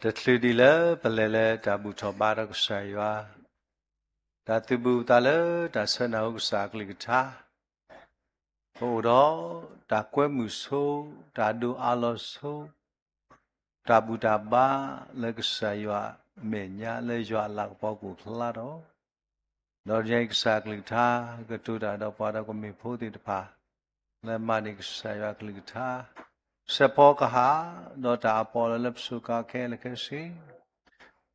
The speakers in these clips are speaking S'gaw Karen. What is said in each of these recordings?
တချုးဒံးလၢပလဲၤလၢတၢ်ဘူၣ်ထီၣ်ဘါထီၣ်ကစၢ်ယွၤ, တၢ်သုးဘူးသးလၢတၢ်ဆၢနၢ်ဟူကစၢ်အကလုၢ်ကထါ, ပအိၣ်ဒီးတၢ်ကွဲမုာ်ဆိ, တၢ်ဒိးအးလီၤဆိ, တၢ်ဘူၣ်တၢ်ဘါလၢကစၢ်ယွၤအမဲာ်ညါ လၢယွၤအလၤကပီၤကအိၣ်ဖျါထီၣ်, ဒီးတနံၤအံၤကစၢ်အကလုၢ်ကထါ ကတိၤတၢ်ဒီးပှၤဒီးကမ့ၢ်ဖိသ့ၣ်တဖၣ် လၢမၤန့ၢ်ကစၢ်ယွၤအကလုၢ်ကထါ, စဲးဖီကဟၣ်, ဒီးတၢ်အပီးလီၤလၢပစူးကါခဲလၢာ်ခဲဆ့,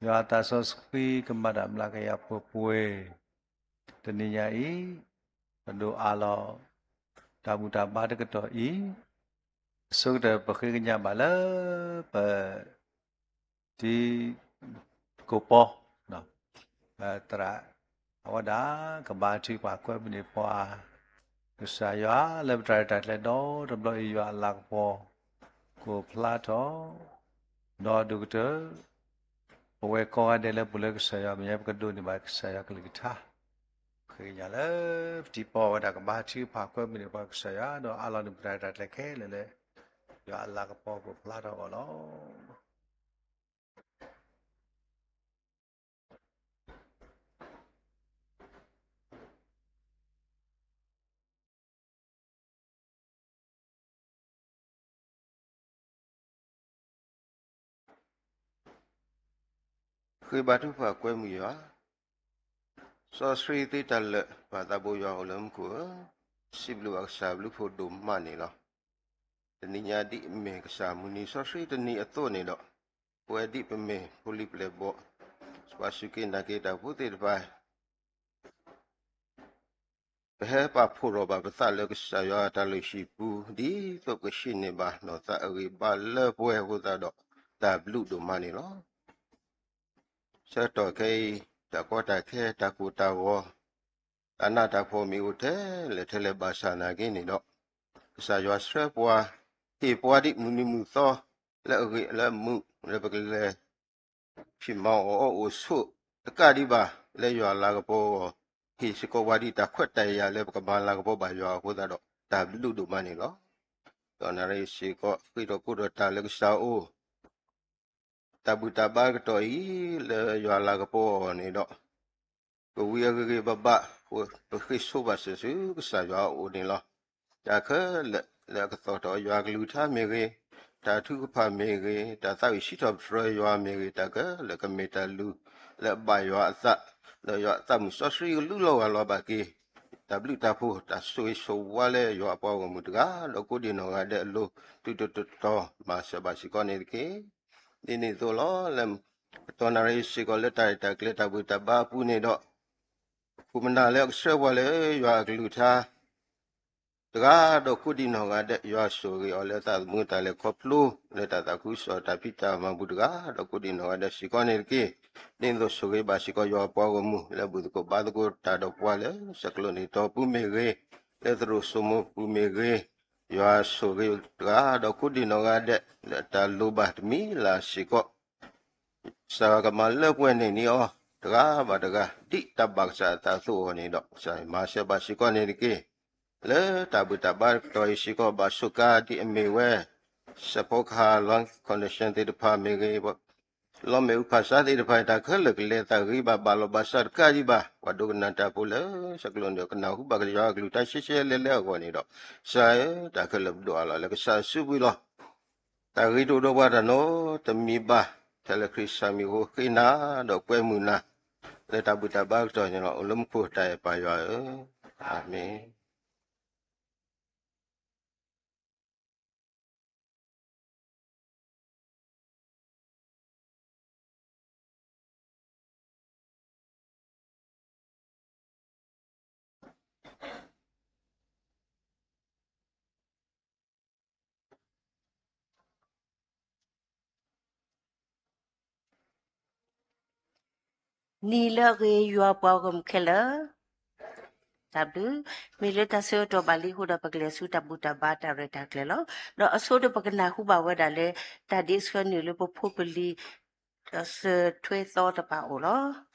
ယွၤအသးစီဆှံကမၤတၢ်မျးကယၤပှဲၤပှဲၤ, တနံၤညါအံၤ ပဒိးအးလီၤ တၢ်ဘူၣ်တၢ်ဘါတကတီၢ်အံၤ, အဆိကတၢၢ်ပဃ့ကညးဘၣ်လၢပ တံၤသကိးပီ, သရၣ်အဝဲဒၣ် ကဘါထုကဖၣ်ကွဲမုာ်န့ၢ်ပှၤ, ကစၢ်ယွၤလၢပတၢ်ရဲၣ်တၢ်ကျဲၤဒီတဘျီအံၤ ယွၤအလၤကပီၤ ကအိၣ်ဖျါထီၣ်, ဒီးဒိၣ်ကတၢၢ် ပဝဲကိးဂၤဒဲးလၢပအိၣ်လၢကစၢ်ယွၤမဲာ်ညါ ပကဒိးန့ၢ်ဘၣ်ကစၢ်ယွၤကလုၢ်ကထါ, ဃ့ကညးလၢပတံၤပီဝဲဒၣ် ကဘါထုကဖၣ်ကွဲမုာ်န့ၢ်ပှၤကစၢ်ယွၤ ဒီးအးလီၤန့ၢ်ပတၢ်ရဲၣ်တၢ်ကျဲၤခဲလၢာ်လၢ ယွၤအလၤကပီၤကအိၣ်ဖျါထီၣ်အဂီၢ်လီၤ. ဃ့ဘါထုကဖၣ်ကွဲမုာ်ယွၤ, စီဆှံသ့တၢ်လၢာ် ပၢ်သးဘိယွၤအိၣ်လၢမူခိၣ်ဧၢ, စံးဘျုးဘၣ်ကစၢ်အဘျုးဖးဒိၣ်မးန့ၣ်လီၤ. တနံၤညါဒ်အမ့ၢ်ကစၢ်မုၢ်နံၤစီဆှံတနံၤအသိးန့ၣ်ဒီး, ပဝဲဒ်ပမ့ၢ်ဖိလံၤပျဲၢ်ဘီၣ်, ပှၤစူၢ်က့ၤနာ်က့ၤတၢ်ဖိသ့ၣ်တဖၣ် ပဟဲပာ်ဖှိၣ်ထီၣ်ဘၣ်ပသးလၢကစၢ်ယွၤအတၢ်လုၢ်ဟံၣ်ပူၤ ဒ်သိးပကဟံးန့ၢ်ဘၣ်နီၢ်သးအဂံၢ်အဘါလၢပှဲၤအဃိသတးဒီး တၢ်ဘျုးဒိၣ်မးန့ၣ်လီၤ. ဆၢကတီၢ်ခဲအံၤ တၢ်ကီတၢ်ခဲ တၢ်ကိၢ်တၢ်ဂီၤ တၢ်နးတၢ်ဖှီၣ်မ့ၢ်အိၣ်ထဲလဲၣ်ထဲလဲၣ်ဘၣ်ဆၣ်နာ်က့န့ၣ်ဒီး, ကစၢ်ယွၤဆှၢပှၤ, ဟ့ၣ်ပှၤဒ်မုၢ်နံၤမုၢ်သီ လၢအဂ့ၢ်လၢအမုာ် လၢပကလဲၤ ဖံးမၤအီၣ်အီအိၣ်ဆိးတကးဒံးဘၣ် လၢယွၤအလၤကပီၤအဂီၢ်, ဟ့ၣ်စ့ၢ်ကီးပှၤဒ်တၢ်ခွဲးတၢ်ယာ်လၢပကမၤလၤကပီၤဘၣ်ယွၤအဃိသတးဒီး တၢ်ဘျုးဒိၣ်မးန့ၣ်လီၤ. ဒီးနၣ်ရံၣ်စ့ၢ်ကီး ဃ့ထီၣ်ကိၣ်ထီၣ်တၢ်လၢကစၢ်အအိၣ်, တၢ်ဘူၣ်တၢ်ဘါကတီၢ်အံၤ လၢယွၤအလၤကပီၤအဂီၢ်န့ၣ်ဒီး ပဝံအဂ့ၤဂ့ၤဘၣ်ဘၣ် ပဃ့ဆိဘၣ်စၢၤဆူကစၢ်ယွၤအအိၣ်န့ၣ်လီၤ. တၢ်ခဲလၢာ်လၢအကသီၣ်ထီၣ်ယွၤကလုၢ်ကထါမ့ၢ်ဂ့ၤ, တၢ်ထုကဖၣ်မ့ၢ်ဂ့ၤ, တၢ်သးဝံၣ်စံးထီၣ်ပတြၢၤယွၤမ့ၢ်ဂ့ၤ, တၢ်ခဲလၢာ်ကမ့ၢ်တၢ်လုၢ်လၢအဘၣ်ယွၤအသး, ဒီးယွၤအသးမုာ်စီဆှံကလူလီၤဂာ်လီၤဘၣ်က့ၤ တၢ်ဘျုးတၢ်ဖှိၣ် တၢ်ဆိၣ်ဂ့ၤဆိၣ်ဝါလၢယွၤအပှၤဂီၢ်မုၢ်တဂၤ ဒီးကိးဒံးနီၢ်ဂၤဒဲးအလိၤ တုၤတတီၤ မၤစၢၤဘၣ်စ့ၢ်ကီးန့ၣ်တက့ၢ်. ဒ်န့ၣ်အသိးလီၤ. လၢကတီၢ်နၣ်ရံၣ်စ့ၢ်ကီးလၢတၢ်ရဲၣ်တၢ်ကျဲၤတၢ်ဘူၣ်တၢ်ဘါအပူၤန့ၣ်ဒီး ပခိၣ်ပနၢ်လၢအကဆှၢပှၤလၢယွၤအကလုၢ်ကထါ တဂၤဒီးကိးဒံးနီၢ်ဂၤဒဲး ယွၤဆိၣ်ဂ့ၤအီၤလၢအသးသမူတၢ်လဲၤခီဖျိ လၢတၢ်သးခုကစီၣ်တၢ်ဖံးတၢ်မၤပူၤတဂၤ ဒီးကိးဒံးနီၢ်ဂၤဒဲးစ့ၢ်ကီးန့ၣ်တက့ၢ်. ဒ်န့ၣ်အသိးဆိၣ်ဂ့ၤဘၣ်စ့ၢ်ကီး ယွၤအပှၤဂီၢ်မုၢ်လၢအဘူၣ်သကိးဘါသကိးတၢ်ဒီးပှၤလၢ ဆဲးကျိးန့ၢ်တီပူၤမ့ၢ်ဂ့ၤ, လၢသရိာ်စိမိၤပူၤမ့ၢ်ဂ့ၤ, ယွၤဆိၣ်ဂ့ၤတဂၤဒီးကိးဒံးနီၢ်ဂၤဒဲး လၢအတၢ်လိၣ်ဘၣ်တမံၤလၢ်စ့ၢ်ကီး ကစၢ်ယွၤကမၤလၢပှဲၤန့ၢ်န့ၢ်အီၤ တဂၤဘၣ်တဂၤ ဒ်တၢ်ဘၣ်ကစၢ်အသးအသိးအဂီၢ်န့ၣ်ဒီး ကစၢ်ယွၤမၤစၢၤဘၣ်စ့ၢ်ကီးန့ၣ်တက့ၢ်. လၢတၢ်ဘူၣ်တၢ်ဘါတကတီၢ်အံၤစ့ၢ်ကီး ဘၣ်ဆိၣ်ကါဒ်အမ့ၢ်ဝဲ စဲးဖီကဟၣ် လီ condition သ့ၣ်တဖၣ်မ့ၢ်ဂ့ၤ, လီမ့ၣ်အူဖၣ်စါသ့ၣ်တဖၣ် တၢ်ခဲလၢာ်ကလဲၤသးဂ့ၤဘၣ် ဘၣ်လီၤဘၣ်စးတကးဒံးဘၣ် ပှၤဒိကနၣ်တၢ်ဖိလၢ ဆဲးကျိးန့ၣ်ဒီး ကနၢ်ဟူဘၣ်ကစၢ်ယွၤအကလုၢ်ကထါရှဲရှဲလဲၣ်လဲၣ်အဂီၢ်န့ၣ်ဒီး ကစၢ်ဧၢ တၢ်ခဲလၢာ်ပဒိၣ်အးလီၤလၢကစၢ်အစုပူၤလီၤ. တၢ်ဂ့ၤတအိၣ်ဒီးပှၤတၢ်နီတမံၤဘၣ် ထဲလၢခရံာ်စၢ်မံၤအဃိ ဃ့နၤဒီးကွဲမုာ်နၤ လၢတၢ်ဘူၣ်တၢ်ဘါကတီၢ်န့ၣ်လီၤ. အိၣ်လၢမူခိၣ်တၢ်အဲၣ်ပၢ်ယွၤဧၢ, အၤမ့ၣ်. နံၤလၢအဂ့ၤ ယွၤပှၤဂီၢ်မုၢ်ခဲလၢာ်, တၢ်ဘျုး, မ့ၢ်လၢတၢ်ဆၢကတီၢ်ဘၣ်လံအဃိဒီး ပကလဲၤဆူတၢ်ဘူၣ်တၢ်ဘါတၢ်ရဲၣ်တၢ်ကျဲၤလီၤ. ဒီးအဆိကတၢၢ်ပကနၢ်ဟူဘၣ်ဝဲဒၣ်လၢ တၢ်ဒ်အဆှၢနုာ်လၢပဖိပလံၤ ဒီးစၢၤထွဲသီတဖၣ်အအိၣ်လီၤ.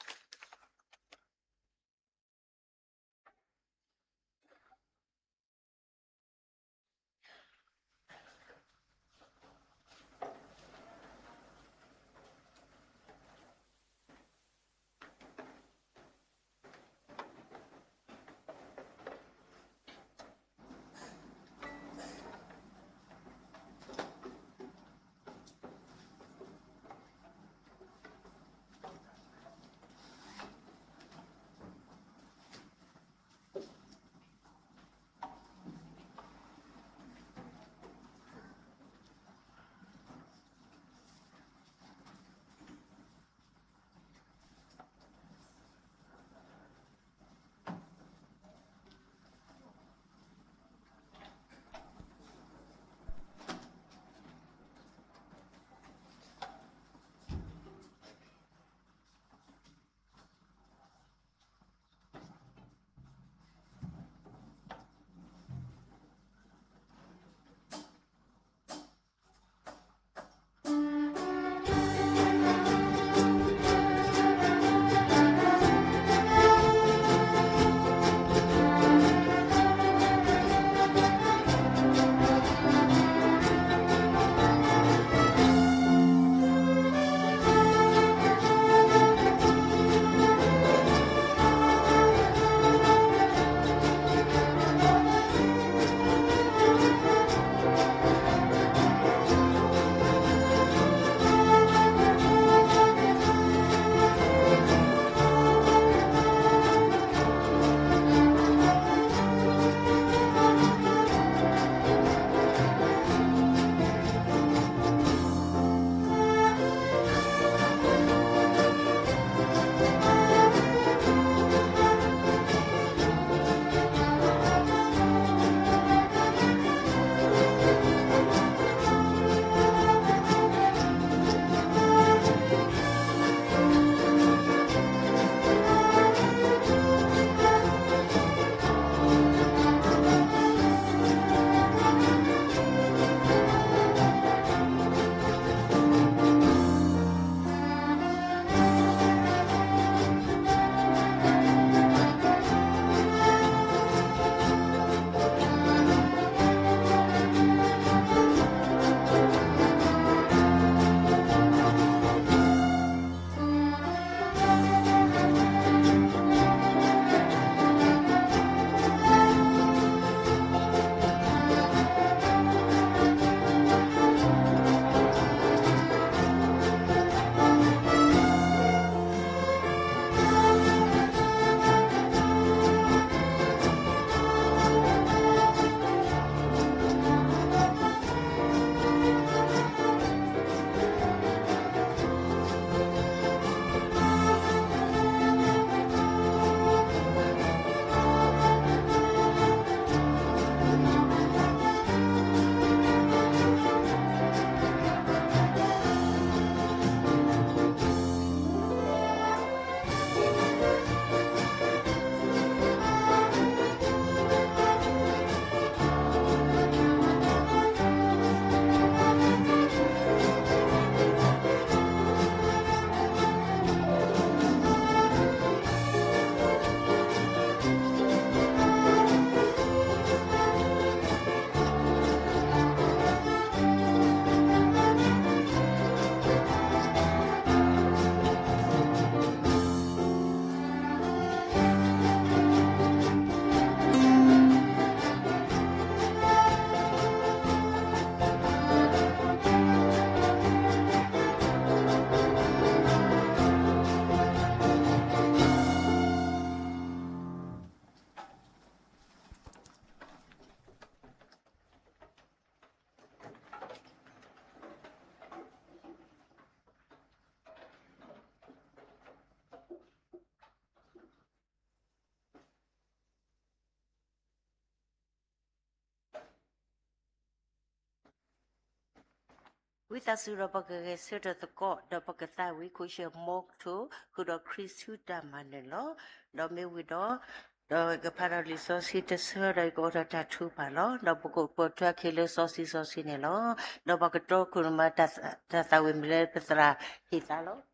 ဝံသးစူၤဒီးပကဂဲၤဆၢထၢၣ်သကိး ဒီးပကသးဝံၣ်ခိၣ်ဆၢၣ် မီထိၣ် ဃုာ်ဒီးခရံာ်ဆူတၢ်မၤနၢၤလီၤ. ဒီးမ့ၢ်ဝံၤဒီး ဒီးယကဖးဒီးလံာ်စီဆှံတဆၢဒီးယကအိးထီၣ်တၢ်ထုကဖၣ်လီၤ. ဒီးပကအိၣ်ဖျါခဲလၢာ်စီဆှံစီဆှံန့ၣ်လီၤ. ဒီးပကတီခိၣ်နမၤ တၢ်သးဝံၣ်မ့ၢ်လၢပသရၣ်ဟ့ၣ်သါလီၤ.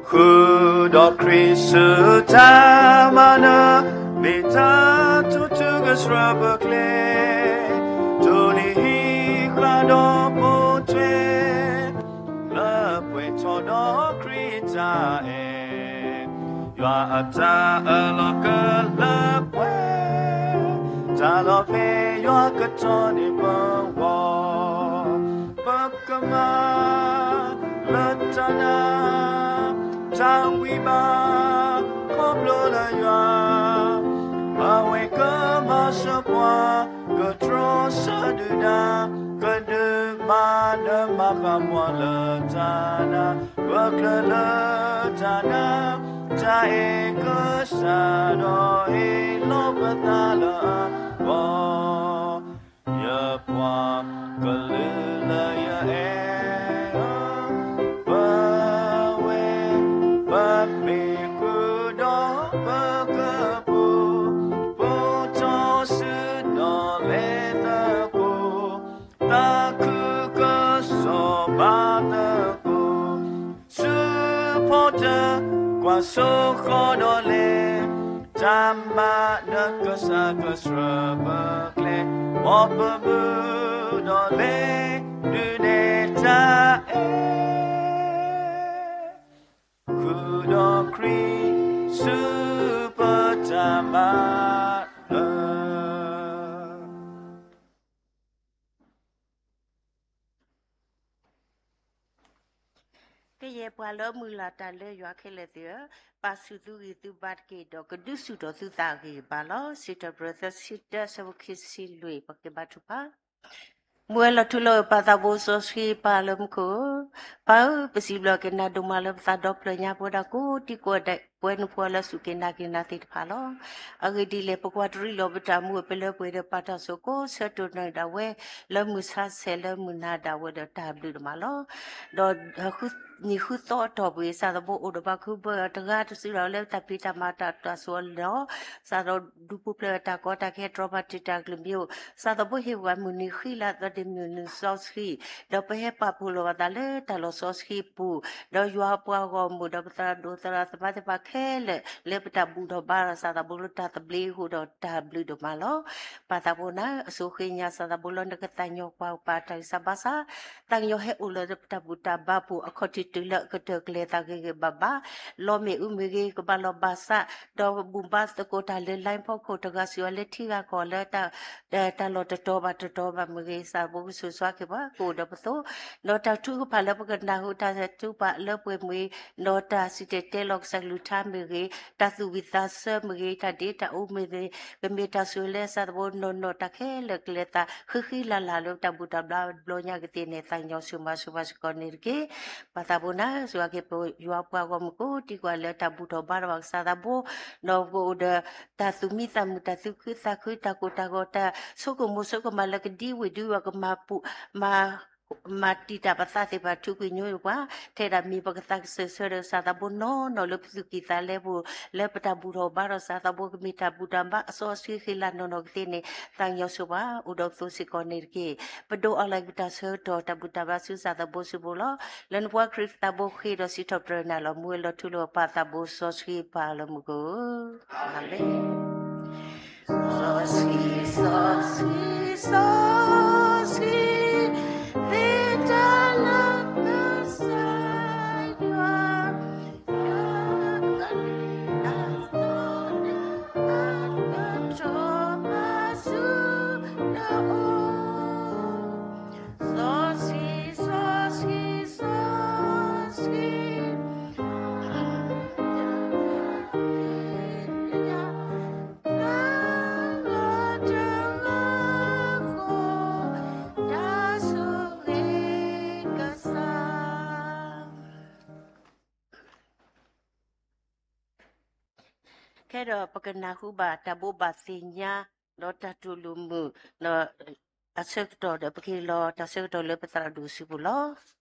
ဃုာ်ဒီးခရံာ်ဆူတၢ်မၤနၢၤ, မ့ၢ်တၢ်ထူၣ်ထုကဆှၢပကျဲ, ထူၣ်လံၤဟံးဃာ်ဒီးပိာ်ထွဲ လၢပှဲၤထီၣ်ဒီးခရံာ်တၢ်အဲၣ်, ယွၤအတၢ်အၢၣ်လီၤကလၢပှဲၤ, တၢ်လီၤဖဲယွၤကတီၢ်န့ၢ်ပဂီၢ်, ပကမၤလၢတၢ်နာ်, တၢ်ဝံဘၣ်, ခီဖျိလၢယွၤ, အဝဲကမၤစၢၤပှၤ, ကတြီဆၢဒုၣ်ဒါ, ကဒုးမၤနၢၤမၤဃၣ်ပှၤလၢတၢ်နာ်, ပကျၢၤလၢတၢ်နာ်, တၢ်အဲၣ်ကစၢ်ဒီး ဟ့ၣ်လီၤပသးလၢအဂီၢ်, ယပှၤကလုာ်လၢယအဲၣ်, ပဝဲ, ပမ့ၢ်ဃုာ်ဒီးပကပူၤ, ပထီၣ်စုဒီးလဲၤသကိး, သးခုကစီၣ်ဘၣ်သကိး, ဆူဖီတၢၣ်ကွၢ်စိဃီၤဒီးလဲၤ, တၢ်မၤနၢၤကစၢ်ကဆှၢပကျဲ, မ်ပမုာ်ဒီးလဲၤဒုးနဲၣ်တၢ်အဲၣ်, ဃုာ်ဒီးခရံာ်ဆူပတၢ်မၤနၢၤ. ကယဲၢ်ပှၤလၢမုၢ်လၢ်တၢ်လၢယွၤခဲလၢာ်သ့ၣ်ဧၢ, ပာ်ဆူၣ်သုဂံၢ်သုဘါတက့ၢ်, ဒီးကဒုးဆူၣ်ထီၣ်သုသးဂံၢ်ဘါလီၤ. စံးထီၣ်ပတြၢၤ သၢဆံတၢ ဆၢဖိခံဆံလွံၢ်, ပကဘါထုကဖၣ် မူဝဲလီၤထူလီၤဧၢ ပၢ်သးဘိစီဆှံပၢ်လၢမူခိၣ်, ပၢ်ဧၢ, ပစံးဘျုးက့ၤနၤဒိၣ်မးလၢပသးဒီဖျၢၣ်ညါပဝဲဒၣ်ကိးဒံကိးဂၤဒဲး ပဝဲနဖိလၢအစူၢ်က့ၤနာ်က့ၤနၤသ့ၣ်တဖၣ်လီၤ. အဂ့ၢ်ဒ်လဲၣ် ပကွၢ်တရံးလီၤပတၢ်မူအပလၢပှဲၤဒီးပာ်တၢ်စိကိးဆၢတိၢ်နီၣ်ဒၣ်ဝဲ လၢမုၢ်ဆါဆဲးလၢမုၢ်နၤဒၣ်ဝဲဒီးတၢ်ဘျုးဒိၣ်မးလီၤ. ဒီးနံၣ်ဃုသီအတီၢ်ပူၤ စၢ်သးဘိအိၣ်ဒီးပှၤခူဘၢတဂၤတစုဒီးလၢတၢ်ဖံးတၢ်မၤတၢ်တၢ်ဆိးလီၤ. စၢ်သးဘိဒူပူၤဖျဲးတၢ်ကီတၢ်ခဲ တြီပၤတံာ်တာ်ကလုၢ်မံၤအိၣ်, စၢ်သးဘိဟ့ၣ်ပှၤမုၢ်နံၤဃံလၤသီဒ့မုၢ်နံၤစီဆှံ, ဒီးပဟဲပာ်ဖှိၣ်လိာ်ပသးလၢတၢ်လီၢ်စီဆှံပူၤ, ဒီးယွၤပှၤဂီၢ်မုၢ်ဒီးပသရၣ်ဒိၣ်သရၣ်သမါသ့ၣ်တဖၣ်ခဲလၢာ် လၢပတၢ်ဘူၣ်ထီၣ်ဘါထီၣ်စၢ်သးဘိလၢတၢ်သဘျ့အဃိဒီးတၢ်ဘျုးဒိၣ်မးလီၤ. ပၢ်သးဘိနၤ အဆိဃ့ညါစၢ်သးဘိလၢနကသးကညီၤကွၢ်ပာ်တၢ်ဂံၢ်စၢ်ဘါစၢ်, သးကညီၤဟဲအိၣ်လၢပတၢ်ဘူၣ်တၢ်ဘါပူၤ အခီၣ်ထံးတုၤလၢအကတၢၢ်ကျဲၤသးဂ့ၤဂ့ၤဘၣ်ဘၣ်, လီမ့ၣ်အူမ့ၢ်ဂ့ၤ ကဘၣ်လီၤဘၣ်စး, ဒီးဘူၣ်ဘါသကိးတၢ်လၢ line ဖီခိၣ် တဂၤစံးအီၤလၢထံဂၤကီၢ်လၢ တၢ်လီၢ်တတီၤဘၣ်တတီၤဘၣ်မ့ၢ်ဂ့ၤ, စၢ်သးဘိကဆိၣ်ဂ့ၤက့ၤပှၤကအိၣ်ဒီးပသိး, ဒီးတၢ်ထုကဖၣ်လၢပကနၢ်ဟူတၢ်ထုကဖၣ်လၢပှဲၤမ့ၢ်ဂ့ၤ, ဒီးတၢ်စံၣ်တဲၤတဲလီၤကစၢ်ကလုၢ်ကထါမ့ၢ်ဂ့ၤ, တၢ်သူၣ်ဝံၣ်သးဆၢမ့ၢ်ဂ့ၤ, တၢ်ဒ့တၢ်အူမ့ၢ်ဂ့ၤ, ကမ့ၢ်တၢ်ဆိၣ်ဂ့ၤလၢစၢ်သးဘိနီၢ်နီၢ် တၢ်ခဲလၢာ်ကလဲၤသးဃံဃံလၤလၤလၢပတၢ်ဘူၣ်တၢ်ဘါတဘျီညါကသ့န့ၣ် သးကညီၤဆိၣ်မၤဆိၣ်ပှၤစ့ၢ်ကီးန့ၣ်တက့ၢ်. ပၢ်သးဘိနၤ စူၢ်က့ၤပယွၤပှၤဂီၢ်မုၢ်ကိးဒံကိးဂၤလၢတၢ်ဘူၣ်ထီၣ်ဘါထီၣ်ဘၣ်ကစၢ်သးဘိ, ဒီးပကအိၣ်ဒီးတၢ်သူၣ်မံသးမုာ် တၢ်သူၣ်ခုသးခု တၢ်ကိၢ်တၢ်ဂီၤ တၢ်ဆိကမိၣ်ဆိကမးလၢကဒံဝ့ၢ်ဒုဝဲၢ်ကမၤပူၤ မၤ မၤတံာ်တာ်ပသးသ့ၣ်တဖၣ် ထုးကွံာ်ညိကွံာ်ပှၤ, ထဲဒၣ်မ့ၢ်ပကသးကစၢၢ်ဆၢဒီးစၢ်သးဘိနီၢ်နီၢ်လၢပသူၣ်ကံၢ်သးလဲပူၤ, လၢပတၢ်ဘူၣ်ထီၣ်ဘါထီၣ်စၢ်သးဘိ ကမ့ၢ်တၢ်ဘူၣ်တၢ်ဘါအစီဆှံဃံလၤနီၢ်နီၢ်ကသ့န့ၣ် သးကညီၤဆိၣ်ပှၤ အိၣ်ဒီးပသိးစ့ၢ်ကီးန့ၣ်တက့ၢ်. ပဒိးအီၤလၢကပတၢ်ဆၢကတီၢ်တၢ်ဘူၣ်တၢ်ဘါဆူစၢ်သးဘိစုပူၤလီၤ. လၢနဖိခွါခရံာ်သးဘိဃ့ဒီးစံးထီၣ်ပတြၢၤနၤလီၤ. မူဝဲလီၤထူလီၤပၢ်သးဘိစီဆှံပၢ်လၢမူခိၣ်, အၤမ့ၣ်. စီဆှံ, စီဆှံ, စီဆှံ, သ့တၢ်လၢကစၢ်ယွၤ, တၢ်သီန့ၣ် အကတြီဘၣ်ဆူနအိၣ်, စီဆှံ, စီဆှံ, စီဆှံ တၢ်လၢတဂၤဃီ ဒီးပကနၢ်ဟူဘၣ်တၢ်ဘိးဘၣ်သ့ၣ်ညါ ဒီးတၢ်တူၢ်လိာ်မုာ် ဒီးအဆၢကတီၢ်ဒီး ပကဟ့ၣ်လီၤတၢ်ဆၢကတီၢ်လၢပသရၣ်ဒိၣ်စုပူၤလီၤ.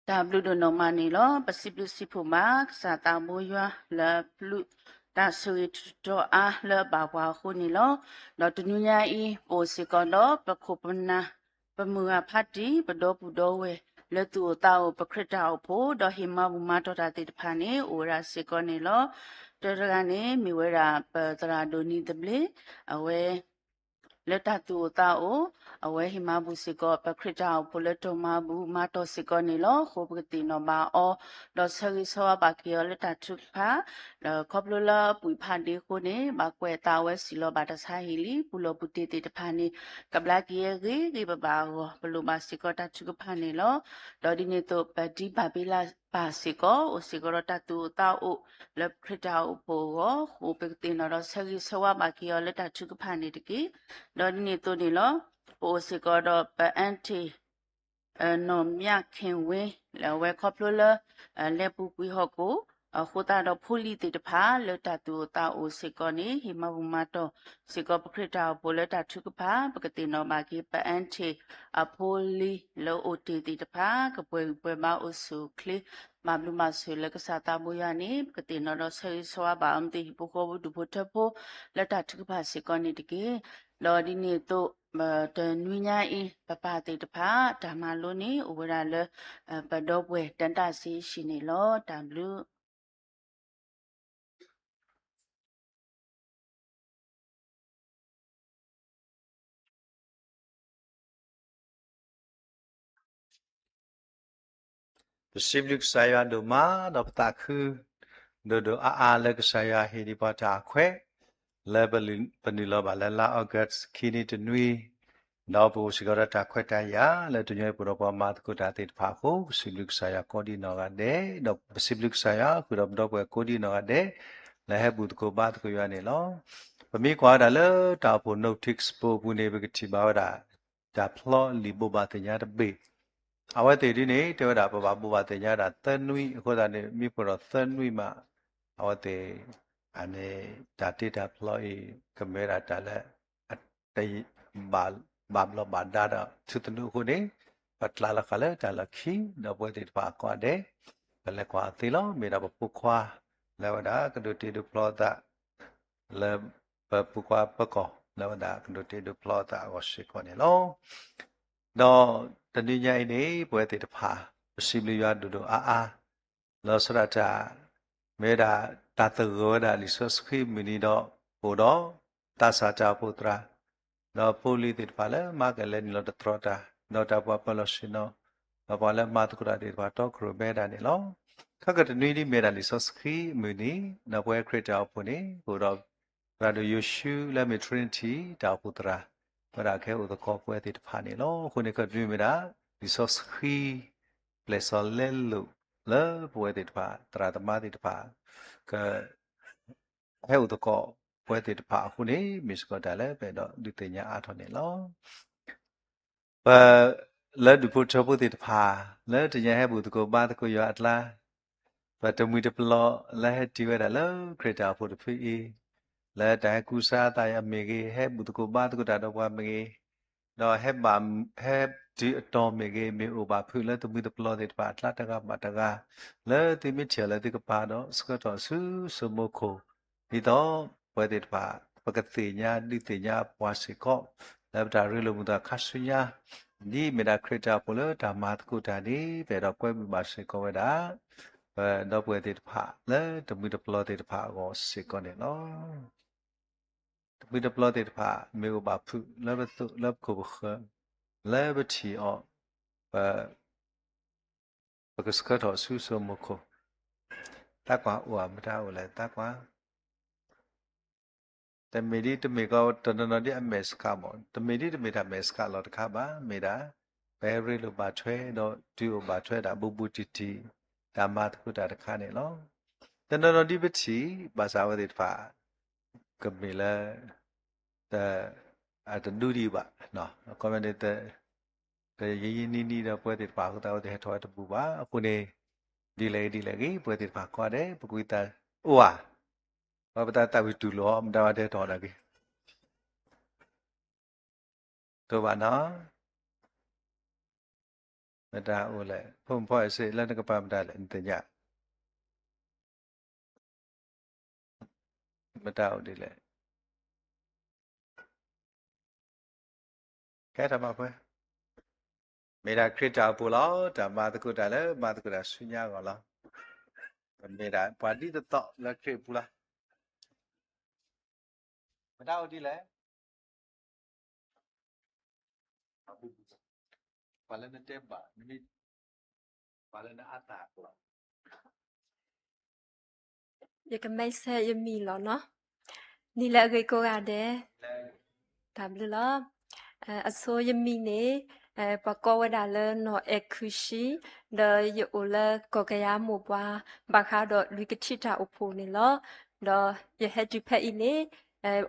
တၢ်ဘျုးဒိၣ်နီၢ်မးန့ၣ်လီၤ. ပစံးဘျုးစံးဖှိၣ်ဘၣ် ကစၢ်သးဘိယွၤလၢအပျုၢ် တၢ်ဆိၣ်ဂ့ၤတတီၤအါလၢအဘၣ်ပှၤအဃိန့ၣ်လီၤ. ဒီးတနွံညါအံၤ ပအိၣ်စ့ၢ်ကီးဒီးပခိၣ်ပနၢ် ပမုၢ်ဂၤဖးတံၢ် ပဒီပုၢ်ဒီဝဲၢ် လၢသူၣ်အိၣ်သးအိၣ် ပခရံာ်တၢ်အိၣ်ဖှိၣ် ဒီးဟ့ၣ်မၤဘူၣ်မၤတီၢ်တၢ်သ့ၣ်တဖၣ်န့ၣ် အိၣ်ဝဲဒၣ်စ့ၢ်ကီးန့ၣ်လီၤ. တၢတဂၤန့ၣ် မ့ၢ်ဝဲဒၣ်ပသရၣ်ဒိၣ်နံၤသဘျ့ အဝဲ လၢတၢ်သူၣ်အိၣ်သးအိၣ် အဝဲဟ့ၣ်မၤဘူၣ်စ့ၢ်ကီး ပခရံာ်တၢ်အိၣ်ဖှိၣ်လၢတၢ်မၤဘူၣ်မၤတီၢ်စ့ၢ်ကီးန့ၣ်လီၤ. အဃိပကသ့ၣ်နီၣ်ဘၣ်အီၤ ဒီးဆၢဂ့ၤဆၢဝါဘၣ်က့ၤအီၤလၢတၢ်ထုကဖၣ် ဒီးခီဖျိလၢအပုၢ်ဖးဒ့အဃိန့ၣ် ဘၣ်ကွဲးအသးဝဲစံၣ်လီၤဘၣ်တၢ်ဆါဟံၣ်လံ ပူၤလီၢ်ပူၤတ့ၢ်သ့ၣ်တဖၣ်န့ၣ် ကဘျါက့ၤအဂ့ၤဂ့ၤဘၣ်ဘၣ်အဂီၢ် ပလိၣ်ဘၣ်စ့ၢ်ကီးတၢ်ထုကဖၣ်န့ၣ်လီၤ. ဒီးဒ်န့ၣ်အသိး ပဒံးဘၣ်ဘ့လးပၢ်စ့ၢ်ကီး အိၣ်စ့ၢ်ကီးဒီးတၢ်သူၣ်အိၣ်သးအိၣ် လၢပခရံာ်တၢ်အိၣ်ဖှိၣ်အဂီၢ် အဃိပကသ့ၣ်နီၣ်ဒီးဆၢဂ့ၤဆၢဝါဘၣ်က့ၤအီၤလၢတၢ်ထုကဖၣ်န့ၣ်တက့ၢ်. ဒီးဒ်န့ၣ်အသိးန့ၣ်လီၤ. ပအိၣ်စ့ၢ်ကီးဒီးပ aunty နီၢ်မၠးခ့ၣ်ဝ့ လၢအဝဲခီဖျိလၢ လဲၤပူၤကွံာ်ဟီၣ်ခိၣ် အဃိသတးဒီးဖိလံၤသ့ၣ်တဖၣ် လၢတၢ်သူၣ်အိၣ်သးအိၣ်စ့ၢ်ကီးန့ၣ် ဟ့ၣ်မၤဘူၣ်မၤတီၢ်စ့ၢ်ကီး ပခရံာ်တၢ်အိၣ်ဖှိၣ်လၢတၢ်ထုကဖၣ် ပကသ့ၣ်နီၣ်ဘၣ်က့ၤ ပ aunty အဖိလံၤလၢအိၣ်တ့ၢ်သ့ၣ်တဖၣ် ကပှဲၤဂံၢ်ပှဲၤဘါအိၣ်ဆူၣ်အိၣ်ချ့ ဘၣ်ဘျုးဘၣ်ဆိၣ်လၢကစၢ်သးဘိယွၤန့ၣ် ပကသ့ၣ်နီၣ်ဒီးဆၢဂ့ၤဆၢဝါဘၣ်အီၤ မ့ၢ်သ့ၣ်ဟံၣ်ဖိဃီဖိဒူၣ်ဖိထၢဖိ လၢတၢ်ထုကဖၣ်စ့ၢ်ကီးန့ၣ်တက့ၢ်. ဒီးဒ်န့ၣ်အသိး တနွံညါအံၤ ပပၢ်သ့ၣ်တဖၣ် တၢ်မၤလိန့ၣ် အိၣ်ဝဲဒၣ်လၢ ပဒီပုၢ်ဝဲၢ်တၢ်တၢ်စ့ဟံၣ်န့ၣ်လီၤ. တၢ်ဘျုး ပစံးဘျုးကစၢ်ယွၤဒိၣ်မး ဒီးပသးခု ဒိၣ်ဒိၣ်အါအါလၢကစၢ်ယွၤဟ့ၣ်ဒံးပှၤတၢ်အခွဲး လၢပနုာ်လီၤဘၣ်လၢလါ August ခံနံၤတနွံ ဒီးပအိၣ်စ့ၢ်ကီးဒီးတၢ်ခွဲးတၢ်ယာ်လၢတနွံအံၤ ပဒီးပှၤမၤသကိးတၢ်သ့ၣ်တဖၣ်အဃိ ပစံးဘျုးကစၢ်ယွၤကိးဒံနီၢ်ဂၤဒဲး ဒီးပစံးဘျုးကစၢ်ယွၤဃုာ်ဒီးပဒီပုၢ်ဝဲၢ်ကိးဒံနီၢ်ဂၤဒဲး လၢဟဲဘူၣ်သကိးဘါသကိးယွၤန့ၣ်လီၤ. ပမ့ၢ်ကွၢ်ဝဲဒၣ်လၢတၢ်အိၣ်ဖှိၣ် notice board အပူၤန့ၣ် ပကထံၣ်ဘၣ်ဝဲဒၣ် တၢ်ဖျီလံာ်ဘိးဘၣ်သ့ၣ်ညါတဘ့ၣ် အဝဲသ့ၣ်ဒ်န့ၣ် တဲဝဲဒၣ်ပဘၣ်ဘိးဘၣ်သ့ၣ်ညါဒၣ်သၢနွံ အဃိသတးန့ၣ် မ့ၢ်ပှဲၤဒီးသၢနွံမး အဝဲသ့ၣ် အန့ၣ် တၢ်တ့တၢ်ဖျီအံၤ ကမ့ၢ်ဝဲဒၣ်တၢ်လၢ တ ဘၣ်ဘျီးဘၣ်ဒါဒီး ထုသနူအဃိန့ၣ် ပကျါလီၤဃာ်လၢတၢ်လီၢ်ခံ ဒီးပဝဲသ့ၣ်တဖၣ်အကိးဂၤဒဲး ပလဲၤကွၢ်အီၤသ့လီၤ. မ့ၢ်ဒၣ်ပဖိခွါ လၢဝဲဒၣ်ကဒိးတ့ဒိးဖျီသး လၢပဖိခွါပၢၤကီၢ် လၢဝဲဒၣ်ကဒိးတ့ဒိးဖျီသးအဂီၢ်စ့ၢ်ကီးန့ၣ်လီၤ. ဒီးတနွံညါအံၤန့ၣ် ပဝဲသ့ၣ်တဖၣ် ပစံးဘျုးယွၤဒိၣ်ဒိၣ်အါအါ လီၤဆီဒၣ်တၢ် မ့ၢ်ဝဲဒၣ်တၢ်သဂၢၢ်ဝဲဒၣ်လံာ်စီဆှံမုၢ်နံၤဒီး အိၣ်ဒီးသးစၢ်တၢ်အိၣ်ဖှိၣ်သရၣ် ဒီးဖိလံၤသ့ၣ်တဖၣ်လၢမၤကလဲၤနုာ်လီၤတတြီတၢ် ဒီးတၢ်ပှၤပၢၤလီၢ်ဆ့ၣ်နီၤ ဒီးပှၤလၢမၤသကိးတၢ်သ့ၣ်တဖၣ်တီခိၣ်ရိၣ်မဲဒၣ်န့ၣ်လီၤ. ခဲကတနွံဒ်မ့ၢ်ဒၣ်လံာ်စီဆှံမုၢ်နံၤ ဒီးပဝဲခရံာ်တၢ်အိၣ်ဖှိၣ်န့ၣ် အိၣ်ဒီး သရၣ်ဒိၣ်ယိၤၡူလၢမ့ၢ် Trinity တၢ်အိၣ်ဖှိၣ်သရၣ် ဝဲဒၣ်ကဟဲအိၣ်သကိးပဝဲသ့ၣ်တဖၣ်န့ၣ်လီၤ. အဃိန့ၣ် ခဲကတနွံမ့ၢ်ဒၣ် လံာ်စီဆှံ ပျဲၢ်စီၤလဲလိာ် လၢပဝဲသ့ၣ်တဖၣ် သရၣ်သမါသ့ၣ်တဖၣ် က ဟဲအိၣ်သကိးပဝဲသ့ၣ်တဖၣ်အဃိန့ၣ် မ့ၢ်စ့ၢ်ကီးတၢ်လၢပအဲၣ်ဒိးဒုးသ့ၣ်ညါအါထီၣ်န့ၣ်လီၤ. ပ လၢဒူၣ်ဖိထၢဖိသ့ၣ်တဖၣ် လၢတနံၤအံၤဟဲဘူၣ်သကိးဘါသကိးယွၤအကျါ ပတမှံၤတပျီၤလၢဟဲတုၤဝဲဒၣ်လၢခရံာ်တၢ်အိၣ်ဖှိၣ်တဖုအံၤ လၢတၢ်ဟဲကူစါသးအံၤမ့ၢ်ဂ့ၤ, ဟဲဘူၣ်သကိးဘါသကိးတၢ်ဒီးပှၤမ့ၢ်ဂ့ၤ, ဒီးဟဲဘၣ် ဟဲတုၤအတီၢ်မ့ၢ်ဂ့ၤ, မ့ၢ်အိၣ်ဘၣ်ဖုးလၢတမှံၤတပျီၤသ့ၣ်တဖၣ်အကျါတဂၤဘၣ်တဂၤ, လၢသုမ့ၢ်ထံၣ်အီၤလၢသုကပၤဒီး ဆှၢထီၣ်ဆူစိမိၤခိၣ် ဒ်သိးပဝဲသ့ၣ်တဖၣ် ပကသ့ၣ်ညါဒုးသ့ၣ်ညါပှၤစ့ၢ်ကီး လၢပတၢ်ရ့လိာ်မုာ်သးခါဆူညါ, ဒ်မ့ၢ်ဒၣ်ခရံာ်တၢ်အိၣ်ဖှိၣ်လၢတၢ်မၤသကိးတၢ်န့ၣ် ပအဲၣ်ဒိးကွဲမုာ်ဘၣ်စ့ၢ်ကီးဝဲဒၣ် ပဒီပုၢ်ဝဲၢ်သ့ၣ်တဖၣ် လၢတမှံၤတပျီၤသ့ၣ်တဖၣ်အဂီၢ်စ့ၢ်ကီးန့ၣ်လီၤ. တမှံၤတပျီၤသ့ၣ်တဖၣ် မ့ၢ်အိၣ်ဘၣ်ဖုးလၢပသိးလၢပခိၣ်ပဃၢၤ လၢပထံၣ်အီၤ ပ ပကဆှၢထီၣ်ဆူစိမိၤခိၣ်, သးကွၢ်အိၣ်ဧါ မတၤအိၣ်လဲၣ် သးကွၢ်, တမ့ၢ်ဒ်တမ့ၢ်ကီး တနီၤနီၤဒ်အမဲာ်ဆှးမး, တမ့ၢ်ဒ်တမ့ၢ်တၢ်မဲာ်ဆှးလီၤတခါဘၣ်, မ့ၢ်ဒၣ် ပဟဲရ့လိာ်ဘၣ်ထွဲဒီးတုၤအိၣ်ဘၣ်ထွဲဒၣ်ဘူးဘူးတံၢ်တံၢ် တၢ်မၤသကိးတၢ်တခါန့ၣ်လီၤ. တနီၤနီၤဒ်ပထံၣ် ဘၣ်ဆၣ်အဝဲသ့ၣ်တဖၣ် ကမ့ၢ်လၢ တ အတဒူဒံးဘၣ်, ခီမ့ၢ်န့ၣ် တယံာ်ယံာ်နံၣ်နံၣ်ဒီးပဝဲသ့ၣ်တဖၣ်အဃိသတး အဝဲသ့ၣ်ဟဲထီၣ်ဝဲတပူၤဘၣ်. အဃိန့ၣ် ဒ်လဲၣ်ဂ့ၤဒ်လဲၣ်ဂ့ၤ ပဝဲသ့ၣ်တဖၣ်ကိးဂၤဒဲး ပကဝံသးအိၣ်ဧါ, ပဝဲပတၢ်သးဝံၣ်တူၢ်လိာ်အီၤ မတၤဝဲတဟဲထီၣ်ဒၣ်က့ၤ တိဘၣ်နီၤ မတၤအိၣ်လဲၣ်, ဖိမုၣ်ဖီအ့ၣ်စ့ၣ် လၢနကပၤမတၤလဲၣ် နသ့ၣ်ညါ မတၤအိၣ်ဒ်လဲၣ်, ကဲထီၣ်မးဖဲ မ့ၢ်ဒၣ်ခရံာ်တၢ်အိၣ်ဖှိၣ်လီၤ. တၢ်မၤသကိးတၢ်လၢမၤသကိးတၢ်ဆူညါအဂီၢ်လီၤ. ပမ့ၢ်ဒၣ်ပှၤဒ်သိးသိးလၢခရံာ်အပူၤလီၤ. မတၤအိၣ်ဒ်လဲၣ် ပှၤလၢနတဲဘၣ် နမ့ၢ် ပှၤလၢနအါတၢ်အကျိာ် ယကမဲစဲယမံၤလီၤနီၤ. နံၤလၢအဂ့ၤကိးဂၤဒဲး, တၢ်ဘျုးလီၤ. အဆိယမံၤန့ၣ် ပှၤကိးဝဲဒၣ်လၢနီၢ်အဲၣ်ခုၣ်ဆံ, ဒီးယအိၣ်လၢကီၢ်ကယၤမိၢ်ပှၢ် ဘၣ်ဃးဒီးလွံၢ်ကထံၣ်တၢ်အိၣ်ဖှိၣ်န့ၣ်လီၤ. ဒီးယဟဲတုၤဖဲအံၤန့ၣ်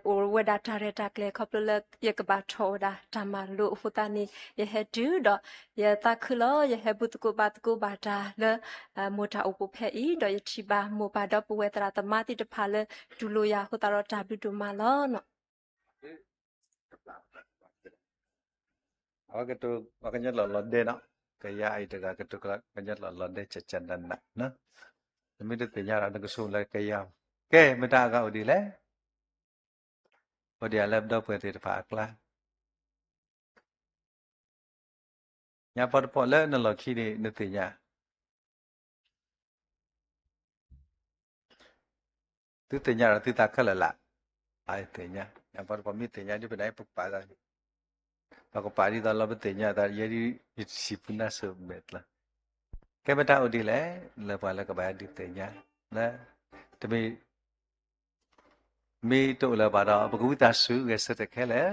အိၣ်ဝဲဒၣ်တၢ်ရဲၣ်တၢ်ကျဲၤခီဖျိလၢယကဘၣ်ထီၣ်ဝဲဒၣ်တၢ်မၤလိအဃိသတးန့ၣ် ယဟဲတုၤဒီး ယသးခုလီၤ. ယဟဲဘူၣ်သကိးဘါသကိးဘၣ်တၢ်လၢ မိၢ်တၢ်အိၣ်ဖှိၣ်ဖဲအံၤ, ဒီးယထံၣ်ဘၣ်မိၢ်ပၢ်ဒီပုၢ်ဝဲၢ်သရၣ်သမါသ့ၣ်တဖၣ်လၢတူၢ်လိာ်ယၤအဃိသတးဒီးတၢ်ဘျုးဒိၣ်မးလီၤ. အဝဲကတိၤပှၤကညီလီၤလီၤဒဲးနီၤ, ကယၤအံၤတဂၤကတိၤကညီလီၤလီၤဒဲး ကကနန, နမ့ၢ်တသ့ၣ်ညါဒီး နကဆိမိၣ်လၢကယၤ, ကဲ မတၤအဂၤအိၣ်ဒ်လဲၣ်, အိၣ်ဒ်အလၢပဒီပုၢ်ဝဲၢ်သ့ၣ်တဖၣ်အကျါ ညါပီတပီၢ်လၢနလီၢ်ခံန့ၣ် နသ့ၣ်ညါ, သုသ့ၣ်ညါဒီးသုသးခဲလၢာ်လၢ်, သ့ၣ်ညါ, ညါပီတပီၢ်မ့ၢ်သ့ၣ်ညါဒ်ပနၢ်ပကပာ်သး, ပကပာ်ဒ်သိးလီၤပသ့ၣ်ညါသး ယဲဒ်ယတဆံးပူၤနါစိၤမဲာ်ကျါ, ကဲမတၤအိၣ်ဒ်လဲၣ်, လၢပှၤလၢကဘၣ်ဒုးသ့ၣ်ညါ, လၢ တမ့ၢ် မ့ၢ်တအိၣ်လၢၤဘၣ်ဒီး ပကဝံသးစူၤဂဲၤဆၢထၢၣ်ခဲလၢာ်,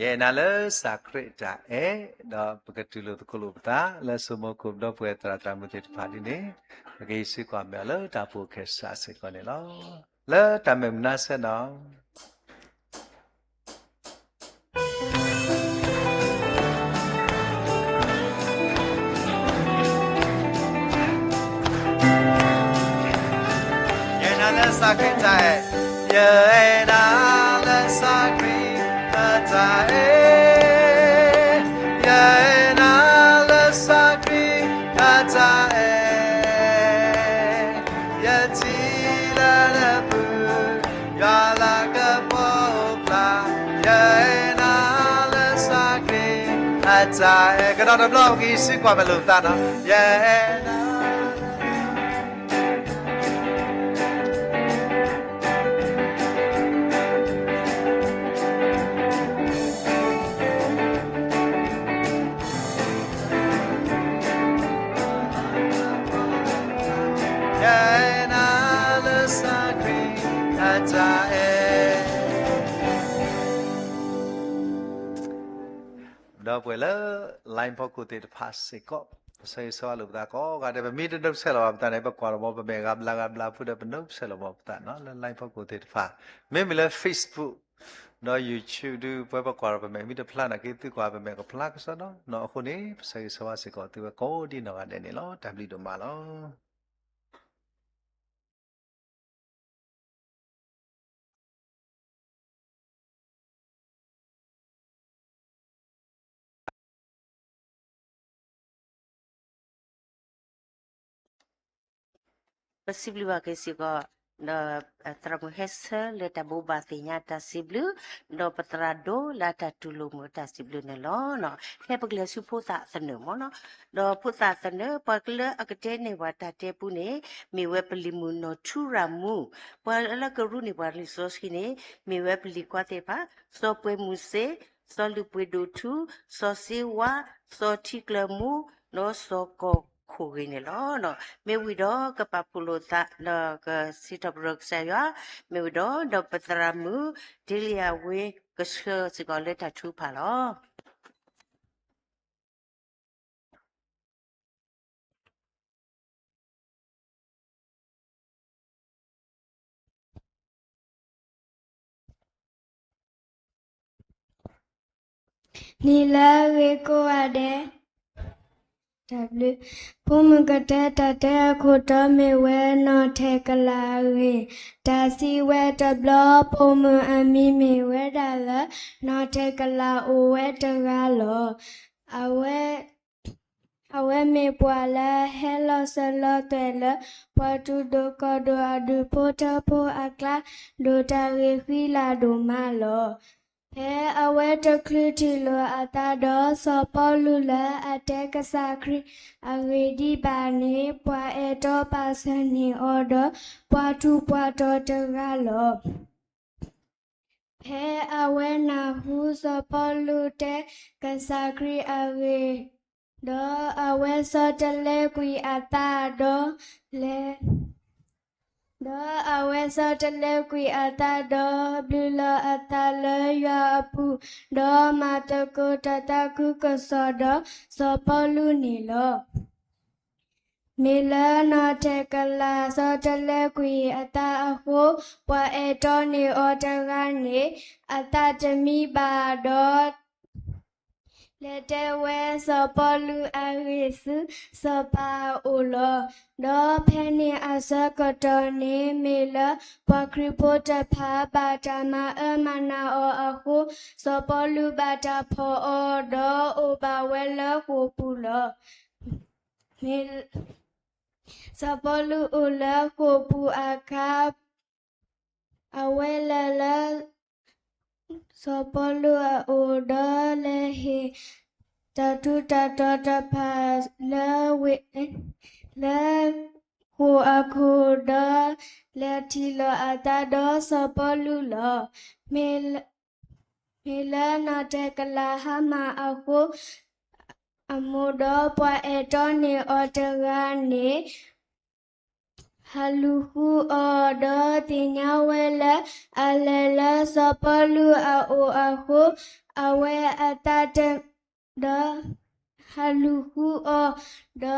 ယအဲၣ်နၤလၢစၢ်ခရံာ်တၢ်အဲၣ်, ဒီးပကတူၢ်လိာ်သကိးလိာ်ပသး လၢစိမိၤခိၣ်ပဒီပုၢ်ဝဲၢ်သရၣ်သရၣ်မုၣ်သ့ၣ်တဖၣ်ဒ်န့ၣ်, ပကဟံးစုကွၢ်မဲာ်အီၤလၢတၢ်အိၣ်ဖှိၣ်အခၢၣ်စးစ့ၢ်ကီးန့ၣ်လီၤ. လၢတၢ်မဲာ်မုာ်နါဆဲနီၤ ယအဲၣ်နၤလၢစၢ်ခရံာ်တၢ်အဲၣ်, ယအဲၣ်နၤလၢစၢ်ခရံာ်တၢ်အဲၣ်, ယအဲၣ်နၤလၢစၢ်ခရံာ်တၢ်အဲၣ်, ယထံၣ်လၢနပူၤ ယွၤလၤကပီၤအိၣ်ဖျါ, ယအဲၣ်နၤလၢစၢ်ခရံာ်အတၢ်အဲၣ်, ကဒီးတဘျီ ပကဟံးစုကွၢ်မဲာ်လိာ်ပသးနီၤ, ယအဲၣ်နၤ ယအဲၣ်နၤလၢစၢ်ခရံာ်အတၢ်အဲၣ် ဒီပုၢ်ဝဲၢ်လၢ line ဖီခိၣ်သ့ၣ်တဖၣ်စ့ၢ်ကီး, ပဆၢဂ့ၤဆၢဝါလိာ်ပသးကိးဂၤဒဲး, ပမ့ၢ်တဒိးဆဲးလီၤဘၣ်ပသးန့ၣ် ပကွၢ်လီၤဘီပမဲာ်ဂၤဘျါဂၤဘျါဖုဒီး ပဒိးဆဲးလီၤဘီပသးနီၤ, လၢ line ဖီခိၣ်သ့ၣ်တဖၣ်, မ့မ့ၢ်လၢ Facebook ဒီး YouTube ဒုး ပဝဲပကွၢ်လီၤပမဲာ်မ့ၢ်တဖျါနာ်က့ သုကွၢ်ပမဲာ်ကဖျါကစီဒီနီၤ, အဃိန့ၣ် ပဆၢဂ့ၤဆၢဝါစ့ၢ်ကီးသုဝဲကိးဒံးနီၢ်ဂၤဒဲးန့ၣ်လီၤ. တၢ်ဘျုးဒိၣ်မးလီၤ. ပစံးဘျုးဘၣ်က့ၤစ့ၢ်ကီး ဒီးသရၣ်မုၣ်ဟဲဆၢလၢတၢ်ဘိးဘၣ်သ့ၣ်ညါတၢ်စံးဘျုး, ဒီးပသရၣ်ဒိၣ်လၢတၢ်တူၢ်လိာ်မုာ်တၢ်စံးဘျုးန့ၣ်လီၤ. ဖဲပကလဲၤဆူဖိသၣ်သနၢၣ်မ့ၢ်နီၤ, ဒီးဖိသၣ်သနၢၣ် ပှၤလၢအကတဲန့ၢ်ပှၤတၢ်တဲပူန့ၣ် မ့ၢ်ဝဲပလံၤမုၣ်နီၢ်ထူရၤမူ, ပှၤလၢကရူၢ်န့ၢ်ပှၤလံာ်စီဆှံန့ၣ် မ့ၢ်ဝဲပလံၤခွါသ့ၣ်တဖၣ်, စီၤပှဲၤမုၢ်စ့, စီၤလုၢ်ပှ့ၤဒိၣ်ထူ, စီၤစ့ဝါ, စီၤထံကျၢၤမူ, ဒီးစီၤကီၢ်ခိၣ်ဂ့ၤန့ၣ်လီၤ. မ့ၢ်ဝံၤဒီးကပာ်ဖှိၣ်လိာ်သး ဒီးကစံးထီၣ်ပတြၢၤကစၢ်ယွၤ, မ့ၢ်ဝံၤဒီး ဒီးပသရၣ်မုၣ် ဒ့လံယၤဝ့ ကဆှၢစ့ၢ်ကီးလၢတၢ်ထုကဖၣ်လီၤ. နံၤလၢအဂ့ၤကိးဂၤဒဲး, တၢ်ဘျုး, ဖိမုၣ်ကတဲတၢ်တဲအခိၣ်တီမ့ၢ်ဝဲနီၢ်ထဲကလးအဂ့ၢ်, တၢ်စံးဝဲတဘျီ ဖိမုၣ်အမံၤမ့ၢ်ဝဲဒၣ်လၢ နီၢ်ထဲကလးအိၣ်ဝဲတဂၤလီၤ. အဝဲ အဝဲမ့ၢ်ပှၤလၢဟဲလီၤစၢၤလီၤသွဲၣ်လၢ ပှၤထူဒိၣ်ကီၢ်ဒိၣ်အဒူၣ်ဖိထၢဖိအကျါ, ဒိၣ်တၢ်ဂ့ၢ်ဃံလၤဒိၣ်မးလီၤ. ဖဲအဝဲတချုးထံၣ်လိာ်အသးဒီးစီၤပီလူးလၢအတဲကစၢ်ခရံာ်အဂ့ၢ်ဒံးဘၣ်န့ၣ်, ပှၤအဲၣ်တီပာ်စၢၤန့ၢ်အီၤဒီး ပှၤထူးပှၤတီၤတဂၤလီၤ. ဖဲအဝဲနၢ်ဟူစီၤပီလူးတဲကစၢ်ခရံာ်အဂ့ၢ်, ဒီးအဝဲဆီတလဲကွံာ်အသးဒီးလဲၤ, ဒီးအဝဲဆီတလဲကွံာ်အသးဒီး ဘျုးလီၤအသးလၢယွၤအပူၤ, ဒီးမၤသကိးတၢ်သးခုကစီၣ်ဒီးစီၤပီလူးန့ၣ်လီၤ. မ့ၢ်လၢနီၢ်ထဲကလးဆီတလဲကွံာ်အသးအဃိ, ပှၤအဲၣ်တီန့ၢ်အီၤတဂၤန့ၣ် အသးတမံဘၣ်ဒီး လဲၤတဲဝဲစီၤပီလူးအဂ့ၢ်ဆူ စီၤပၤအအိၣ်လီၤ. ဒီးဖဲန့ၣ်အဆၢကတီၢ်န့ၣ် မ့ၢ်လၢပှၤခရံာ်ဖိတဖၣ်ဘၣ်တၢ်မၤအၢမၤနးအီၤအဃိ, စီၤပီလူးဘၣ်တၢ်ဖီၣ်အီၤဒီးအိၣ်ဘၣ်ဝဲလၢဃိာ်ပူၤလီၤ. မ့ၢ် စီၤပီလူးအိၣ်လၢဃိာ်ပူၤအခါ, အဝဲလဲၤလၢ စီၤပီလူးအအိၣ်ဒီးလဲၤဟ့ၣ် တၢ်ထူးတၢ်တီၤတဖၣ်လၢဝ့ၢ်, လၢဃိာ်အခိၣ်ဒီး လဲၤထံၣ်လိာ်အသးဒီးစီၤပီလူးလီၤ. မ့ၢ်လၢ မ့ၢ်လၢနီၢ်ထဲကလးဟါမၢ်အဃိ, အမိၢ်ဒီးပှၤအဲၣ်တီန့ၢ်အီၤတဂၤန့ၣ် ဟးလူၤဃုအီၤဒီးသ့ၣ်ညါဝဲလၢအလဲၤလၢစီၤပီလူးအအိၣ်အဃိ, အဝဲအသးတ, ဒီးဟးလူၤဃုအီၤ,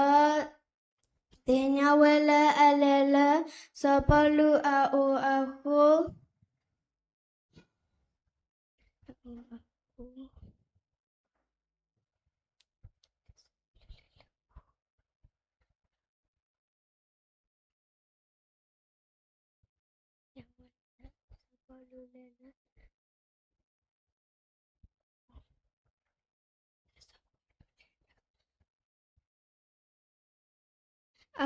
ဒီးသ့ၣ်ညါဝဲလၢအလဲၤလၢစီၤပီလူးအအိၣ်အဃိ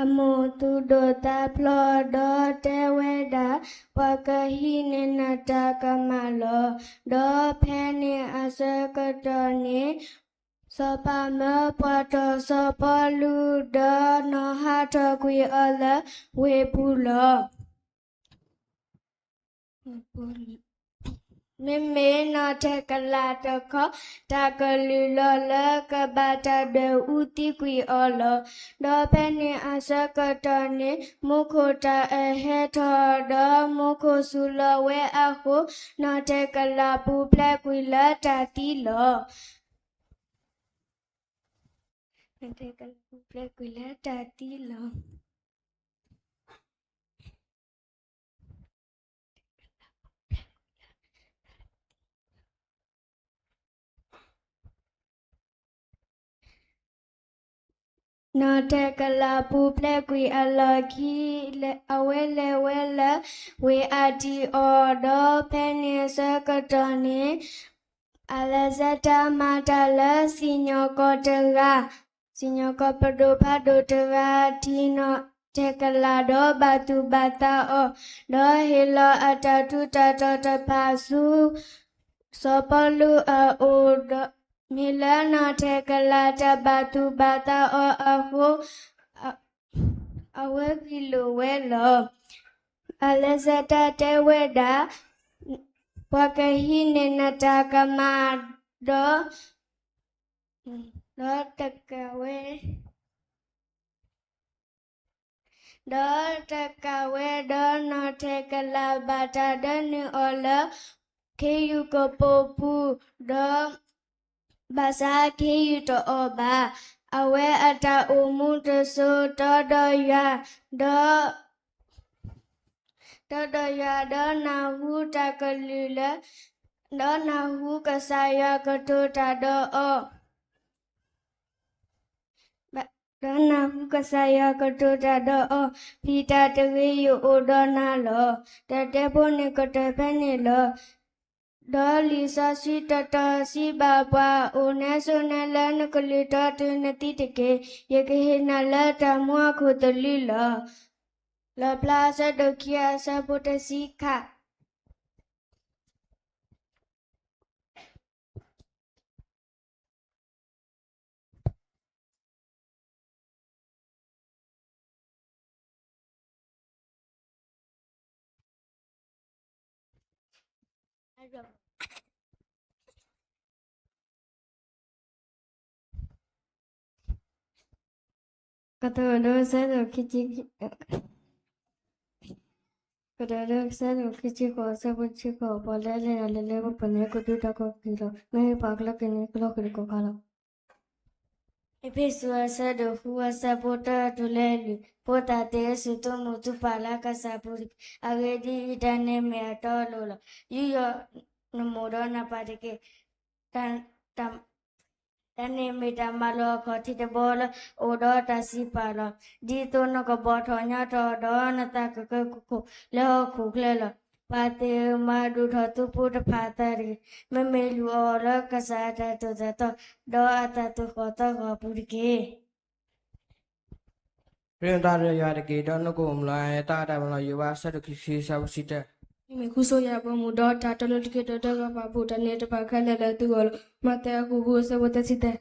အမိၢ်သူၣ်ဒိၣ်သးဖျိးဒီးတဲဝဲဒၣ်, ပှၤကဟံးန့ၢ်နတၢ်ကမၣ်လီၤ. ဒီးဖဲန့ၣ်အဆၢကတီၢ်န့ၣ် စီၤပၤမၢပှၤတီၢ်စီၤပီလူးဒီးနီၢ်ဟးထီၣ်ကွံာ်အီၤလၢဝ့ၢ်ပူၤလီၤ. မ့မ့ၢ်နီၢ်ထဲကလးတခီ တၢ်ကလုၢ်လီၤလၢကဘၣ်တၢ်ဒွဲၣ်အူသံကွံာ်အီၤလီၤ. ဒီးဖဲန့ၣ်အဆၢကတီၢ်န့ၣ် မူခိၣ်တၢ်အဟဲထီၣ်ဒီးမူခိၣ်စူၤလီၤဝဲအဃိ, နီၢ်ထဲကလးပူၤဖျဲးကွံာ်လၢတၢ်သံလီၤ. နီၢ်ထဲကလးပူၤဖျဲးကွံာ်လၢတၢ်သံလီၤ. နီၢ်ထဲကလးပူၤဖျဲးကွံာ်အလီၢ်ခံ, အဝဲလဲၤဝဲလၢဝ့ၢ်အါတံၢ်အီၤ, ဒီးဖဲန့ၣ်အဆၢကတီၢ်န့ၣ် အလဲးစဲးတၢ်မၤတၢ်လၢစံၣ်ညီၣ်ကွီၢ်တဂၤ, စံၣ်ညီၣ်ကွီၢ်ပဒိၣ်ဖးဒိၣ်တဂၤ ထံၣ်နီၢ်ထဲကလးဒီးဘၣ်သူၣ်ဘၣ်သးအီၤ, ဒီးဟ့ၣ်လီၤအတၢ်ထူးတၢ်တီၤတဖၣ်ဆူ စီၤပီလူးအအိၣ်ဒီး, မ့ၢ်လၢနီၢ်ထဲကလးတၢ်ဘၣ်သူၣ်ဘၣ်သးအီၤအဃိ, အဝဲဂ့ၢ်လိာ်ဝဲလီၤ. အလဲးစဲးတၢ်တဲဝဲဒၣ်, ပှၤကဟံးန့ၢ်နတၢ်ကမၣ်ဒီး, ဒီးတကးဝဲ ဒီးတကးဝဲဒီး နီၢ်ထဲကလးဘၣ်တၢ်ဒၢနုာ်အီၤလၢ ခ့ယုၢ်ကပိာ်ပူၤ, ဒီး ဘၣ်ဆၣ်ခ့ယုၢ်တအီၣ်ဘၣ်. အဝဲအတၢ်အိၣ်မူတစိၤတီဒီးယွၤ, ဒီး တီဒီးယွၤဒီးနၢ်ဟူတၢ်ကလုၢ်လၢ ဒီးနၢ်ဟူကစၢ်ယွၤကတိၤတၢ်ဒီးအီၤ, ဒီးနၢ်ဟူကစၢ်ယွၤကတိၤတၢ်ဒီးအီၤ, ဖံတၢ်တဂ့ၤ, ယအိၣ်ဒီးနၤလီၤ. တၢ်တဲဖိန့ၣ်ကတၢၢ်ဖဲန့ၣ်လီၤ. ဒီးလံာ်စီဆှံတတီၤစံးဘၣ်ပှၤ, အိၣ်နဲဆိးနဲလၢနကလုၢ်ဒီးတုၤနသံတက့ၢ်. ယကဟ့ၣ်နၤလၢတၢ်မူအခိၣ်သလုးလီၤ. လီၣ်ဖျါအဆၢဒိၣ်ခံအဆၢဖိတဆံခါ. ကတိၤဒိ ဆၢဒိၣ်ခံဆံ, ကတိၤဒိ ဆၢဒိၣ်ခံဆံဃိး, ဆၢဖိတဆံဃိး, ပှၤလၢအလဲၤတၢ်လၢလၢပှဲၤပှဲၤန့ၣ် ကဒုးတၢ်ကိးက့ၤလီၤ. မ့ၢ်ပှၤကျၢၤက့ၤန့ၣ် ကလီၤဃံၤတကီၢ်ခါလီၤ. အ့းဖ့းစူး အဆၢဒိၣ်ဃု အဆၢဖိတၢတုၤလၢလွံၢ်, ဖိသၣ်သ့ၣ်ဧၢ, စူၢ်သိးမုာ်သုပၢ်လၢကစၢ်အပူၤတက့ၢ်. အဂ့ၢ်ဒ်အံၤ, တၢ်န့ၣ်မ့ၢ်အတီအလိၤလီၤ. ယူးယီၣ်နမိၢ်ဒီးနပၢ်တက့ၢ်. တၢ် တၢ်န့ၣ်မ့ၢ်တၢ်မၤလိာ်အခီၣ်ထံးတဘီလၢ အိၣ်ဒီးတၢ်စံးပာ်လီၤ. ဒ်သိးနကဘီၣ်ထီၣ်ညီထီၣ်ဒီးနသးကကၢကကိၣ်လၢဟီၣ်ခိၣ်ချၢလီၤ. ပၢ်သ့ၣ်ဧၢ, မၤဒိၣ်ထီၣ်သုပူၤတဖၣ်အသးတဂ့ၤ. မ့မ့ၢ်လူၤအီၤလၢကစၢ်အတၢ်သိၣ်တၢ်သီ ဒီးအတၢ်သူၣ်ဃီၣ်သးဃီၤအပူၤတက့ၢ်. ရ့နသးဒီးယွၤတက့ၢ်, ဒီးနကအိၣ်မုာ်လီၤ. တၢ်အတၢ်မၤလီၤယိၤဘး အဆၢဒိၣ်ခံဆံ အဆၢဖိတဆံတၢ, မ့မ့ၢ်ဃုဆိယၤအဘီအမုၢ်, ဒီးတၢ်တလိၤတက့ၢ်, ဒီးတၢ်ဂီၤပာ်ဖှိၣ်တၢ်န့ၣ် တဘၣ်ခဲလၢာ်လၢသုဂီၢ်လီၤ. မးသဲအခိၣ်ဃု အဆၢဖိသၢဆံသၢ.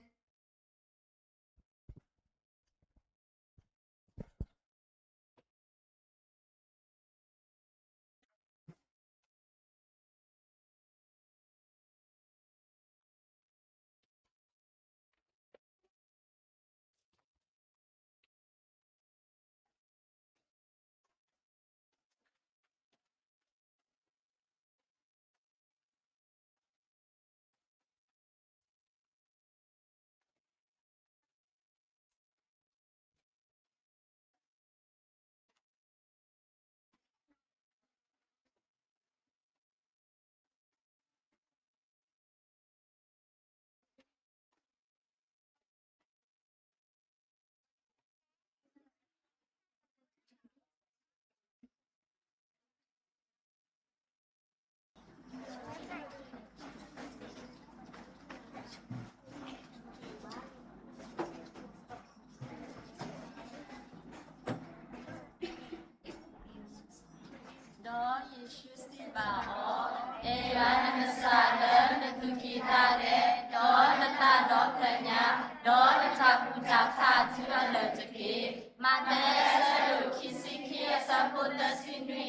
ဒီးယ့ၣ်ၡူးစံးဘၣ်အီၤ, အဲၣ်ယွၤနကစၢ်လၢနသူၣ်ကံၢ်သးလဲ, ဒီးနသးဒီဖျၢၣ်ညါ, ဒီးနတၢ်ကူၣ်တၢ်ဖးအထူအလၢာ်တက့ၢ်. မးသဲ အဆၢဒိၣ်ခံဆံခံ အဆၢဖိသၢဆံနွံ.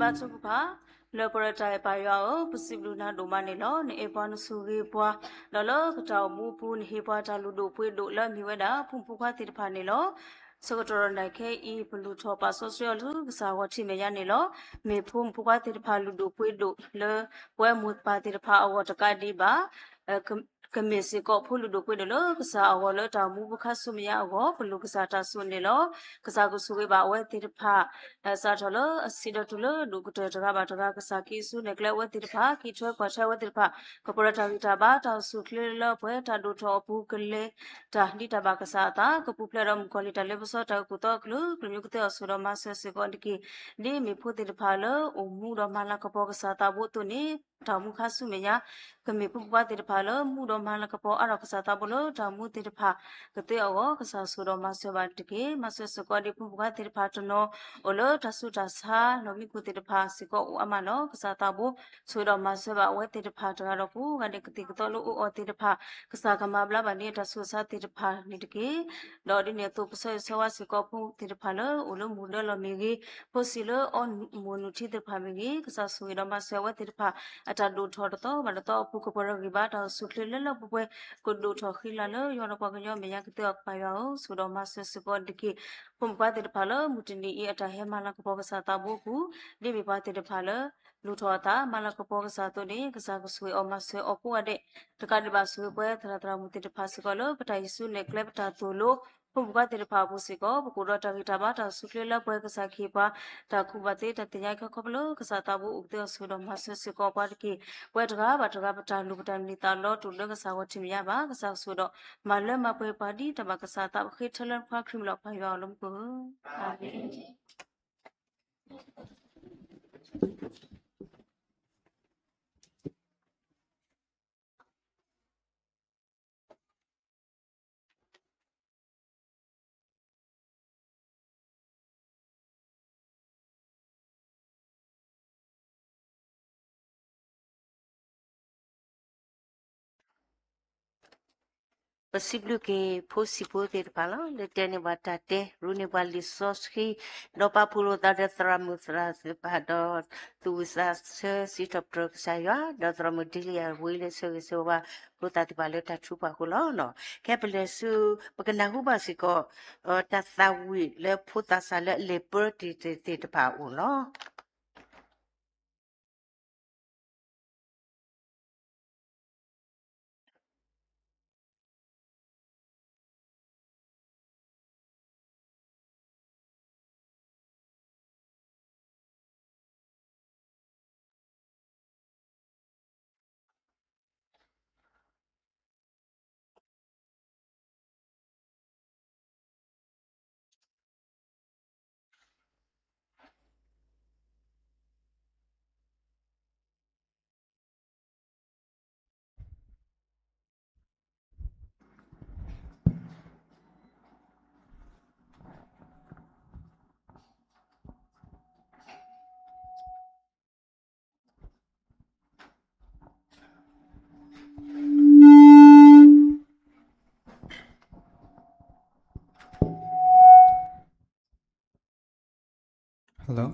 တၢ်ထုကဖၣ်, လၢပရၢတၢ်အဲၣ်ပၢ်ယွၤဧၢ, ပစံးဘျုးနၤဒိၣ်မးန့ၣ်လီၤ. နအဲၣ်ပှၤနဆိၣ်ဂ့ၤပှၤ, ဒီးလၢပတၢ်အိၣ်မူအပူၤ နဟ့ၣ်ပှၤတၢ်လုၢ်ဒိၣ်ပှ့ၤဒိၣ်လၢအမ့ၢ်ဝဲဒၣ် ဖိမုၣ်ဖိခွါသ့ၣ်တဖၣ်န့ၣ်လီၤ. ဆၢကတီၢ်ဒီးနၤခဲအံၤ ပလူၤထီၣ်ပာ်စီဆှံအီၤလၢကစၢ်အဂီၢ်ထံးမဲာ်ညါန့ၣ်လီၤ. မ့ၢ်ဖိမုၣ်ဖိခွါသ့ၣ်တဖၣ်လုၢ်ဒိၣ်ပှ့ၤဒိၣ်လၢပဝဲမိၢ်ပၢ်သ့ၣ်တဖၣ်အဂီၢ်တကးဒံးဘၣ် ကမ့ၢ်စ့ၢ်ကီးဖိလုၢ်ဒိၣ်ပှ့ၤဒိၣ်လၢကစၢ်အဂီၢ်လၢတၢ်အိၣ်မူပူၤခါဆူမဲာ်ညါအဂီၢ် ပလိၣ်ကစၢ်တၢ်ဆိၣ်ဂ့ၤန့ၣ်လီၤ. ကစၢ်ကဆိၣ်ဂ့ၤဘၣ်အဝဲသ့ၣ်တဖၣ် စးထီၣ်လၢအဆံးဒီးတုၤလၢဒိၣ်ကတၢၢ်တဂၤဘၣ်တဂၤ ကစၢ်က့ၤဆူနဲၣ်ကျဲအဝဲသ့ၣ်တဖၣ် က့ၤထွဲကွၢ်ထွဲအဝဲသ့ၣ်တဖၣ် ကပီၤဒီးတၢ်ဂံၢ်တၢ်ဘါ တၢ်အိၣ်ဆူၣ်အိၣ်ချ့လၢပှဲၤ တၢ်ဒိၣ်ထီၣ်အပူၤကလဲၤတၢ်ဒ်တၢ်ဘၣ်ကစၢ်အသး ကပူၤဖျဲးဒီးမုၣ်ကီၤလံၢ်တၢ်လ့ပစီတၢ်အုၣ်က့ၤခီၣ်က့ၤ ကမျၢၢ်ကသ့အီၤဆိၣ်ဒီးမၤစၢၤစ့ၢ်ကီးတက့ၢ်. ဒ်မ့ၢ်ဖိသ့ၣ်တဖၣ်လၢအိၣ်မူဒီးမၤလၤကပီၤကစၢ်သးဘိအသိးန့ၣ် တၢ်အိၣ်မူခါဆူမဲာ်ညါ ကမ့ၢ်ဖိမုၣ်ဖိခွါသ့ၣ်တဖၣ်လၢမူဒီးမၤလၤကပီၤအါထီၣ်ကစၢ်သးဘိလၢတၢ်အိၣ်မူသ့ၣ်တဖၣ် ကသ့အဂီၢ် ကစၢ်ဆိၣ်ဒီးမၤစၢၤဘၣ်တက့ၢ်. မၤစၢၤစ့ၢ်ကီးဒ်ဖိမုၣ်ဖိခွါသ့ၣ်တဖၣ်တနီၤ အိၣ်လၢတၢ်ဆူးတၢ်ဆါလီၤမံခိၣ်သ့ၣ်တဖၣ်စ့ၢ်ကီးအိၣ်အါမးလီၤ. ကစၢ်သးဘိ ဆိၣ်ဒီးမၤစၢၤဘၣ်အဝဲသ့ၣ်တဖၣ်တဂၤဒီးကိးဂၤဒဲး ကသံၣ်ကသီလၢအအိၣ်အီၤသ့ၣ်တဖၣ် ကစၢ်ကမၤဘျါဘၣ်န့ၢ်တၢ်ဆူးတၢ်ဆါသ့ၣ်တဖၣ်န့ၣ်တက့ၢ်. ဒီးဒ်န့ၣ်အသိး ပဆီၣ်ဆၢဝါစ့ၢ်ကီးဖိသ့ၣ်တဖၣ်လၢအိၣ်လၢမူၤဒၢလီၢ်မ့ၢ်ဂ့ၤ, ဖိဆံးလၢအီမူၤနုာ်ထံသ့ၣ်တဖၣ်မ့ၢ်ဂ့ၤ, ကစၢ်ဆိၣ်ဂ့ၤဒီးမၤစၢၤအဝဲသ့ၣ်တဖၣ် အတၢ်ဒိၣ်ထီၣ်တသီဘၣ်တသီအပူၤ ကပီၤဒီးဂံၢ်ဘါတၢ်အိၣ်ဆူၣ်အိၣ်ချ့လၢလၢပှဲၤပှဲၤ ကဒိၣ်ထီၣ်ဃံလၤလၢယွၤဒီးပှၤကညီမဲာ်ညါကသ့အီၤ ပၢ်ယွၤဧၢ, ဆိၣ်ဒီးမၤစၢၤစ့ၢ်ကီးတက့ၢ်. ဖိမုၣ်ဖိခွါသ့ၣ်တဖၣ်လၢမုၢ်တနံၤအံၤအတၢ်ဟဲမၤလၤကပီၤကစၢ်သးဘိအပူၤ ဒ်မ့ၢ်ပှၤသ့ၣ်တဖၣ်လၢ လူၤထီၣ်အသးမၤလၤကပီၤကစၢ်အသိးန့ၣ် ကစၢ်ကဆိၣ်ဂ့ၤအီၤမၤစၢၤအီၤကိးဂၤဒဲး, တကးဒံးဘၣ်ဆိၣ်ဂ့ၤပှၤသရၣ်သရၣ်မုၣ်သ့ၣ်တဖၣ်စ့ၢ်ကီးလၢ ပတၢ်ဟံးစုနဲၣ်ကျဲပတၢ်သိၣ်လိ ဖိမုၣ်ဖိခွါသ့ၣ်တဖၣ်အပူၤစ့ၢ်ကီး ပကအိၣ်ဒီးတၢ်ဂံၢ်တၢ်ဘါတၢ်အိၣ်ဆူၣ်အိၣ်ချ့လၢပှဲၤ ကစၢ်ကဟ့ၣ်ပှၤ တၢ်ကူၣ်ဘၣ်သ့တၢ်သ့ၣ်ညါခဲခီဖျိလၢကစၢ်သးဘိအိၣ်ကသ့အီၤ ဆိၣ်ဒီးမၤစၢၤစ့ၢ်ကီးပှၤတက့ၢ်. ပဝဲတဂၤဘၣ်တဂၤပတၢ်လူၤပတၢ်မုၢ်လၢ်သးလီၤတူာ်လၢကစၢ်ဂီၢ်ထံးမဲာ်ညါဘၣ်, ကစၢ်ကဆိၣ်ဒီးမၤလၢမၤပှဲၤပှၤဒ်တၢ်ဘၣ်ကစၢ်အသး ပဃ့ထၢလၢပှၤခရံာ်မံၤလီၤ ပၢ်ယွၤဧၢ လၢမူခိၣ်ဧၢ, အၤမ့ၣ်.ပစံးဘျုးက့ၤဖိဆံးဖိသ့ၣ်တဖၣ်လီၤ. လၢတဲန့ၢ်ပှၤတၢ်တဲ ရူန့ၢ်ပှၤလံာ်စီဆှံ, ဒီးပာ်ဖှိၣ်လိာ်သးဒီးသရၣ်မုၣ်သရၣ်သ့ၣ်တဖၣ်ဒီး သူၣ်ဝံၣ်သးဆၢစံးထီၣ်ပတြၢၤကစၢ်ယွၤ, ဒီးသရၣ်မုၣ်ဒ့လံယၤဝံလၢဆၢဂ့ၤဆၢဝါဖိသၣ်သ့ၣ်တဖၣ်လၢတၢ်ထုကဖၣ်အဃိလီၤ. ခဲပလဲၤဆူ ပကနၢ်ဟူဘၣ်စ့ၢ်ကီး တၢ်သးဝံၣ်လၢဖိသၣ်ဆံးလၢအလဲၤပၢတ့ၢ်သ့ၣ်တဖၣ်အအိၣ်လီၤ. Hello?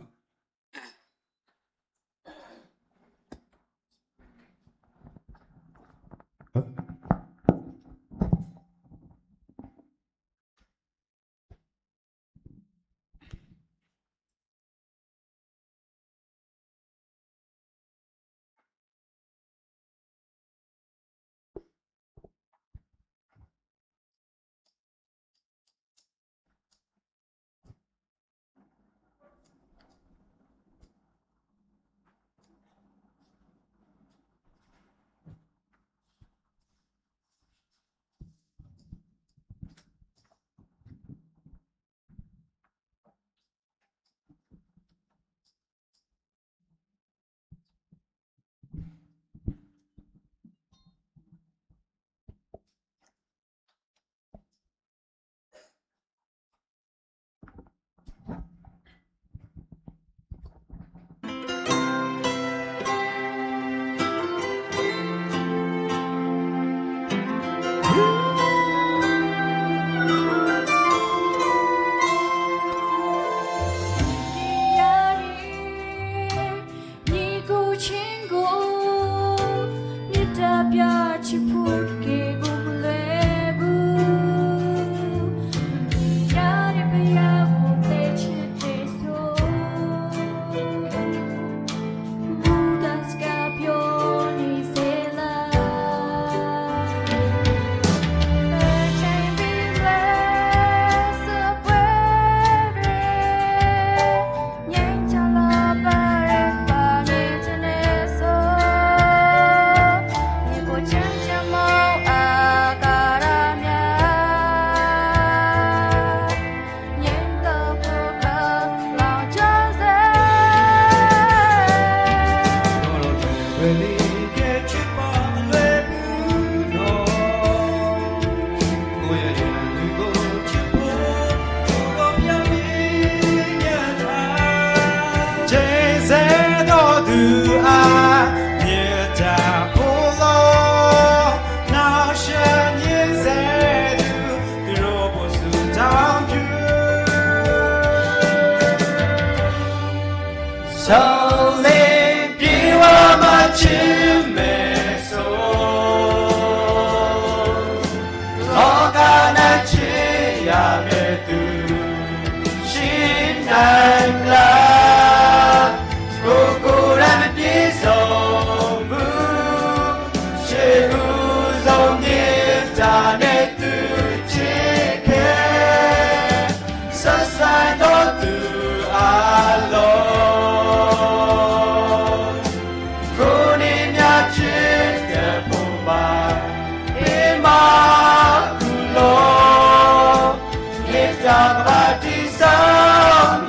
ကဘၣ်တံၢ်စီ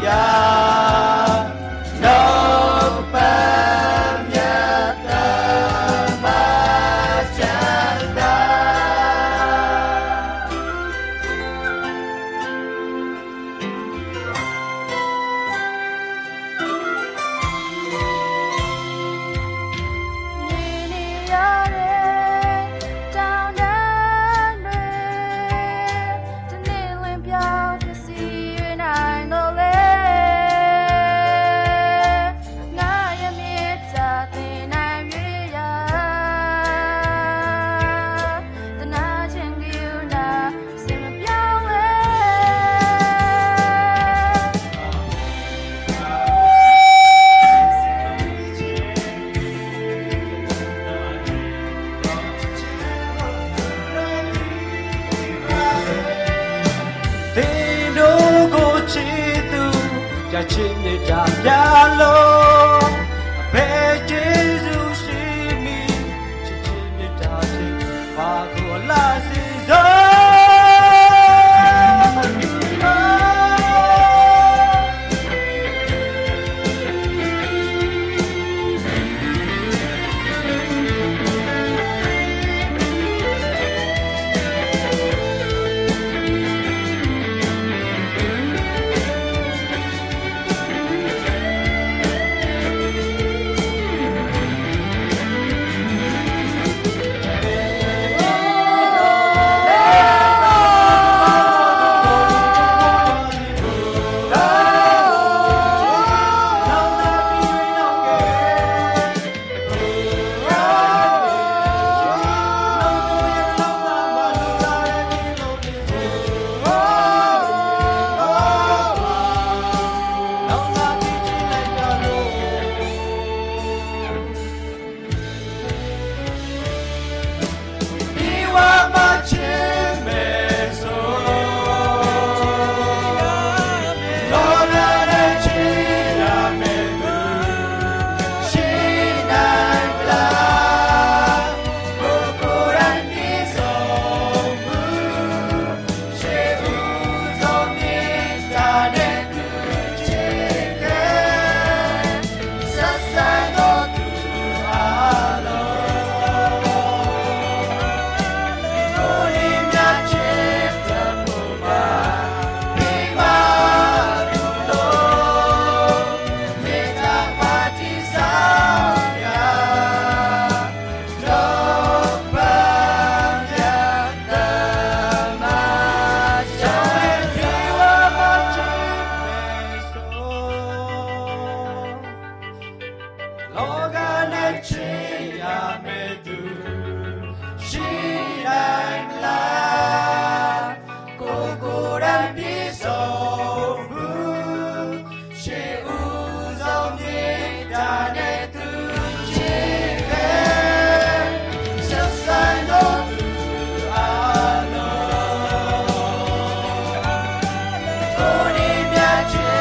ယၤ, ဒီးပၢ်မၢတၢ်မၤစၢၤသး န့ၣ်ယၤဒၣ် တၢ်နၢနွဲၣ် တန့ၢ်လၢပျီကစံးယွၤနၤဒီးလဲၣ်, ငါယမ့ၢ်တၢ်သ့ၣ်နၤမ့ၢ်ယၤ သနာ်က့ က့ၤနၤ စံးမပျီဝဲ သ့ၣ်ဒိၣ်ကိးဆံးသူ, ယဆံးန့ၢ်တၢ်ပျၢ်လီၤ, အဖဲက့ၤဆူစံးမံ, ဆံးန့ၢ်တၢ်ဆံး ပှၤကိးလၢစံးစိ လီၤဂာ်န့ၣ်ဆံးယၤမဲာ်သူ, ဆံးနၤဘျါ, ကိးကိးဒၣ်ဒ်စီၤပူၤ, ဆံးအူစီၤမံ, တၢ်န့ၣ်သူဆံးဖဲ ဆၢစၢ်နီၢ်သူအလီၢ် ကိးနံၤမ့ၢ်ဆံး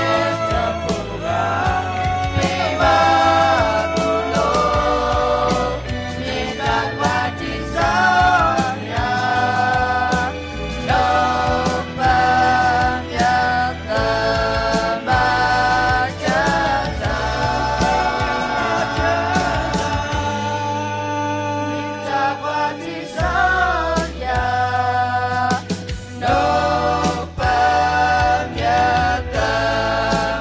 တၢ်ဖိဂၤ မ့ၢ်ဘၣ်ပူၤလီၤ မ့ၢ်တၢ်ကွၢ်ထံစီယၤ ဒီးပၢ်မၢတၢ်မၤစၢၤသး မ့ၢ်တၢ်ကွၢ်ထံစီယၤ ဒီးပၢ်မၢတၢ်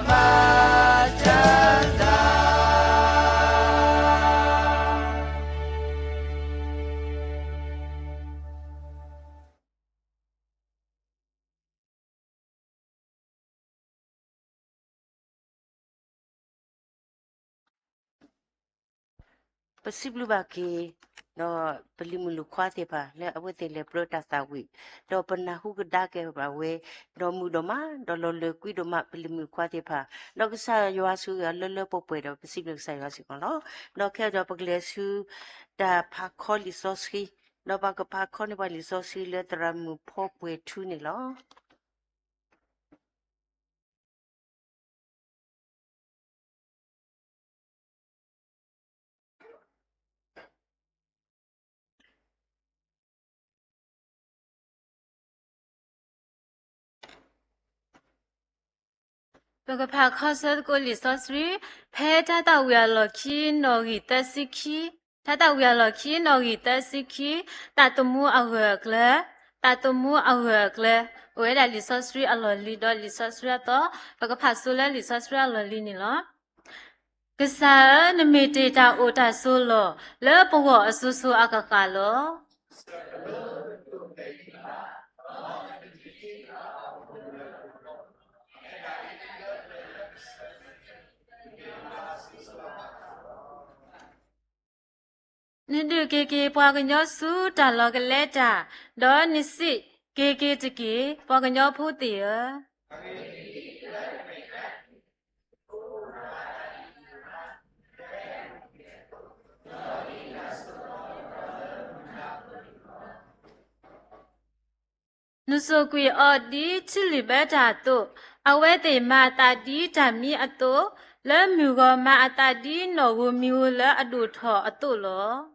မၤစၢၤသး ပစံးဘျုးဘၣ်က့ၤ ဒီးပလံၤမုၣ်လူၤခွါသ့ၣ်တဖၣ် လၢအဝဲသ့ၣ်လဲၤပြၢတၢ်သးဝံၣ် ဒီးပနၢ်ဟူကဒါက့ၤဘၣ်ဝဲ ဒီးမုာ်ဒိၣ်မး ဒီးလီၤလၢာ်ကွံဒိၣ်မး ပလံၤမုၣ်ခွါသ့ၣ်တဖၣ် ဒီးကစၢ်ယွၤဆိၣ်ဂ့ၤအီၤလၢလၢပှဲၤပှဲၤ ဒီးပစံးဘျုးကစၢ်ယွၤစ့ၢ်ကီးလီၤ. ဒီးခဲအံၤဒီးပကလဲၤဆူ တၢ်ဖးခီလံာ်စီဆှံ ဒီးပကဖးခီန့ၢ်ပှၤလံာ်စီဆှံလၢသရၣ်မုၣ်ဖီပှဲၤထူန့ၣ်လီၤ. ပစံးဘျုးဘၣ်က့ၤ ပလံၤမုၣ်လူၤခွါသ့ၣ်တဖၣ် လၢအဝဲသ့ၣ်လဲၤပြၢတၢ်သးဝံၣ် ဒီးမုာ်ဒိၣ်မး ဒီးလီၤလၢာ်ကွံဒိၣ်မး ပလံၤမုၣ်ခွါသ့ၣ်တဖၣ် ဒီးပစံးဘျုးကစၢ်ယွၤစ့ၢ်ကီးလီၤ. ပကဖးခီဆၢသကိးလံာ်စီဆှံ ဖဲတၢ်သၣ်ဝံၤအလီၢ်ခံနီၣ်ဂံၢ်သၢဆံခံ, တၢ်သၣ်ဝံၤအလီၢ်ခံနီၣ်ဂံၢ်သၢဆံခံ, သးသမူအဂၢၢ်အကျၢၤ, သးသမူအဂၢၢ်အကျၢၤ, အိၣ်ဝဲဒၣ်လံာ်စီဆှံအလီၢ်လံၤဒီးလံာ်စီဆှံအသီ, ပကဖးဆိလၢလံာ်စီဆှံအလီၢ်လံၤန့ၣ်လီၤ. ကစၢ်ဧၢ, နမ့ၢ်တ့ၢ်တၢ်အိၣ်တၢ်ဆိးလီၢ် လၢပဂီၢ်အစိၤစိၤအကဃၣ်လီၤ. နဒုးက့ၤက့ၤပှၤကညီဆူတၢ်လီၢ်ကလဲတၢ်, ဒီးနစံးက့ၤက့ၤတက့ၢ်, ပှၤကညီဖိသ့ၣ်ဧၢ. နစိာ်ကွံာ်အီၤဒ်ထံလုၣ်ဘၢတၢ်အသိး, အဝဲသ့ၣ်မၤအသးဒ်တၢ်မံအသိး, လၢမုၢ်ဂီၤမၤအသးဒ်နီၣ်ဧိၤမံၤဧိၤလၢအဒိၣ်ထီၣ်အသိးလီၤ.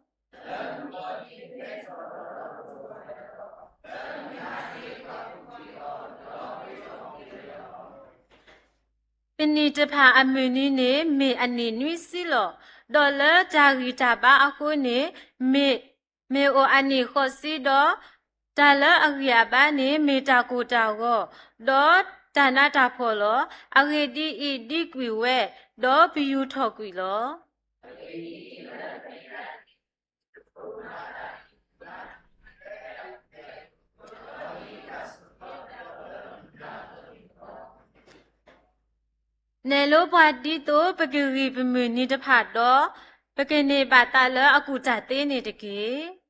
ပနံၣ်တဖၣ်အမုၢ်နံၤန့ၣ် မ့ၢ်အနံၣ်နွံဆံလီၤ. ဒီးလၢတၢ်ဂံၢ်တၢ်ဘါအဃိန့ၣ် မ့ၢ်, မ့ၢ်အိၣ်အနံၣ်ဃိးဆံဒီး, တၢ်လၢအဂံၢ်အဘါန့ၣ် မ့ၢ်တၢ်ကိၢ်တၢ်ဂီၤ, ဒီးတၢ်နးတၢ်ဖှီၣ်လီၤ. အဂ့ၢ်ဒ်အံၤ, ဒံကွံာ်ဝဲ, ဒီးပယူၤထီၣ်ကွံာ်လီၤ. နဲၣ်လိပှၤဒ်သိးပကဂံၢ်ပမုၢ်နံၤတဖၣ်ဒီး, ပကန့ၢ်ဘၣ်သးလၢအကူၣ်တၢ်သ့န့ၣ်တက့ၢ်.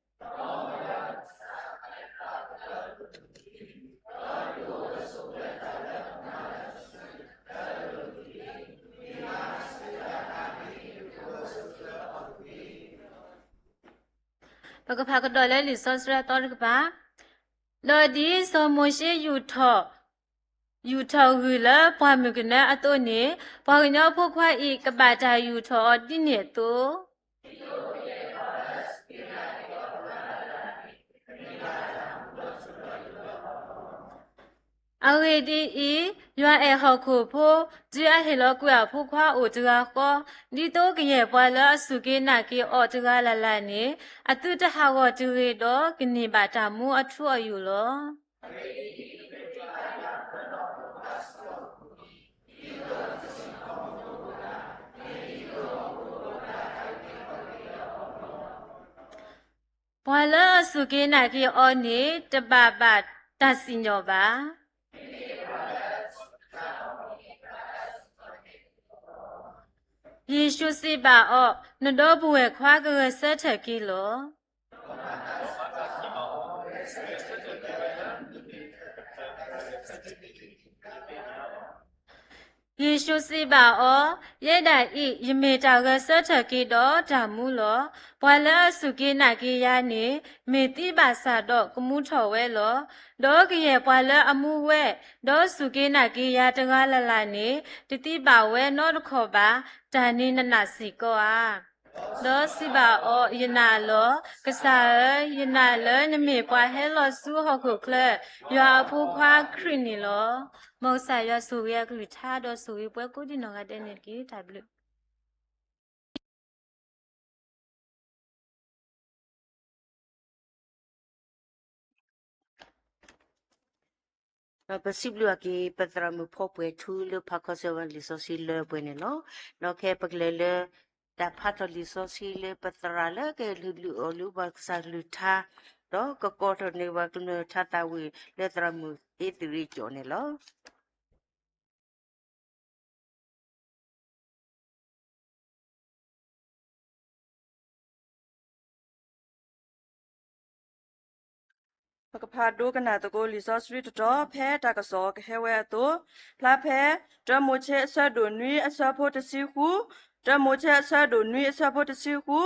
ပကဖးကဒီးလၢလံာ်စီဆှံအသီတကပၤ, ဒီးဒ်စီၤမိၤၡ့ယူာ်ထီၣ်, ယူာ်ထီၣ်ဂုၢ်လၢပှၢ်မုၢ်ကနၢအသိးန့ၣ်, ပှၤကညီဖိခွါအံၤကဘၣ်တၢ်ယူာ်ထီၣ်အီၤဒ်န့ၣ်အသိး အဂ့ၢ်ဒ်အံၤ, ယွၤအဲၣ်ဟီၣ်ခိၣ်ဖိ, တုၤအဟ့ၣ်လီၤကွံာ်အဖိခွါအိၣ်တဂၤဃီ, ဒ်သိးကယဲၢ်ပှၤလၢအစူၢ်က့ၤနာ်က့ၤအီၤတဂၤလၢ်လၢ်န့ၣ်, အသုတဟးဂီၤတဂ့ၤဒီး ကန့ၢ်ဘၣ်တၢ်မူအထူအယိာ်လီၤ. ပှၤလၢအစူၢ်က့ၤနာ်က့ၤအီၤန့ၣ် တဘၣ်ဘၣ်တၢ်စံၣ်ညီၣ်ဘၣ်. ယ့ၣ်ၡူးစံးဘၣ်အီၤ, နဒီပုၢ်ဝဲၢ်ခွါကဂဲၤဆၢထၢၣ်က့ၤလီၤ. ယ့ၣ်ၡူးစံးဘၣ်အီၤ, ယဲဒၣ်အံၤ ယမ့ၢ်တၢ်ဂဲၤဆၢထၢၣ်က့ၤဒီးတၢ်မူလီၤ. ပှၤလၢအစူၢ်က့ၤနာ်က့ၤယၤန့ၣ် မ့ၢ်သံဘၣ်ဆၣ်ဒီးကမူထီၣ်ဝဲလီၤ. ဒီးကယဲၢ်ပှၤလၢအမူဝဲ, ဒီးစူၢ်က့ၤနာ်က့ၤယၤတဂၤလၢ်လၢ်န့ၣ် တသံဘၣ်ဝဲနီတခီၣ်ဘၣ်. တၢ်န့ၣ်နနာ်စ့ၢ်ကီးဧါ. ဒီးစံးဘၣ်အီၤ, ယနာ်လီၤ. ကစၢ်ဧၢ, ယနာ်လၢနမ့ၢ်ပှၤဟဲလီၤဆူဟီၣ်ခိၣ်ချၢ, ယွၤအဖိခွါခရံာ်န့ၣ်လီၤ. မ်ကစၢ်ယွၤဆိၣ်ဂ့ၤအကလုၢ်ကထါ ဒီးဆိၣ်ဂ့ၤပှၤကိးဒံးနီၢ်ဂၤဒဲးန့ၣ်တက့ၢ်. တၢ်ဘျုး ပစံးဘျုးအက့ၤ ပသရၣ်မုၣ်ဖီပှဲၤထူ လၢဖးခီဆၢဝဲလံာ်စီဆှံလၢပှဲၤန့ၣ်လီၤ. ဒီးခဲအံၤပကလဲၤလၢ တၢ်ဖးထီၣ်လံာ်စီဆှံလၢပသရၣ်လၢကလုၢ်ဒုးအီၤလၢပှၤကစၢ်ကလုၢ်ကထါ, ဒီးကကိးထီၣ်န့ၢ်ပှၤကမျၢၢ်ထါသးဝံၣ်လၢသရၣ်မုၣ်အ့သရံကၠီၣ်န့ၣ်လီၤ. ပကဖးဒိကနၣ်သကိးလံာ်စီဆှံတတီၤ ဖဲတၢ်ကစီၣ်ကဟဲဝဲအသိး, ဖျါဖဲ တၢမိၤၡ့အဆၢဒိၣ်နွံအဆၢဖိတဆံဃု, တၢမိၤၡ့အဆၢဒိၣ်နွံအဆၢဖိတဆံဃု,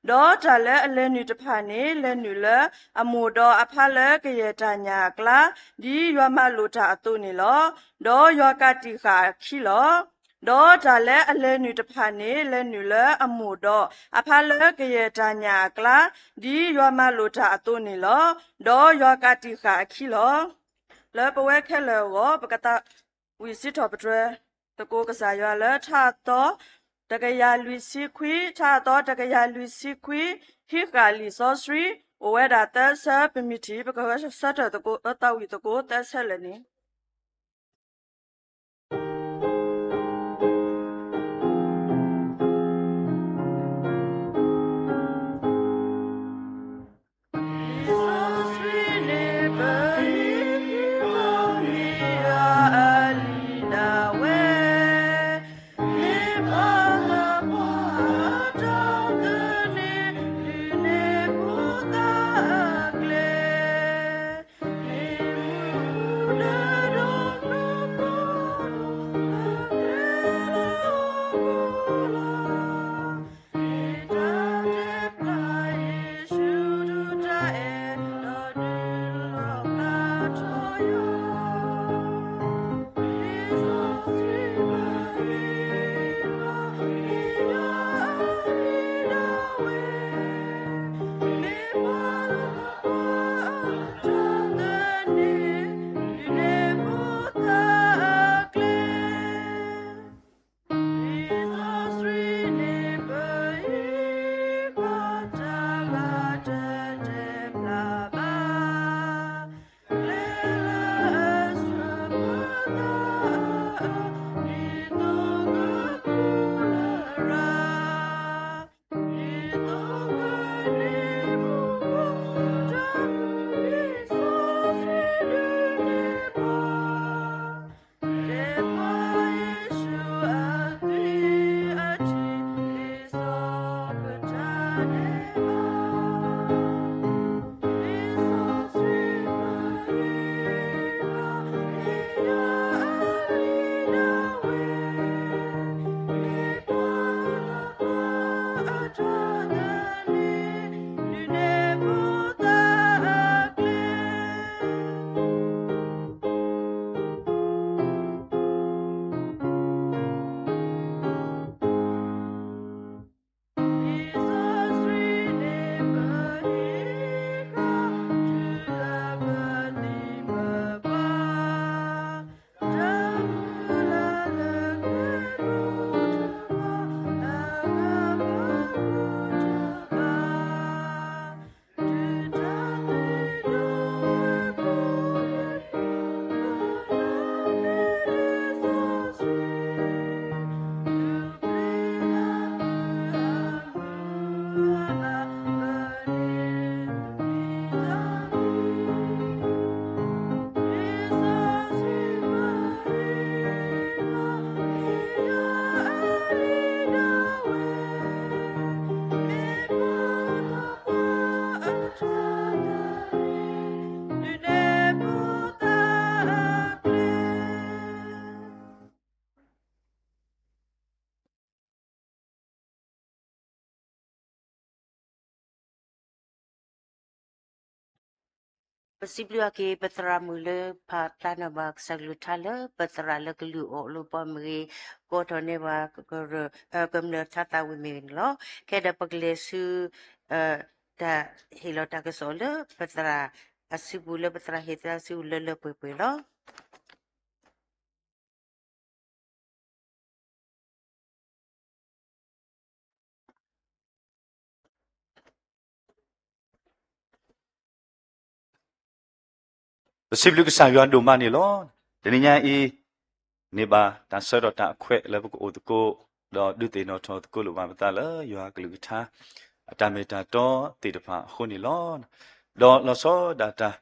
ဒီးတၢ်လၢအလဲၤနုာ်တဖၣ်န့ၣ် လဲၤနုာ်လၢအမိၢ်ဒီးအဖါလၢကယဲၢ်တၢ်ညၣ်အကျါ, ဒ်ယွၤမၤလိာ်တၢ်အသိးန့ၣ်လီၤ. ဒီးယွၤကးတံာ်ဃာ်အခံလီၤ. ဒီးတၢ်လၢအလဲၤနုာ်တဖၣ်န့ၣ် လဲၤနုာ်လၢအမိၢ်ဒီးအဖါလၢကယဲၢ်တၢ်ညၣ်အကျါ, ဒ်ယွၤမၤလိာ်တၢ်အသိးန့ၣ်လီၤ. ဒီးယွၤကးတံာ်ဃာ်အခံလီၤ. လၢပဝဲခဲလၢာ်အဂီၢ် ပကသးဝံၣ်စံးထီၣ်ပတြၢၤ သကိးကစၢ်ယွၤလၢထါအသီ တကယၤလွံၢ်ဆံခွံ, ထါအသီတကယၤလွံၢ်ဆံခွံ, ဟံးဃာ်လံာ်စီဆှံ အိၣ်ဝဲဒၣ်သၢဆၢ, ပမ့ၢ်ထံၣ် ပကဆၢထၢၣ်သကိး သးဝံၣ်သကိးသၢဆၢလၢာ်န့ၣ် ပစံးဘျုးအက့ၤ ပသရၣ်မုၣ်လၢဖးသးနၢၤဘၣ်ကစၢ်ကလုၢ်ကထါလၢ ပသရၣ်လၢကလုၢ်အီၣ်လၢပှၤမ့ၢ်ဂ့ၤ, ကိးထီၣ်န့ၢ်ဘၣ် ကမျၢၢ်ထါသးဝံၣ်မ့ၢ်ဂ့ၤန့ၣ်လီၤ. ခဲဒီးပကလဲၤဆူ တၢ်ဟ့ၣ်လီၤတၢ်ကစီၣ်လၢပသရၣ် အစုပူၤလၢပသရၣ်ဟ့ၣ်သရၣ်စုပူၤလၢလၢပှဲၤပှဲၤလီၤ. ပစံးဘျုးကစၢ်ယွၤဒိၣ်မးန့ၣ်လီၤ. တနံၤညါအံၤ န့ၢ်ဘၣ်တၢ်ဆၢထီၣ်တၢ်အခွဲးလၢပကအိၣ်သကိး, ဒီးဒုးသ့ၣ်နီၣ်ထီၣ်သကိးလိာ်ဘၣ်ပသးလၢယွၤကလုၢ်ကထါ အတၢ်မ့ၢ်တၢ်တီသ့ၣ်တဖၣ်အဃိန့ၣ်လီၤ. ဒီးလီၤဆီဒၣ်တၢ်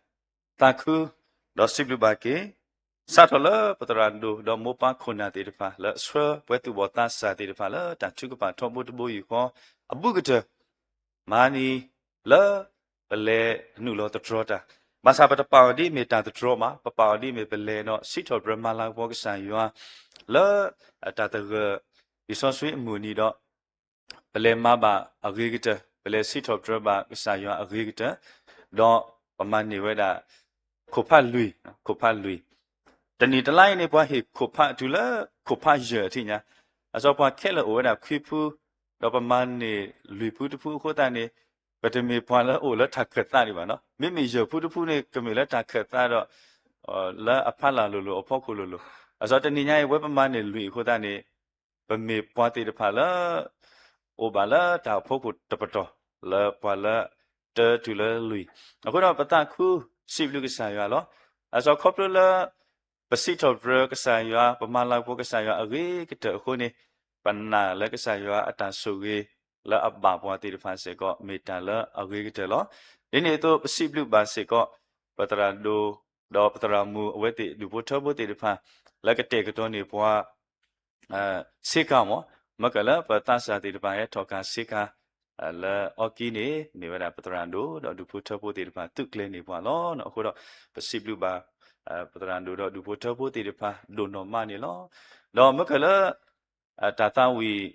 သးခု, ဒီးစံးဘျုးဘၣ်က့ၤ စးထီၣ်လၢပသရၣ်ဒိၣ်ဒီးမိၢ်ပၢ်ခိၣ်နၢ်သ့ၣ်တဖၣ် လၢအဆှၢပှၤသူၣ်ဘီၣ်သးစၢ်သ့ၣ်တဖၣ်လၢတၢ်ထုကဖၣ်ထီဘိတဘိယူၢ်ဃီ အဘူးကတၢၢ် မၤန့ၢ်လၢပလဲၤနုာ်လီၤသတြီၤတၢ်, ဘၣ်ဆၣ်ပတပာ်အီၤဒ်အမ့ၢ်တၢ်သတြီၤဘၣ်, ပပာ်အီၤဒ်အမ့ၢ်ပလဲၤဒီးစံးထီၣ်ပတြၢၤမၤလၤကပီၤကစၢ်ယွၤ လၢအတၢ်သဂၢၢ်လံာ်စီဆှံအမုၢ်နံၤဒီး ပလဲၤမၤဘၣ်အဂ့ၤကတၢၢ်, ပလဲၤစံးထီၣ်ပတြၢၤဘၣ်ကစၢ်ယွၤအဂ့ၤကတၢၢ်, ဒီးပမၤန့ၢ်ဝဲဒၣ် ခိၣ်ဖးလွံၢ်, ခိၣ်ဖးလွံၢ်, တနံၣ်တလါအံၤန့ၣ် ပှၤဟ့ၣ်ခိၣ်ဖးတုၤလၢခိၣ်ဖးယဲၢ်ထံၣ်ညါ, အစီပှၤခဲလၢာ်အိၣ်ဝဲဒၣ်ခွံဖု, ဒီးပမၤန့ၢ်လွံၢ်ဖုတဖုအဃိသတးန့ၣ် ပတမ့ၢ်ပှၤလၢအအိၣ်လၢတၢ်ခၢၣ်သးဒံးဘၣ်နီၤ, မ့မ့ၢ်ယဲၢ်ဖုတဖုန့ၣ် ကမ့ၢ်လၢတၢ်ခၢၣ်သးဒီး လၢအဖီလာ်လိၤလိၤ အဖီခိၣ်လိၤလိၤ, အစီတနံၤညါအံၤ ဝဲပမၤန့ၢ်လွံၢ်အဃိသတးန့ၣ် ပမ့ၢ်ပှၤသ့ၣ်တဖၣ်လၢ အိၣ်ဘၣ်လၢတၢ်အိၣ်ဖှိၣ်ခိၣ်တပတီၢ် လၢပှၤလၢတၢတုၤလၢလွံၢ်, အဃိဒီးပသးခုစံးဘျုးကစၢ်ယွၤလီၤ. အစီခီဖျိလၢ ပစံးထီၣ်ပတြၢၤကစၢ်ယွၤ ပမၤလၤကပီၤကစၢ်ယွၤအဂ့ၤကတၢၢ်အဃိန့ၣ် ပနာ်လၢကစၢ်ယွၤအတၢ်ဆိၣ်ဂ့ၤ လၢအဘၣ်ပှၤသ့ၣ်တဖၣ်စ့ၢ်ကီး မ့ၢ်တၢ်လၢအဂ့ၤကတၢၢ်လီၤ. ဒ်န့ၣ်အသိး ပစံးဘျုးဘၣ်စ့ၢ်ကီး ပသရၣ်ဒိၣ် ဒီးပသရၣ်မုၣ် အဝဲသ့ၣ်ဒူၣ်ဖိထၢဖိသ့ၣ်တဖၣ် လၢကတဲာ်ကတီၤန့ၢ်ပှၤ ဆ့ကၤမး, မ့ၢ်ကလၢပသးစၢ်သ့ၣ်တဖၣ်ဟဲထီၣ်ကၤဆ့ကၤ လၢအီကံန့ၣ် မ့ၢ်ဝဲဒၣ်ပသရၣ်ဒိၣ်ဒီးဒူၣ်ဖိထၢဖိသ့ၣ်တဖၣ်သုးကျဲၤန့ၢ်ပှၤလီၤ. အဃိဒီး ပစံးဘျုးဘၣ် ပသရၣ်ဒိၣ်ဒီးဒူၣ်ဖိထၢဖိသ့ၣ်တဖၣ်ဒိၣ်နီၢ်မးန့ၣ်လီၤ. ဒီးမ့ၢ်ကလၢ တၢ်သးဝံၣ်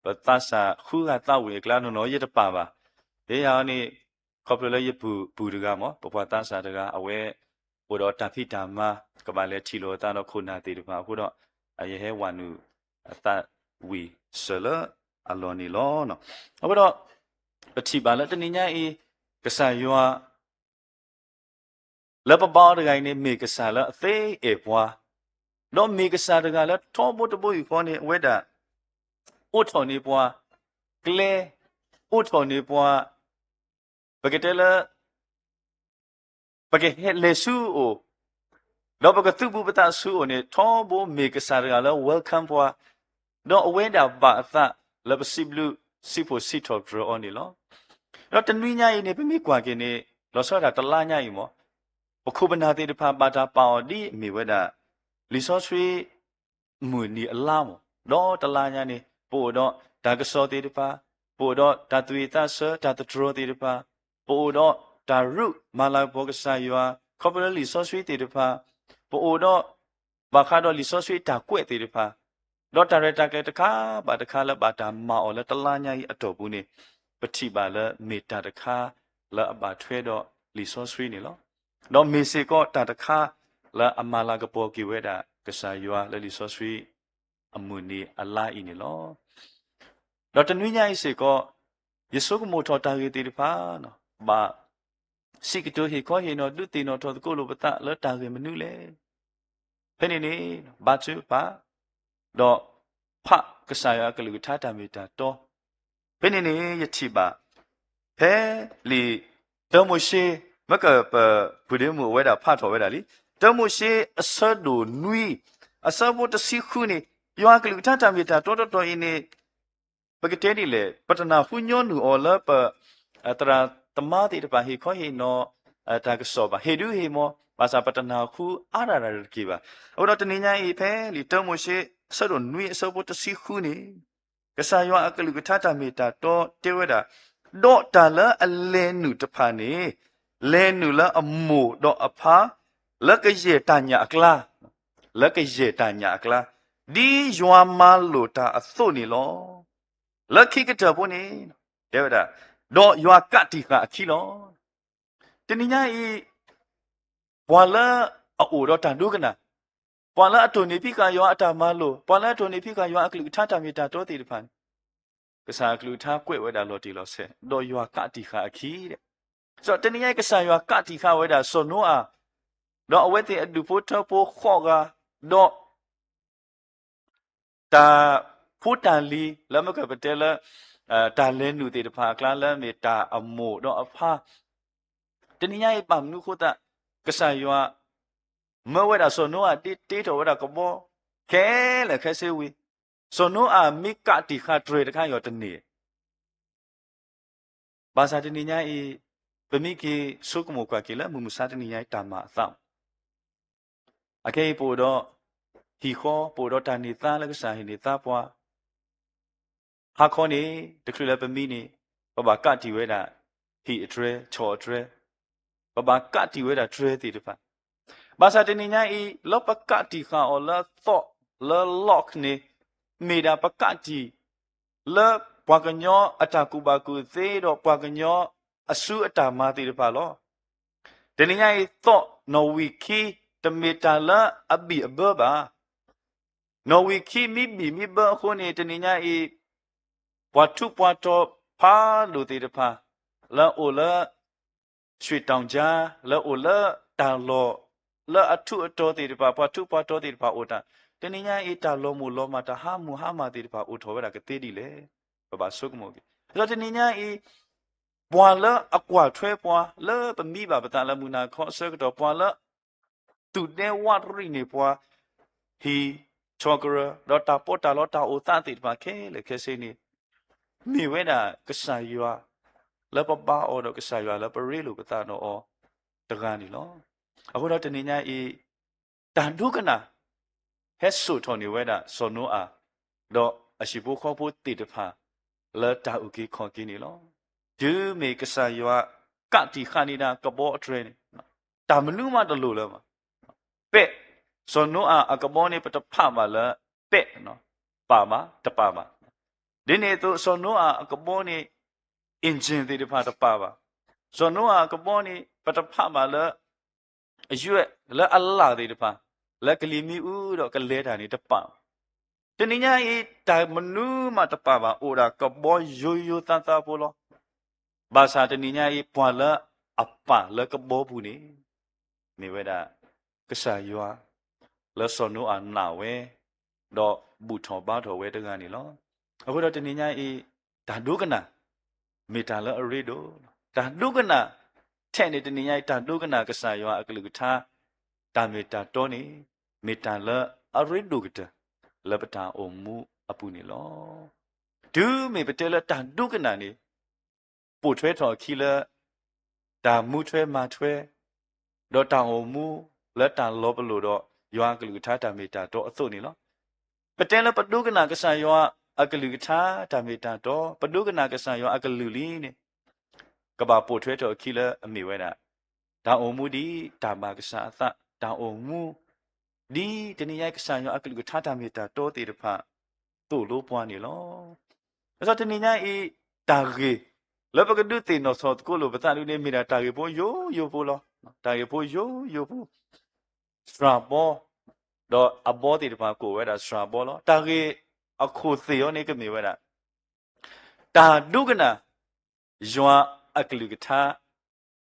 ပသးစၢ်ဃုဂၤသးဝံၣ်အကျါနီၢ်နီၢ်ယတပာ်ဘၣ်. ဖဲယၤန့ၣ် ခီဖျိလၢယပုၢ်ပုၢ်တဂၤမး ပပှၤသးစၢ်တဂၤ အဝဲ အိၣ်ဒီးတၢ်ဖံးတၢ်မၤ ကဘၣ်လဲၤထံၣ်လိာ်အသးဒီးခိၣ်နၢ်သ့ၣ်တဖၣ်အဃိဒီး ယဟဲဝဲနုာ်အသးဝံၣ်စၢၤလၢအလီၢ်န့ၣ်လီၤ. အဃိဒီး ပထံၣ်ဘၣ်လၢတနံၤညါအံၤ ကစၢ်ယွၤ လၢပဘါအီၤတဂၤအံၤန့ၣ် မ့ၢ်ကစၢ်လၢအသ့အဲၣ်ပှၤ, ဒီးမ့ၢ်ကစၢ်တဂၤလၢထီဘိတဘိယူၢ်ဃီန့ၣ် အဝဲဒၣ် အိးထီၣ်န့ၢ်ပှၤ ကျဲ အိးထီၣ်န့ၢ်ပှၤ ပကတဲလၢ ပကဟဲလဲၤဆူအအိၣ်, ဒီးပကသုးဘူးပသးဆူအအိၣ်န့ၣ် ထီဘိမ့ၢ်ကစၢ်တဂၤလၢ welcome ပှၤ, ဒီးအဝဲဒၣ်ဘၣ်အသးလၢပစံးဘျုးစံးဖှိၣ်စံးထီၣ်ပတြၢၤအီၤန့ၣ်လီၤ. ဒီးတနွံညါအံၤန့ၣ် ပမ့ၢ်ကွၢ်က့ၤန့ၣ် လီၤဆီဒၣ်တလါညါအံၤမး ပခိၣ်ပနၢ်သ့ၣ်တဖၣ်ဘၣ်တၢ်ပာ်အီၤဒ်အမ့ၢ်ဝဲဒၣ် လံာ်စီဆှံ မုၢ်နံၤအလါမး, ဒီးတလါညါန့ၣ် ပအိၣ်ဒီးတၢ်ကစီၣ်သ့ၣ်တဖၣ်, ပအိၣ်ဒီးတၢ်သူၣ်ဝံၣ်သးဆၢ တၢ်သတြီၤသ့ၣ်တဖၣ်, ပအိၣ်ဒီးတၢ်ရူးမၤလၤကပီၤကစၢ်ယွၤ ခီဖျိလၢလံာ်စီဆှံသ့ၣ်တဖၣ်, ပအိၣ်ဒီး ဘၣ်ဃးဒီးလံာ်စီဆှံတၢ်ကွဲးသ့ၣ်တဖၣ်, ဒီးတၢ်ရဲၣ်တၢ်ကျဲၤတခါဘၣ်တခါလၢဘၣ်တၢ်မၤအီၤလၢတလါညါအံၤအတီၢ်ပူၤန့ၣ် ပထံၣ်ဘၣ်လၢမ့ၢ်တၢ်တခါလၢအဘၣ်ထွဲဒီးလံာ်စီဆှံန့ၣ်လီၤ. ဒီးမ့ၢ်စ့ၢ်ကီးတၢ်တခါလၢအမၤလၤကပီၤက့ၤဝဲဒၣ်ကစၢ်ယွၤလၢလံာ်စီဆှံ အမုၢ်နံၤအလါအံၤန့ၣ်လီၤ. ဒီးတနွံညါအံၤစ့ၢ်ကီး ယဆိကမိၣ်ထီၣ်တၢ်ဂ့ၢ်သ့ၣ်တဖၣ် ဘၣ် စံးကတိၤဟ့ၣ်ခီဟ့ၣ်နီၤ ဒုးသ့ၣ်နီၣ်ထီၣ်သကိးလိာ်ပသးလၢတၢ်ဂ့ၢ်မနုၤလဲၣ်. ဖဲန့ၣ်န့ၣ် ဘါထုကဖၣ် ဒီးဖးကစၢ်ယွၤအကလုၢ်ကထါတၢ်မ့ၢ်တၢ်တီ, ဖဲန့ၣ်န့ၣ် ယထံၣ်ဘၣ် ဖဲလံာ်တၢမိၤၡ့ မ့ၢ်ကပဖုဒ့မုၣ်အဝဲဒၣ်ဖးထီၣ်ဝဲဒၣ်လံ, တၢမိၤၡ့အဆၢဒိၣ်နွံ အဆၢဖိတဆံဃုန့ၣ် ယွၤအကလုၢ်ကထါတၢ်မ့ၢ်တၢ်တီတီတီအံၤန့ၣ် ပကတဲဒ်လဲၣ် ပတနၢ်ဟူညီနုၢ်အီၤလၢပ သရၣ်သမါသ့ၣ်တဖၣ်ဟ့ၣ်ခီဟ့ၣ်နီၤ တၢ်ကစီၣ်ဘၣ်, ဟ့ၣ်ဒုးဟ့ၣ်မီၤ ဘၣ်ဆၣ်ပတနၢ်ဟူအါဒၣ်တၢ်တက့ၢ်ဘၣ်. အဃိဒီးတနံၤညါအံၤ ဖဲလံာ်တၢမိၤၡ့ အဆၢဒိၣ်နွံအဆၢဖိတဆံဃုန့ၣ် ကစၢ်ယွၤအကလုၢ်ကထါတၢ်မ့ၢ်တၢ်တီတဲဝဲဒၣ်, ဒီးတၢ်လၢအလဲၤနုာ်တဖၣ်န့ၣ် လဲၤနုာ်လၢအမိၢ်ဒီးအဖါ လၢကယဲၢ်တၢ်ညၣ်အကျါ, လၢကယဲၢ်တၢ်ညၣ်အကျါ, ဒ်ယွၤမၤလိာ်တၢ်အသိးန့ၣ်လီၤ. လၢခံကတၢၢ်ဖိန့ၣ် တဲဝဲဒၣ်, ဒီးယွၤကးတံာ်ဃာ်အခံလီၤ. တနံၤညါအံၤ ပှၤလၢအအိၣ်ဒီးတၢ်ဒိကနၣ်, ပှၤလၢအတိၢ်နီၣ်ဖံးဃာ်ယွၤအတၢ်မၤလိာ်, ပှၤလၢအတိၢ်နီၣ်ဖံးဃာ်ယွၤအကလုၢ်ကထါတၢ်မ့ၢ်တၢ်တီသ့ၣ်တဖၣ်န့ၣ် ကစၢ်အကလုၢ်ကထါကွဲးဝဲဒၣ်လီၤတံၢ်လီၤဆဲး, ဒီးယွၤကးတံာ်ဃာ်အခံ, ဒီးတနံၤညါအံၤ ကစၢ်ယွၤကးတံာ်ဃာ်ဝဲဒၣ်စီၤနိအၤ ဒီးအဝဲသ့ၣ်အဒူၣ်ဖိထၢဖိဃိးဂၤ, ဒီး တၢ်ဖိတၢ်လံၤ လၢမ့ၢ်ကပတဲလၢ တၢ်လဲၤနုာ်သ့ၣ်တဖၣ်အကျါ လၢမ့ၢ်တၢ်အမိၢ်ဒီးအဖါ, တနံၤညါအံၤဘၣ်မနုၤအဃိသတး ကစၢ်ယွၤ မၢဝဲဒၣ်စီၤနိအၤဒ်တ့ထီၣ်ဝဲဒၣ်ကဘီ ခဲလၢာ်ခဲဆ့ဝံၤ, စီၤနိအၤမ့ၢ်ကးတံာ်ဃာ်တြဲၤတခါအံၤအီၤတန့ၢ် ဘၣ်ဆၣ်တနံၤညါအံၤ ပမ့ၢ်က့ၤဆိကမိၣ်ကွၢ်က့ၤလၢမုၢ်မဆါတနံၤညါအံၤတၢ်မၤအသး, အခဲအံၤပအိၣ်ဒီး ဟံၣ်ဃီ ပအိၣ်ဒီးတၢ်န့ၢ်သါလၢကစၢ်ဟ့ၣ်န့ၢ်သါပှၤ, ဟါခီန့ၣ် တချုးလၢပမံန့ၣ် ပဘၣ်ကးတံာ်ဝဲဒၣ် ဟံၣ်အတြဲၤ ဆီၣ်အတြဲၤ, ပဘၣ်ကးတံာ်ဝဲဒၣ်တြဲၤသ့ၣ်တဖၣ်, ဘၣ်ဆၣ်တနံၤညါအံၤ လၢပကးတံာ်ဃာ်အီၤလၢအသီၣ်လၢ lock န့ၣ် မ့ၢ်ဒၣ်ပကးတံာ် လၢပှၤကညီအတၢ်ကူၣ်ဘၣ်ကူၣ်သ့ ဒီးပှၤကညီအစုအတၢ်မၤသ့ၣ်တဖၣ်လီၤ. တနံၤညါအံၤသီၣ်နီၣ်ဝံာ်ခံ တမ့ၢ်တၢ်လၢအဘံၣ်အဘၢဘၣ်. နီၣ်ဝံာ်ခံမ့ၢ်ဘံၣ်မ့ၢ်ဘၢအဃိန့ၣ် တနံၤညါအံၤ ပှၤထူးပှၤတီၤဖးဒိၣ်သ့ၣ်တဖၣ် လၢအအိၣ်လၢ ရွှေတောင်ကြား လၢအအိၣ်လၢတၢ်လီၢ် လၢအထူးအတီၤသ့ၣ်တဖၣ် ပှၤထူးပှၤတီၤသ့ၣ်တဖၣ်အိၣ်တၢ်, တနံၤညါအံၤ တၢ်လီၤမုၢ်လီၤမၢ် တၢ်ဟါမၢ်ဟါမၢ်သ့ၣ်တဖၣ်အိၣ်ထီၣ်ဝဲဒၣ်ကသ့ဒ်လဲၣ်. ပဘၣ်ဆိကမိၣ်က့ၤ ဒီးတနံၤညါအံၤ ပှၤလၢအကွၢ်ထွဲပှၤလၢပမံဘၣ်ပသးလၢမုၢ်နၤခီအဆၢကတီၢ် ပှၤလၢ သူၣ်ဒဲဝးရံၣ်န့ၢ်ပှၤ ဟံၣ်ဆီၣ်ကရၢၢ် ဒီးတၢ်ပီးတၢ်လီတၢ်အိၣ်သးသ့ၣ်တဖၣ်ခဲလၢာ်ခဲဆ့န့ၣ် မ့ၢ်ဝဲဒၣ်ကစၢ်ယွၤ လၢပဘါအီၤဒီးကစၢ်ယွၤလၢပရ့လိာ်ပသးဒီးအီၤတဂၤန့ၣ်လီၤ. အဃိဒီးတနံၤညါအံၤ တၢ်ဒိကနၣ် ဟဲစိာ်ထီၣ်န့ၢ်ဝဲဒၣ်စီၤနိအၤ ဒီးအဟံၣ်ဖိဃီဖိသ့ၣ်တဖၣ် လၢတၢ်အုၣ်က့ၤခီၣ်က့ၤန့ၣ်လီၤ. တုၤမ့ၢ်ကစၢ်ယွၤကးတံာ်ဃာ်န့ၢ်ဒၣ်ကဘီအတြဲၤန့ၣ် တၢ်မနုၤမးတလိၣ်လၢၤဘၣ်. ပဲၣ်, စီၤနိအၤအကဘီန့ၣ် ပတဖးဘၣ်လၢပဲၣ်, ပာ်ဘၣ်, တပာ်ဘၣ်. ဒ်န့ၣ်အသိး စီၤနိအၤအကဘီန့ၣ် engine သ့ၣ်တဖၣ်တပာ်ဘၣ်. စီၤနိအၤအကဘီန့ၣ် ပတဖးဘၣ်လၢ အယွဲၢ်လၢအလၣ်သ့ၣ်တဖၣ် လၢကလံၤမ့ၢ်အူဒီးကလဲၤတၢ်န့ၣ်တပာ်ဘၣ်. တနံၤညါအံၤ တၢ်မနုၤမးတပာ်ဘၣ် အိၣ်ဒၣ်ကဘီယိယိသးသးဖိလီၤ. ဘၣ်ဆၣ်တနံၤညါအံၤ ပှၤလၢအပာ်လၢကဘီပူၤန့ၣ် မ့ၢ်ဝဲဒၣ် ကစၢ်ယွၤ လၢစီၤနိအၤနာ်ဝဲ ဒီးဘူၣ်ထီၣ်ဘါထီၣ်ဝဲတဂၤန့ၣ်လီၤ. အဃိဒီးတနံၤညါအံၤ တၢ်ဒိကနၣ် မ့ၢ်တၢ်လၢအရ့ဒိၣ်, တၢ်ဒိကနၣ် ထဲန့ၣ်တနံၤညါအံၤ တၢ်ဒိကနၣ်ကစၢ်ယွၤအကလုၢ်ကထါ တၢ်မ့ၢ်တၢ်တီန့ၣ် မ့ၢ်တၢ်လၢအရ့ဒိၣ်ကတၢၢ် လၢပတၢ်အိၣ်မူအပူၤန့ၣ်လီၤ. တုၤမ့ၢ်ပတဲလၢတၢ်ဒိကနၣ်န့ၣ် ပိာ်ထွဲထီၣ်အခံလၢ တၢ်မူထွဲမၤထွဲ ဒီးတၢ်အိၣ်မူလၢတၢ်လီၤပလိာ်ဒီး ယွၤအကလုၢ်ကထါတၢ်မ့ၢ်တၢ်တီအသိးန့ၣ်လီၤ. ပတဲလၢပဒိကနၣ်ကစၢ်ယွၤအကလုၢ်ကထါတၢ်မ့ၢ်တၢ်တီ, ပဒိကနၣ်ကစၢ်ယွၤအကလုၢ်လံန့ၣ် ကဘၣ်ပိာ်ထွဲထီၣ်အခံလၢအမ့ၢ်ဝဲဒၣ် တၢ်အိၣ်မူဒ်တၢ်ဘၣ်ကစၢ်အသး, တၢ်အိၣ်မူ ဒ်တနံၤညါအံၤကစၢ်ယွၤအကလုၢ်ကထါတၢ်မ့ၢ်တၢ်တီသ့ၣ်တဖၣ် သိၣ်လိပှၤန့ၣ်လီၤ. အဃိဒီးတနံၤညါအံၤ တၢ်ဂ့ၢ် လၢပကဒုးသ့ၣ်နီၣ်ထီၣ်သကိးလိာ်ပသးဒ်န့ၣ် မ့ၢ်ဒၣ်တၢ်ဂ့ၢ်ဖိယိယိဖိလီၤ. တၢ်ဂ့ၢ်ဖိယိယိဖိ စှၤဘီ, ဒီးအဘီသ့ၣ်တဖၣ်ကိးဝဲဒၣ်စှၤဘီလီၤ. တၢ်ဂ့ၢ်အခိၣ်သ့ၣ်အီၤန့ၣ်ကမ့ၢ်ဝဲဒၣ် တၢ်ဒိကနၣ် ယွၤအကလုၢ်ကထါ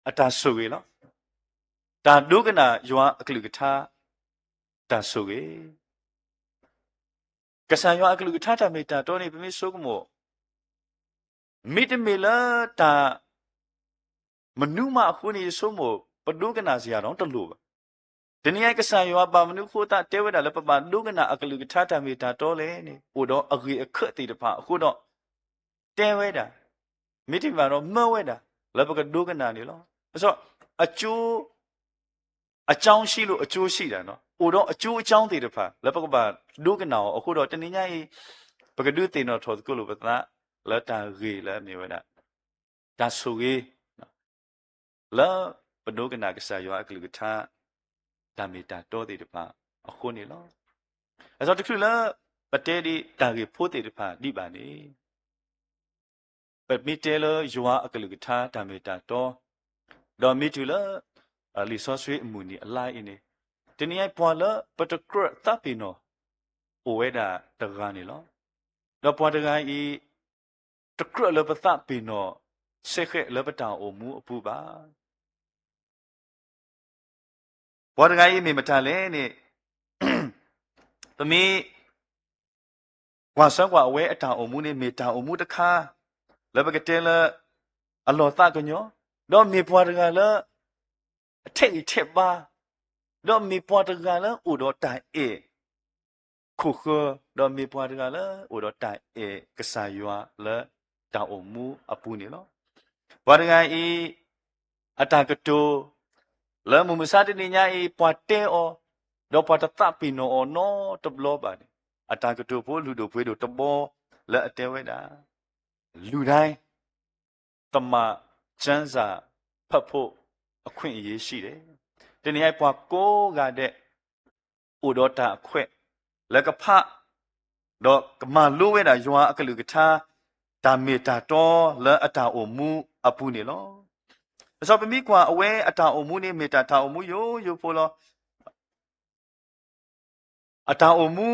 အတၢ်ဆိၣ်ဂ့ၤလီၤ. တၢ်ဒိကနၣ်ယွၤအကလုၢ်ကထါ တၢ်ဆိၣ်ဂ့ၤ ကစၢ်ယွၤအကလုၢ်ကထါတၢ်မ့ၢ်တၢ်တီန့ၣ် ပမ့ၢ်ဆိကမိၣ် မ့တမ့ၢ်လၢတၢ်မနုၤမးအဃိန့ၣ် ယဆိကမိၣ် ပဒိကနၣ်စ့ၢ်ကီးတလိၣ်ဘၣ်. တနံၤအံၤကစၢ်ယွၤဘၣ်မနုၤဃိသးတဲဝဲဒၣ်လၢ ပဘၣ်ဒိကနၣ်အကလုၢ်ကထါတၢ်မ့ၢ်တၢ်တီလဲၣ်န့ၣ် အိၣ်ဒီးအဂ့ၢ်အခၢးသ့ၣ်တဖၣ်အဃိဒီး တဲဝဲဒၣ် မ့တမ့ၢ်ဘၣ်ဒီးမၢဝဲဒၣ် လၢပကဒိကနၣ်န့ၣ်လီၤ. အကၠိ အကြောင်းရှိလို့အကျိုးရှိတာ အိၣ်ဒီးအကၠိအကၠိသ့ၣ်တဖၣ် လၢပကဘၣ်ဒိကနၣ်အီၤအဃိဒီး တနံၤညါအံၤ ပကဒုးသ့ၣ်နီၣ်ထီၣ်သကိးလိာ်ပသး လၢတၢ်ဂ့ၢ်လၢအမ့ၢ်ဝဲဒၣ် တၢ်ဆိၣ်ဂ့ၤ လၢပဒိကနၣ်ကစၢ်ယွၤအကလုၢ်ကထါ တၢ်မ့ၢ်တၢ်တီသ့ၣ်တဖၣ်အဃိန့ၣ်လီၤ. အသိးတချုးလၢ ပတဲဒ်တၢ်ဂ့ၢ်ဖိသ့ၣ်တဖၣ်ဒံးဘၣ်န့ၣ် ပမ့ၢ်တဲလၢယွၤအကလုၢ်ကထါတၢ်မ့ၢ်တၢ်တီ, ဒီးမ့ၢ်တုၤလၢ လံာ်စီဆှံအမုၢ်နံၤအလါအံၤန့ၣ် တနံၤညါအံၤပှၤလၢပတကြၢးသးပ့ၤနီၣ် အိၣ်ဝဲဒၣ်တဂၤန့ၣ်လီၤ. ဒီးပှၤတဂၤအံၤ တကြၢးလၢပသးပ့ၤနီၣ် စဲဃဲးလၢပတၢ်အိၣ်မူအပူၤဘၣ်. ပှၤတဂၤအံၤမ့ၢ်မတၤလဲၣ်န့ၣ် ပမ့ၢ် ကွၢ်ဆၢကွၢ်အဝဲအတၢ်အိၣ်မူန့ၣ် မ့ၢ်တၢ်အိၣ်မူတခါ လၢပကတဲလၢ အလီၤသးကညီၤ, ဒီးမ့ၢ်ပှၤတဂၤလၢ အထဲးဂံၢ်ထဲးဘါ, ဒီးမ့ၢ်ပှၤတဂၤလၢအိၣ်ဒီးတၢ်အဲၣ် ခိၣ်ဃၢၤ, ဒီးမ့ၢ်ပှၤတဂၤလၢအိၣ်ဒီးတၢ်အဲၣ်ကစၢ်ယွၤလၢတၢ်အိၣ်မူအပူၤန့ၣ်လီၤ. ပှၤတဂၤအံၤ အတၢ်ကတိၤ လၢမုၢ်မဆါတနံၤညါအံၤ ပှၤတဲအီၤ, ဒီးပှၤတသးပ့ၤနီၣ်အီၤနီတဘျီဘၣ်န့ၣ် အတၢ်ကတိၤဖိလုၢ်ဒိၣ်ပှ့ၤဒိၣ်တဘီလၢအတဲဝဲဒၣ် လူတိုင်း သမ္မာကျမ်းစာဖတ်ဖို့အခွင့်အရေးရှိတယ်. တနံၤညါအံၤ ပှၤကိးဂၤဒဲး အိၣ်ဒီးတၢ်အခွဲး လၢကဖး ဒီးကမၤလိဝဲဒၣ်ယွၤအကလုၢ်ကထါ တၢ်မ့ၢ်တၢ်တီလၢအတၢ်အိၣ်မူအပူၤန့ၣ်လီၤ. အစီပမံကွၢ်အဝဲအတၢ်အိၣ်မူန့ၣ် မ့ၢ်တၢ်တၢ်အိၣ်မူယိယိဖိလီၤ. အတၢ်အိၣ်မူ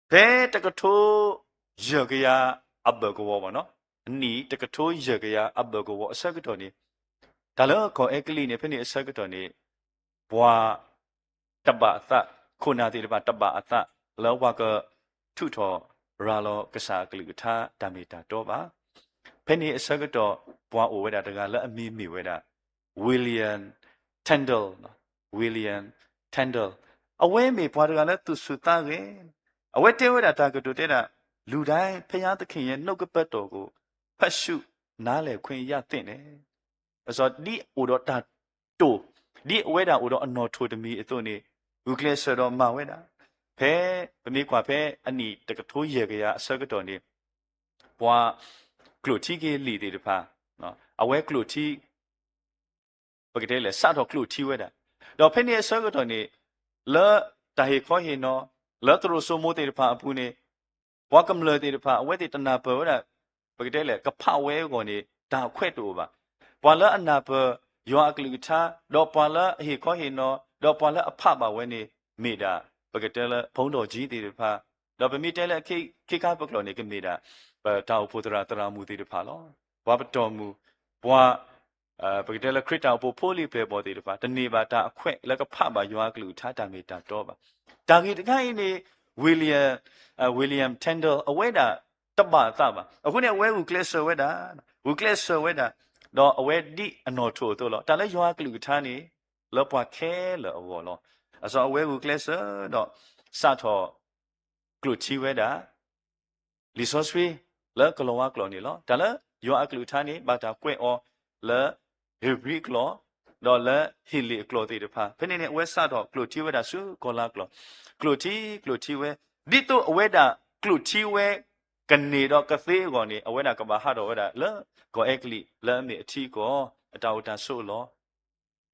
ဖဲတကထိယဲၢ်ကယၤအဘၢၣ်ကဝီၤဘၣ်နီၤ, အနံၣ်တကထိယဲၢ်ကယၤအဘၢၣ်ကဝီၤအဆၢကတီၢ်န့ၣ်, တၢ်လၢကီၢ်အဲကလံးန့ၣ် ဖဲန့ၣ်အဆၢကတီၢ်န့ၣ်, ပှၤတဘၣ်အသး, ခိၣ်နၢ်သ့ၣ်တဖၣ်တဘၣ်အသး လၢပှၤကထုးထီၣ်ရၤလီၤကစၢ်အကလုၢ်ကထါတၢ်မ့ၢ်တၢ်တီဘၣ်. ဖဲန့ၣ်အဆၢကတီၢ် ပှၤအိၣ်ဝဲဒၣ်တဂၤလၢအမံၤမ့ၢ်ဝဲဒၣ် William Tyndale, William Tyndale, အဝဲမ့ၢ်ပှၤတဂၤလၢသူၣ်ဆူၣ်သးဂဲၤ, အဝဲတဲဝဲဒၣ်တၢ်ကတိၤတဲဒၣ်, လူတိုင်း ဘုရားသခင်ရဲ့နှုတ်ကပတ်တော်ကို ဖတ်ရှုနားလည်ခွင့်ရသင့်တယ်. အစီ ဒ်အိၣ်ဒီးတၢ်တိာ်, ဒ်အဝဲဒၣ်အိၣ်ဒီးအနီၣ်ထိၣ်တမံၤအသိးန့ၣ် ဂုာ်ကျဲးစၢးဒီးမၤဝဲဒၣ်, ဖဲပမ့ၢ်ကွၢ်ဖဲအနံၣ်တကထိယဲၢ်ကယၤအဆၢကတီၢ်န့ၣ် ပှၤကျိၣ်ထံက့ၤလံာ်သ့ၣ်တဖၣ်, အဝဲကျိၣ်ထံ ပကတဲလဲၣ် စးထီၣ်ကျိၣ်ထံဝဲဒၣ်, ဒီးဖဲန့ၣ်အဆၢကတီၢ်န့ၣ် လၢတၢ်ဟ့ၣ်ခီဟ့ၣ်နီၤ လၢသရိာ်စိမိၤသ့ၣ်တဖၣ်အပူၤန့ၣ် ပှၤကမျၢၢ်သ့ၣ်တဖၣ် အဝဲသ့ၣ်တနၢ်ပၢၢ်ဝဲဒၣ်, ပကတဲလဲၣ် ကဖးဝဲအဂီၢ်န့ၣ် တၢ်အခွဲးတအိၣ်ဘၣ်. ပှၤလၢအနၢ်ပၢၢ်ယွၤအကလုၢ်ကထါ ဒီးပှၤလၢအဟ့ၣ်ခီဟ့ၣ်နီၤ ဒီးပှၤလၢအဖးဘၣ်ဝဲန့ၣ် မ့ၢ်ဒၣ် ပကတဲလၢ ဘုန်းတော်ကြီးသ့ၣ်တဖၣ်, ဒီးပမ့ၢ်တဲလၢအခ့ခါပကျိာ်န့ၣ် ကမ့ၢ်ဒၣ် ပတၢ်အိၣ်ဖှိၣ်သရၣ်သရၣ်မုၣ်သ့ၣ်တဖၣ်လီၤ. ပှၤပတီၢ်မုၢ်, ပှၤ ပကတဲလၢခရံာ်တၢ်အိၣ်ဖှိၣ်ဖိလံၤပျဲၢ်ဘီၣ်သ့ၣ်တဖၣ် တန့ၢ်ဘၣ်တၢ်အခွဲးလၢကဖးဘၣ်ယွၤအကလုၢ်ကထါတၢ်မ့ၢ်တၢ်တီဘၣ်. တၢ်ဂ့ၢ်တခါအံၤန့ၣ် William, William Tyndale အဝဲဒၣ်တဘၣ်အသးဘၣ်. အဃိန့ၣ် အဝဲဂုာ်ကျဲးစၢးဝဲဒၣ်, ဂုာ်ကျဲးစၢးဝဲဒၣ်, ဒီးအဝဲဒ်အနီၣ်ထိၣ်အသိးလီၤ. တၢ်လၢယွၤအကလုၢ်ကထါန့ၣ် လၢပှၤခဲလၢာ်အဂီၢ်လီၤ. အစီ အဝဲဂုာ်ကျဲးစၢးဒီး စးထီၣ်ကျိၣ်ထံဝဲဒၣ် လံာ်စီဆှံလၢကလီၤဝါကျိာ်န့ၣ်လီၤ. တၢ်လၢယွၤအကလုၢ်ကထါန့ၣ် ဘၣ်တၢ်ကွဲးအီၤလၢဧ့ၤဘြံၤကျိာ်, ဒီးလၢဟ့းလ့ၣ်အကျိာ်သ့ၣ်တဖၣ်. ဖဲန့ၣ်န့ၣ် အဝဲစးထီၣ်ကျိၣ်ထံဝဲဒၣ်ဆူကီၤလါကျိာ်, ကျိၣ်ထံ ကျိၣ်ထံဝဲ, ဒ်သိးအဝဲဒၣ်ကျိၣ်ထံဝဲ ကန့ၢ်ဒီးကသ့အဂီၢ်န့ၣ် အဝဲဒၣ်ကဘၣ်ဟးထီၣ်ဝဲဒၣ်လၢကီၢ်အဲကလံး လၢအမ့ၢ်အထံအကီၢ် အတၢ်အိၣ်တၢ်ဆိးအလီၢ်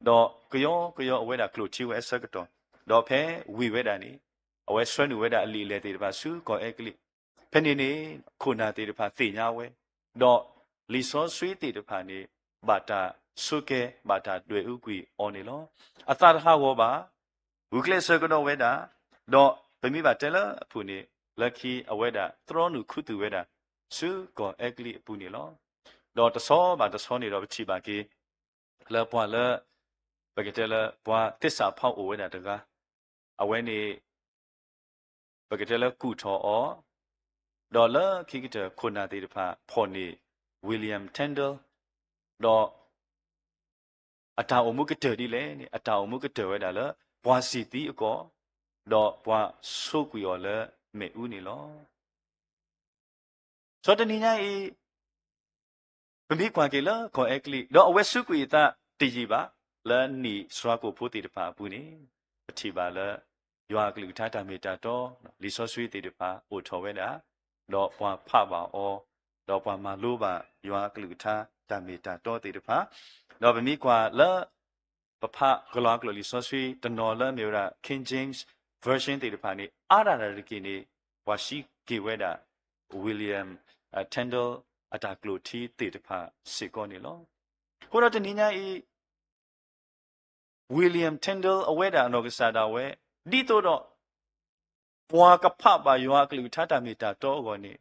ဒီးကယီကယီအဝဲဒၣ်ကျိၣ်ထံဝဲအဆၢကတီၢ်, ဒီးဖဲဝံၤဝဲဒၣ်န့ၣ် အဝဲဆှၢနုာ်ဝဲဒၣ်အလံာ်အလဲၢ်သ့ၣ်တဖၣ်ဆူကီၢ်အဲကလံး. ဖဲန့ၣ်န့ၣ် ခိၣ်နၢ်သ့ၣ်တဖၣ်သ့ၣ်ညါဝဲ, ဒီးလံာ်စီဆှံသ့ၣ်တဖၣ်န့ၣ် ဘၣ်တၢ်ဆိးကဲ ဘၣ်တၢ်ဒွဲၣ်အူကွံာ်အီၤန့ၣ်လီၤ. အသးတဟးဂီၤဘၣ်, ဂုာ်ကျဲးစၢးကဒီးဝဲဒၣ်, ဒီးပမ့ၢ်ဘၣ်တဲလၢအပူၤန့ၣ် လၢခံအဝဲဒၣ်သြီနုာ်ခူသူၣ်ဝဲဒၣ် ဆူကီၢ်အဲကလံးအပူၤန့ၣ်လီၤ. ဒီးတဆီဘၣ်တဆီန့ၣ်ဒီးပထံၣ်ဘၣ်က့ၤ လၢပှၤလၢ ပကတဲလၢပှၤသ့ၣ်စးဖီအိၣ်ဝဲဒၣ်တဂၤ, အဝဲန့ၣ် ပကတဲလၢကူၣ်ထီၣ်အီၤ, ဒီးလၢခံကတၢၢ်ခိၣ်နၢ်သ့ၣ်တဖၣ်ဖီၣ်န့ၢ် William Tyndale, ဒီး အတၢ်အိၣ်မူကတၢၢ်ဒ်လဲၣ်န့ၣ် အတၢ်အိၣ်မူကတၢၢ်ဝဲဒၣ်လၢ ပှၤစံၣ်သံအကီၢ်, ဒီးပှၤဆိးကွံာ်အီၤလၢမ့ၣ်အူန့ၣ်လီၤ. စီၤတနံၤညါအံၤ ပမ့ၢ်ကွၢ်က့ၤလၢကီၢ်အဲကလံး ဒီးအဝဲစူးကွံာ်အသးတယံာ်ဘၣ် လၢနံၣ်စှၤကိာ်ဖိသ့ၣ်တဖၣ်အပူၤန့ၣ် ပထံၣ်ဘၣ်လၢ ယွၤအကလုၢ်ကထါတၢ်မ့ၢ်တၢ်တီ လံာ်စီဆှံသ့ၣ်တဖၣ်အိၣ်ထီၣ်ဝဲဒၣ်, ဒီးပှၤဖးဘၣ်အီၤ, ဒီးပှၤမၤလိဘၣ်ယွၤအကလုၢ်ကထါတၢ်မ့ၢ်တၢ်တီသ့ၣ်တဖၣ်, ဒီးပမ့ၢ်ကွၢ်လၢ ပဖးကလီၤကျိာ်လံာ်စီဆှံတနီၤလၢအမ့ၢ်ဝဲဒၣ် King James Version သ့ၣ်တဖၣ်န့ၣ် အါဒၣ်တၢ်တက့ၢ်န့ၣ် ပှၤစံးက့ၤဝဲဒၣ် William Tyndale အတၢ်ကျိၣ်ထံသ့ၣ်တဖၣ်စ့ၢ်ကီးန့ၣ်လီၤ. အဃိဒီးတနံၤညါအံၤ William Tyndale အဝဲဒၣ်အနီၢ်ကစၢ်ဒၣ်ဝဲ ဒ်သိးဒီး ပှၤကဖးဘၣ်ယွၤအကလုၢ်ကထါတၢ်မ့ၢ်တၢ်တီအဂီၢ်န့ၣ်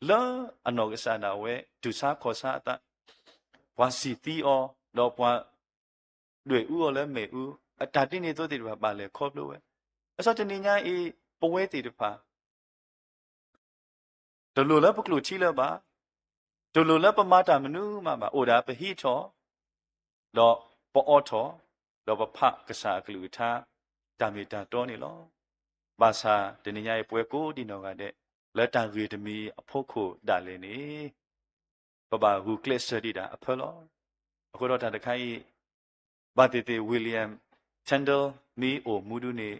လၢအနီၢ်ကစၢ်ဒၣ်ဝဲ တူၢ်ဆါခီၣ်ဆါအသး, ပှၤစံၣ်သံအီၤ, ဒီးပှၤဒွဲၣ်အူအီၤလၢမ့ၣ်အူ, အတၢ်ဒ်န့ၣ်အသိးသ့ၣ်တဖၣ်ဘၣ်လဲၤခီဖျိဝဲ. အစီၤတနံၤညါအံၤ ပဝဲသ့ၣ်တဖၣ် တလိၣ်လၢပကျိၣ်ထံလၢၤဘၣ်, တလိၣ်လၢပမၤတၢ်မနုၤမးဘၣ်, အိၣ်ဒၣ်ပဟံးထီၣ်, ဒီးပအီထီၣ်, ဒီးပဖးကစၢ်အကလုၢ်ကထါ တၢ်မ့ၢ်တၢ်တီန့ၣ်လီၤ. ဘၣ်ဆၣ်တနံၤညါအံၤ ပဝဲကိးဒံနီၢ်ဂၤဒဲး လၢတၢ်ဂ့ၢ်တမံၤအဖီခိၣ်ဒၣ်လဲာ်န့ၣ် ပဘၣ်ဂုာ်ကျဲးစၢးဒံးဒၣ်အဖၢလီၤ. အဃိဒီးတၢ်တခါအံၤ ဘၣ်သ့ၣ်သ့ၣ် William Tyndale မ့ၢ်အိၣ်မူဒုန့ၣ်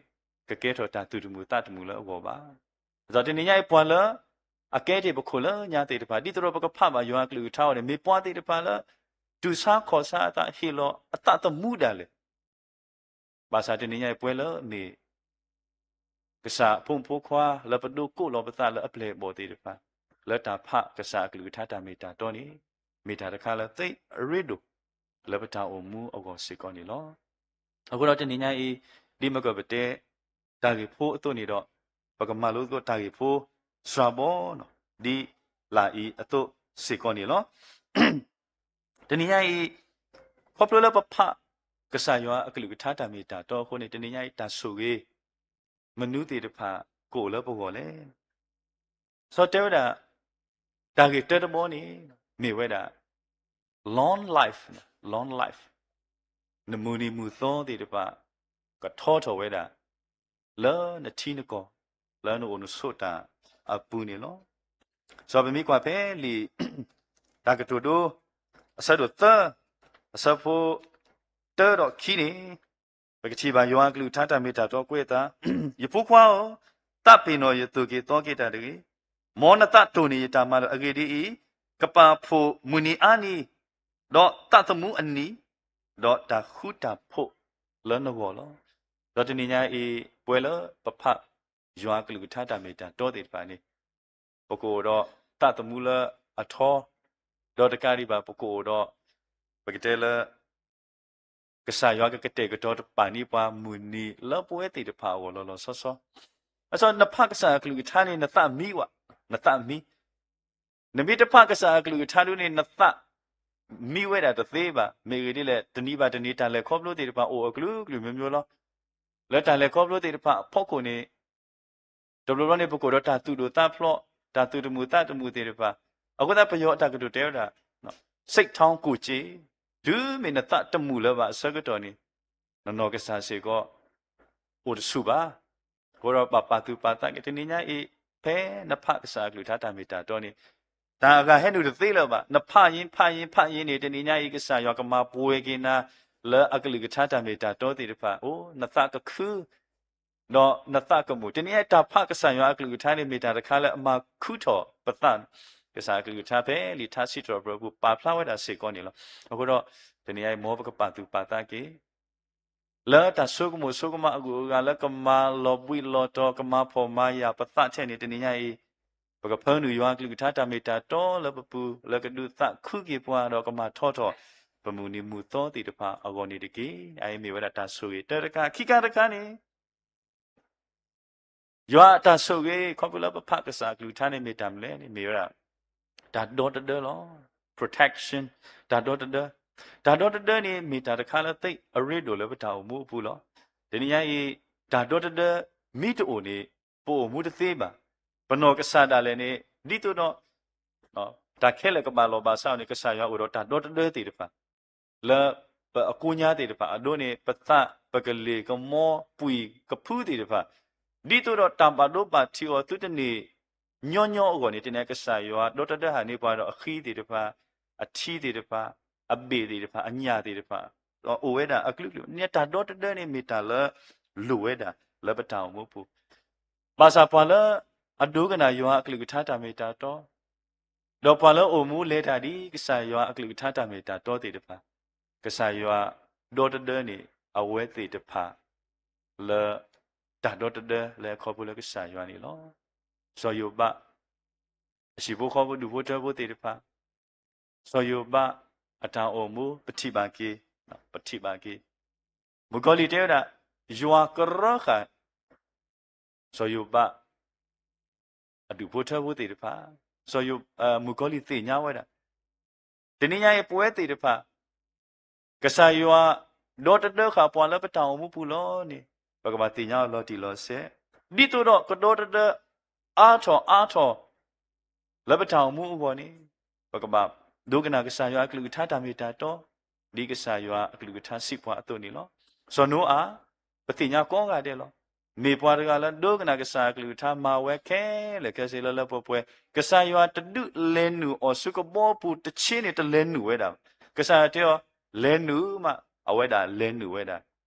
ကကဲထီၣ်တၢ်သူၣ်တမုာ်သးတမုာ်လၢအဂီၢ်ဘၣ်. ဒီးတနံၤညါအံၤပှၤလၢ အကဲတ့ၢ်ပခိၣ်လၢညါသ့ၣ်တဖၣ် ဒ်သိးဒီးပကဖးဘၣ်ယွၤအကလုၢ်ကထါအီၤန့ၣ် မ့ၢ်ပှၤသ့ၣ်တဖၣ်လၢ တူၢ်ဆါခီၣ်ဆါအသးဟ့ၣ်လီၤအသးသမူဒၣ်လဲာ် ဘၣ်ဆၣ်တနံၤညါအံၤပဝဲလၢမ့ၢ် ကစၢ်အဖိမုၣ်ဖိခွါလၢပဒိးကိးလီၤပသးလၢအပျဲၢ်အဘီၣ်သ့ၣ်တဖၣ် လၢတၢ်ဖးကစၢ်အကလုၢ်ကထါတၢ်မ့ၢ်တၢ်တီန့ၣ် မ့ၢ်တၢ်တခါလၢသ့အရ့ဒိၣ် လၢပတၢ်အိၣ်မူအဂီၢ်စ့ၢ်ကီးန့ၣ်လီၤ. အဃိဒီးတနံၤညါအံၤ ဒ်မ့ၢ်ကပတဲ တၢ်ဂ့ၢ်ဖိအသိးန့ၣ်ဒီး ပကမၤလိသကိးတၢ်ဂ့ၢ်ဖိ စှၤဘီနီၤ ဒ်လာ်အံၤအသိးစ့ၢ်ကီးန့ၣ်လီၤ. တနံၤညါအံၤ ခီဖျိလၢပဖး ကစၢ်ယွၤအကလုၢ်ကထါတၢ်မ့ၢ်တၢ်တီအဃိန့ၣ် တနံၤညါအံၤတၢ်ဆိၣ်ဂ့ၤ မနုၤသ့ၣ်တဖၣ်ကအိၣ်လၢပဂီၢ်လဲၣ်. စီၤတဲဝဲဒၣ် တၢ်ဂ့ၢ်တၢတဘီန့ၣ် မ့ၢ်ဝဲဒၣ် long life, long life, နမုၢ်နံၤမုၢ်သီသ့ၣ်တဖၣ် ကထီထီၣ်ဝဲဒၣ် လၢနထံနကီၢ် လၢနအိၣ်နဆိးတၢ်အပူၤန့ၣ်လီၤ. စီၤပမ့ၢ်ကွၢ်ဖဲလံာ် တၢ်ကတိၤဒိ အဆၢဒိၣ်သၢ အဆၢဖိ တၢဒီးခံန့ၣ် ပကထံၣ်ဘၣ်ယွၤအကလုၢ်ကထါတၢ်မ့ၢ်တၢ်တီကွဲးအသး, ယဖိခွါဧၢ, သးပ့ၤနီၣ်ယသိၣ်က့ၤသီက့ၤတၢ်တဂ့ၤ. မ်နသးတိၢ်န့ၢ်ယတၢ်မၤလိာ်အဂ့ၢ်ဒ်အံၤ, ကပာ်ဖှိၣ်မုၢ်နံၤအါနံၤ, ဒီးသးသမူအနံၤ, ဒီးတၢ်ဃူတၢ်ဖိးလၢနဂီၢ်လီၤ. ဒီးတနံၤညါအံၤ ပဝဲလၢပဖး ယွၤအကလုၢ်ကထါတၢ်မ့ၢ်တၢ်တီသ့ၣ်တဖၣ်န့ၣ် ပကအိၣ်ဒီးသးသမူလၢအထီ, ဒီးတကးဒံးဘၣ် ပကအိၣ်ဒီး ပကတဲလၢ ကစၢ်ယွၤကကတဲာ်ကတီၤတပာ်န့ၢ်ပှၤမုၢ်နံၤလၢပဝဲသ့ၣ်တဖၣ်အဂီၢ်လီၤလီၤဆီဆီ, အစီ နဖးကစၢ်အကလုၢ်ကထါန့ၣ် နသးမံဝဲ, နသးမံ နမ့ၢ်တဖးကစၢ်အကလုၢ်ကထါဒ်န့ၣ် နသးမံဝဲဒၣ်တသ့ဘၣ်. မ့ၢ်ဂ့ၢ်ဒ်လဲၣ် တနံၤဘၣ်တနံၤ တၢ်လဲၤခီဖျိသ့ၣ်တဖၣ်အိၣ်အကလုာ်ကလုာ်မျိုးမျိုးလီၤ. လၢတၢ်လဲၤခီဖျိသ့ၣ်တဖၣ်အဖီခိၣ်န့ၣ် တဘျီဘျီန့ၣ် ပကအိၣ်ဒီးတၢ်သူၣ်ဒိၣ်သးဖျိး, တၢ်သူၣ်တမုာ်သးတမုာ်သ့ၣ်တဖၣ်, အဃိသတးပယီၤအတၢ်ကတိၤတဲဝဲဒၣ် စိတ်ထောင်ကိုယ်ကျေ, တုၤမ့ၢ်နသးတမုာ်လၢၤဘၣ်အဆၢကတီၢ်န့ၣ် နနီၢ်ကစၢ်စ့ၢ်ကီး အိၣ်တဆူၣ်ဘၣ်. အဃိဒီးဘၣ်ပာ်သူၣ်ပာ်သးက့ၤ တနံၤညါအံၤ ဖဲနဖးကစၢ်အကလုၢ်ကထါတၢ်မ့ၢ်တၢ်တီန့ၣ် တၢ်အဂၤဟဲနုာ်တသ့လၢၤဘၣ်. နဖးယံၤ ဖးယံၤ ဖးယံၤန့ၣ် တနံၤညါအံၤ ကစၢ်ယွၤကမၤပှဲၤက့ၤနၤ လၢအကလုၢ်ကထါတၢ်မ့ၢ်တၢ်တီသ့ၣ်တဖၣ်, အိ နသးကခု ဒီးနသးကမုာ်. တနံၤညါအံၤ တၢ်ဖးကစၢ်ယွၤအကလုၢ်ကထါန့ၣ် မ့ၢ်တၢ်တခါလၢအမၤခုထီၣ်ပသး, ကစၢ်အကလုၢ်ကထါဖဲလံာ်ထါစံးထီၣ်ပတြၢၤပူၤ ပာ်ဖျါဝဲဒၣ်စ့ၢ်ကီးန့ၣ်လီၤ. အဃိဒီး တနံၤညါအံၤ မ်ပကပာ်သူၣ်ပာ်သးက့ၤ လၢတၢ်ဆိကမိၣ်ဆိကမးအဂုၤအဂၤ လၢကမၤလီၤဘှံးလီၤတီၤ ကမၤဖှီၣ်မၤယာ်ပသးထဲန့ၣ် တနံၤညါအံၤ ပကဖၢနုာ်ယွၤအကလုၢ်ကထါတၢ်မ့ၢ်တၢ်တီလၢပပူၤ လၢကဒုးသးခုက့ၤပှၤ ဒီးကမၤထီထီၣ် ပမုၢ်နံၤမုၢ်သီသ့ၣ်တဖၣ်အဂီၢ်န့ၣ်တက့ၢ်. အအံၤမ့ၢ်ဝဲဒၣ်တၢ်ဆိၣ်ဂ့ၤတၢတခါ, ခံခါတခါန့ၣ် ယွၤအတၢ်ဆိၣ်ဂ့ၤ ခီဖျိလၢပဖးကစၢ်အကလုၢ်ကထါန့ၣ် မ့ၢ်တၢ်မနုၤလဲၣ်န့ၣ် မ့ၢ်ဝဲဒၣ် တၢ်ဒီတဒၢလီၤ. Protection, တၢ်ဒီတဒၢ, တၢ်ဒီတဒၢန့ၣ် မ့ၢ်တၢ်တခါလၢသ့အရ့ဒိၣ်လၢပတၢ်အိၣ်မူအပူၤလီၤ. တနံၤညါအံၤ တၢ်ဒီတဒၢမ့ၢ်တအိၣ်န့ၣ် ပအိၣ်မူတသ့ဘၣ်. ပနီၢ်ကစၢ်ဒၣ်လဲာ်န့ၣ် ဒ်သိးဒီး တၢ်ခဲလၢာ်ကဘၣ်လီၢ်ဘၣ်စးအီၤန့ၣ် ကစၢ်ယွၤအိၣ်ဒီးတၢ်ဒီတဒၢသ့ၣ်တဖၣ် လၢပအကိညါသ့ၣ်တဖၣ်အဒိန့ၣ် ပသးပကလ့ၢ်ကမီပှံၢ်ကဖုသ့ၣ်တဖၣ်, ဒ်သိးဒီးတၢ်ဘၣ်ဒိဘၣ်ထံးအီၤသုတန့ၢ်ညီညီအဂီၢ်န့ၣ် တနံၤညါကစၢ်ယွၤဒီတဒၢဟးန့ၢ်ပှၤဒီးအဃံသ့ၣ်တဖၣ်, အထံသ့ၣ်တဖၣ်, အဘ့ၣ်သ့ၣ်တဖၣ်, အညၣ်သ့ၣ်တဖၣ်, ဒီးအိၣ်ဝဲဒၣ်အကလုာ်ကလုာ်န့ၣ် တၢ်ဒီတဒၢန့ၣ်မ့ၢ်တၢ်လၢလိၣ်ဝဲဒၣ်လၢပတၢ်အိၣ်မူပူၤ ဘၣ်ဆၣ်ပှၤလၢအဒိကနၣ်ယွၤအကလုၢ်ကထါတၢ်မ့ၢ်တၢ်တီ, ဒီးပှၤလၢအိၣ်မူလဲၤတၢ်ဒ်ကစၢ်ယွၤအကလုၢ်ကထါတၢ်မ့ၢ်တၢ်တီသ့ၣ်တဖၣ်, ကစၢ်ယွၤဒီတဒၢန့ၣ် အဝဲသ့ၣ်တဖၣ် လၢတၢ်ဒီတဒၢလၢအခီဖျိလၢကစၢ်ယွၤန့ၣ်လီၤ. စီၤယိၤဘး အဟံၣ်ဖိဃီဖိဒူၣ်ဖိထၢဖိသ့ၣ်တဖၣ်, စီၤယိၤဘးအတၢ်အိၣ်မူ ပထံၣ်ဘၣ်က့ၤ, ပထံၣ်ဘၣ်က့ၤ, မုၣ်ကီၤလံၢ်တဲဝဲဒၣ် ယွၤကရၢဃာ် စီၤယိၤဘး အဒူၣ်ဖိထၢဖိသ့ၣ်တဖၣ်, စီၤယိၤ, မုၣ်ကီၤလံၢ်သ့ၣ်ညါဝဲဒၣ်, တနံၤညါအံၤပဝဲသ့ၣ်တဖၣ် ကစၢ်ယွၤဒီတဒၢဃာ်ပှၤလၢပတၢ်အိၣ်မူပူၤလီၤန့ၣ် ပကဘၣ်သ့ၣ်ညါအီၤလီၤတံၢ်လီၤဆဲး, ဒ်သိးဒီးကဒီတဒၢအါထီၣ်အါထီၣ် လၢပတၢ်အိၣ်မူအဂီၢ်န့ၣ် ပကဘၣ်ဒိကနၣ်ကစၢ်ယွၤအကလုၢ်ကထါတၢ်မ့ၢ်တၢ်တီ, ဒ်ကစၢ်ယွၤအကလုၢ်ကထါစံးပှၤအသိးန့ၣ်လီၤ. စီၤနိအၤ ပသ့ၣ်ညါကိးဂၤဒဲးလီၤ. မ့ၢ်ပှၤတဂၤလၢဒိကနၣ်ကစၢ်အကလုၢ်ကထါ မၤဝဲခဲလၢာ်ခဲဆ့လၢလၢပှဲၤပှဲၤ, ကစၢ်ယွၤတဒုးလဲၤနုာ်အီၤဆူကဘီပူၤတဆ့န့ၣ် တလဲၤနုာ်ဝဲဒၣ်, ကစၢ်ယွၤတဲအီၤ လဲၤနုာ်မး အဝဲဒၣ်လဲၤနုာ်ဝဲဒၣ်,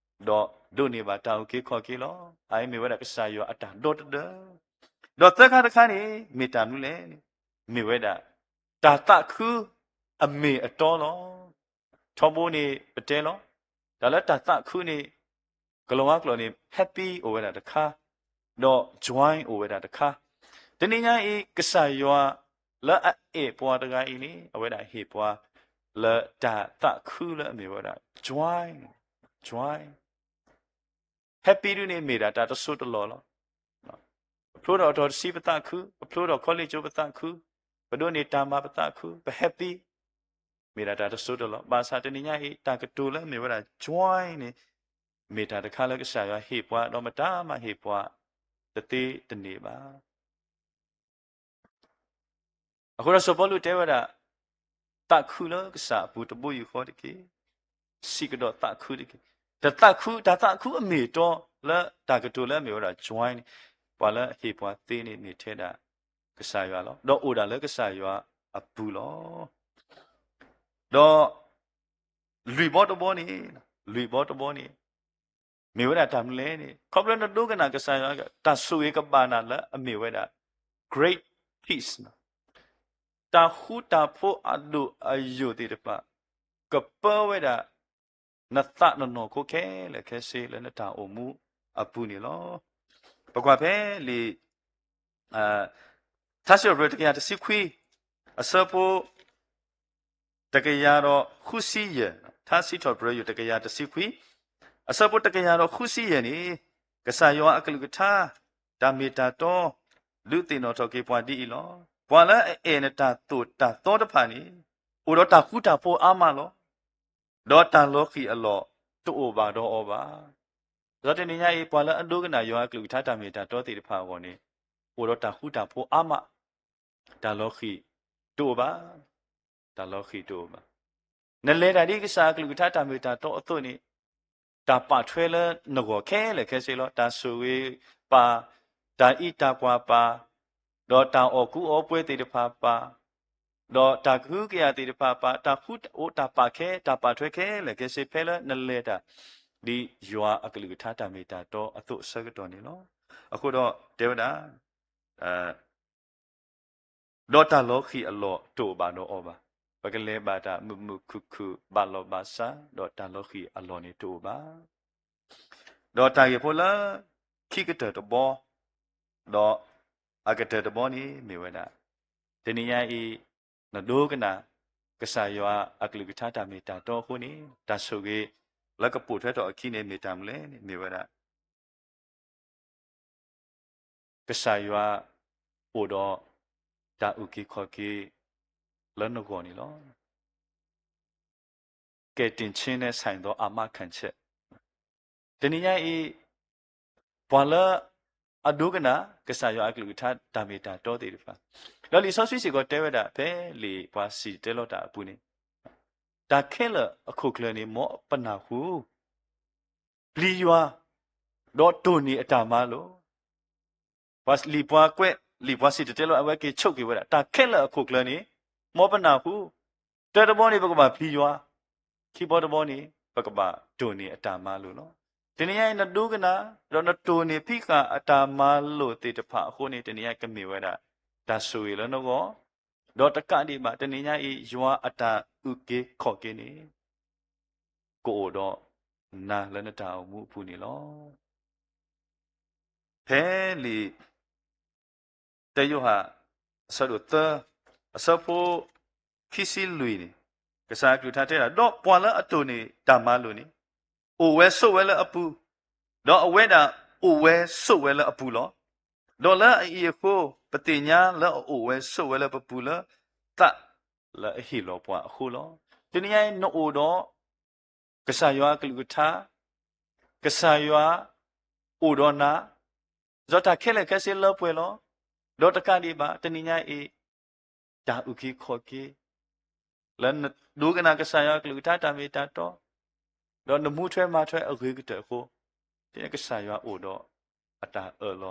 ဒီးဒိးန့ၢ်ဘၣ်တၢ်အုၣ်က့ၤခီၣ်က့ၤလီၤ. အအံၤမ့ၢ်ဝဲဒၣ်ကစၢ်ယွၤအတၢ်ဒီတဒၢ ဒီးသၢခါတခါန့ၣ် မ့ၢ်တၢ်မနုၤလဲၣ်န့ၣ် မ့ၢ်ဝဲဒၣ် တၢ်သးခုအမ့ၢ်အတီလီၤ. ထီဘိန့ၣ်ပတဲလီၤ, တၢ်လၢတၢ်သးခုန့ၣ် ကလီၤဝါကျိာ်န့ၣ် happy အိၣ်ဝဲဒၣ်တခါ, ဒီး joy အိၣ်ဝဲဒၣ်တခါ. တနံၤညါအံၤ ကစၢ်ယွၤလၢအအဲၣ်ပှၤတဂၤအံၤန့ၣ် အဝဲဒၣ်ဟ့ၣ်ပှၤ လၢတၢ်သးခုလၢအမ့ၢ်ဝဲဒၣ် joy, joy happy ဒုန့ၣ်မ့ၢ်ဒၣ်တၢ်တစိၢ်တလီၢ်လီၤ. ပဖျိထီၣ်အထီၣ်တဆံပသးခု, ပဖျိထီၣ် college ပသးခု, ပဒိးန့ၢ်တၢ်မၤပသးခု, ပ happy, မ့ၢ်ဒၣ်တၢ်တစိၢ်တလီၢ်. ဘၣ်ဆၣ်တနံၤညါအံၤ တၢ်ကတိၤလၢအမ့ၢ်ဝဲဒၣ် joy န့ၣ် မ့ၢ်တၢ်တခါလၢကစၢ်ယွၤဟ့ၣ်ပှၤ ဒီးမတၤမၤဟ့ၣ်ပှၤတသ့တန့ၢ်ဘၣ်. အဃိဒီးစီၤပီလူးတဲဝဲဒၣ်, သးခုလၢကစၢ်အပူၤတဘိယူၢ်ဃီတက့ၢ်. စံးကဒီးသးခုတက့ၢ်. တသးခု, တၢ်သးခုအမ့ၢ်အတီလၢတၢ်ကတိၤလၢအမ့ၢ်ဝဲဒၣ် joy န့ၣ်, ပှၤလၢအဟ့ၣ်ပှၤသ့န့ၣ်မ့ၢ်ထဲဒၣ်ကစၢ်ယွၤလီၤ. ဒီးအိၣ်ဒၣ်လၢကစၢ်ယွၤအပူၤလီၤ. ဒီးလွံၢ်ဘီတဘီန့ၣ်, လွံၢ်ဘီတဘီန့ၣ် မ့ၢ်ဝဲဒၣ်တၢ်မနုၤလဲၣ်န့ၣ်, ခီဖျိနဒိကနၣ်ကစၢ်ယွၤ တၢ်ဆိၣ်ဂ့ၤကဘၣ်နၤလၢအမ့ၢ်ဝဲဒၣ် great peace န့ၣ်, တၢ်ဃူတၢ်ဖိးအဒိၣ်အယိာ်သ့ၣ်တဖၣ် ကပၢဝဲဒၣ် နသးနနီၢ်ခိခဲလၢာ်ခဲဆ့လၢနတၢ်အိၣ်မူအပူၤန့ၣ်လီၤ. ပကွၢ်ဖဲလံာ် ထါစံးထီၣ်ပတြၢၤတကယၤတဆံခွံ, အဆၢဖိ တကယၤဒီးဃုဆံယဲၢ်, ထါစံးထီၣ်ပတြၢၤယိၤတကယၤတဆံခွံ, အဆၢဖိတကယၤဒီးဃုဆံယဲၢ်န့ၣ်, ကစၢ်ယွၤအကလုၢ်ကထါ တၢ်မ့ၢ်တၢ်တီ ဒုးသ့ၣ်နီၣ်ထီၣ်က့ၤပှၤဒ်အံၤလီၤ. ပှၤလၢအအဲၣ်နတၢ်သိၣ်တၢ်သီတဖၣ်န့ၣ် အိၣ်ဒီးတၢ်ဃူတၢ်ဖိးအါမးလီၤ. ဒီးတၢ်လီၤဃံၢ်အလီၢ်တအိၣ်ဘၣ်ဒီးအီၤဘၣ်. ဒီးတနံၤညါအံၤ ပှၤလၢအဒိကနၣ်ယွၤအကလုၢ်ကထါတၢ်မ့ၢ်တၢ်တီသ့ၣ်တဖၣ်အဂီၢ်န့ၣ်, အိၣ်ဒီးတၢ်ဃူတၢ်ဖိးအါမး, တၢ်လီၤဃံၢ်တအိၣ်ဘၣ်, တၢ်လီၤဃံၢ်တအိၣ်ဘၣ်. နလဲၤတၢ်ဒ်ကစၢ်အကလုၢ်ကထါတၢ်မ့ၢ်တၢ်တီအသိးန့ၣ်, တၢ်ပာ်ထွဲလၢနဂီၢ်ခဲလၢာ်ခဲဆ့လီၤ. တၢ်ဆိၣ်ဂ့ၤပာ်, တၢ်အံးတၢ်ကွၢ်ပာ်, ဒီးတၢ်အီၣ်ကူအီပှဲၤသ့ၣ်တဖၣ်ပာ်, ဒီးတၢ်ကဟုကယာ်သ့ၣ်တဖၣ်ပာ်, တၢ်ဃူတၢ်ဖိးတၢ်ပာ်ခဲ, တၢ်ပာ်ထွဲခဲလၢာ်ခဲဆ့ ဖဲလၢနလဲၤတၢ်ဒ်ယွၤအကလုၢ်ကထါတၢ်မ့ၢ်တၢ်တီအသိးအဆၢကတီၢ်န့ၣ်လီၤ. အဃိဒီးတဲဝဲဒၣ် ဒီးတၢ်လီၤဃံၢ်အလီၢ်တအိၣ်ဘၣ်ဒီးအီၤဘၣ်. ပကလဲၤဘၣ်တၢ်မုာ်မုာ်ခုၣ်ခုၣ် ဘၣ်လီၢ်ဘၣ်စး, ဒီးတၢ်လီၤဃံၢ်အလီၢ်န့ၣ်တအိၣ်ဘၣ်. ဒီးတၢ်ဂ့ၢ်ဖိလၢခံကတၢၢ်တဘီ, ဒီးအကတၢၢ်တဘီန့ၣ်မ့ၢ်ဝဲဒၣ်, တနံၤညါအံၤ နဒိကနၣ် ကစၢ်ယွၤအကလုၢ်ကထါတၢ်မ့ၢ်တၢ်တီအဃိန့ၣ်, တၢ်ဆိၣ်ဂ့ၤလၢကပိာ်ထွဲထီၣ်အခံန့ၣ် မ့ၢ်တၢ်မနုၤလဲၣ်န့ၣ် မ့ၢ်ဝဲဒၣ် ကစၢ်ယွၤအိၣ်ဒီးတၢ်အုၣ်က့ၤခီၣ်က့ၤလၢနဂီၢ်န့ၣ်လီၤ. ကယ်တင်ခြင်းနဲ့ဆိုင်သော အာမခံချက်. တနံၤညါအံၤ ပှၤလၢအဒိကနၣ် ကစၢ်ယွၤအကလုၢ်ကထါတၢ်မ့ၢ်တၢ်တီသ့ၣ်တဖၣ်, ဒီးလံာ်စီဆှံစ့ၢ်ကီးတဲဝဲဒၣ် ဖဲလံာ်ပှၤစံၣ်တဲၤတဲလီၤတၢ်အပူၤန့ၣ်, တၢ်ခဲလၢာ်အခိၣ်ကျၢၢ်န့ၣ် မ်ပနၢ်ဟူ ပျံၤယွၤ, ဒီးတိၢ်န့ၢ်အတၢ်မၤလိာ်. ပှၤလံာ်ပှၤကွဲး, လံာ်ပှၤစံၣ်တဲၤတဲလီၤ အဝဲက့ၤဆိးက့ၤဝဲဒၣ် တၢ်ခဲလၢာ်အခိၣ်ကျၢၢ်န့ၣ် မ်ပနၢ်ဟူ, တၢတဘီန့ၣ် ပကဘၣ်ပျံၤယွၤ, ခံဘီတဘီန့ၣ် ပကဘၣ်တိၢ်န့ၢ်အတၢ်မၤလိာ်လီၤ. တနံၤညါအံၤ နဒိကနၣ် ဒီးနတိၢ်န့ၢ်ဖံးဃာ်အတၢ်မၤလိာ်သ့ၣ်တဖၣ်အဃိန့ၣ် တနံၤညါအံၤကမ့ၢ်ဝဲဒၣ် တၢ်ဆိၣ်ဂ့ၤလၢနဂီၢ်, ဒီးတကးဒံးဘၣ် တနံၤညါအံၤ ယွၤအတၢ်အုၣ်က့ၤခီၣ်က့ၤန့ၣ် ကအိၣ်ဒီးနၤလၢနတၢ်အိၣ်မူအပူၤန့ၣ်လီၤ. ဖဲလံာ် တယိၤဟၣ် အဆၢဒိၣ်သၢ အဆၢဖိခံဆံလွံၢ်န့ၣ်, ကစၢ်အကလုၢ်ကထါတဲဒၣ်, ဒီးပှၤလၢအတိၢ်န့ၢ်တၢ်မၤလိာ်န့ၣ် အိၣ်ဝဲဆိးဝဲလၢအပူၤ, ဒီးအဝဲဒၣ်အိၣ်ဝဲဆိးဝဲလၢအပူၤလီၤ. ဒီးလၢအအံၤအဃိ ပသ့ၣ်ညါလၢအအိၣ်ဝဲဆိးဝဲလၢပပူၤလၢ သးလၢအဟ့ၣ်လီၤပှၤအဃိလီၤ. တနံၤညါအံၤ နအိၣ်ဒီး ကစၢ်ယွၤအကလုၢ်ကထါ, ကစၢ်ယွၤအိၣ်ဒီးနၤ, ဒီးတၢ်ခဲလၢာ်ခဲဆ့လၢပှဲၤလီၤ. ဒီးတကးဒံးဘၣ် တနံၤညါအံၤ တၢ်အုၣ်က့ၤခီၣ်က့ၤ လၢနဒိကနၣ်ကစၢ်ယွၤအကလုၢ်ကထါတၢ်မ့ၢ်တၢ်တီ, ဒီးနမူထွဲမၤထွဲအဂ့ၤကတၢၢ်အဃိ, တနံၤညါကစၢ်ယွၤအိၣ်ဒီးအတၢ်အၢၣ်လီၤ,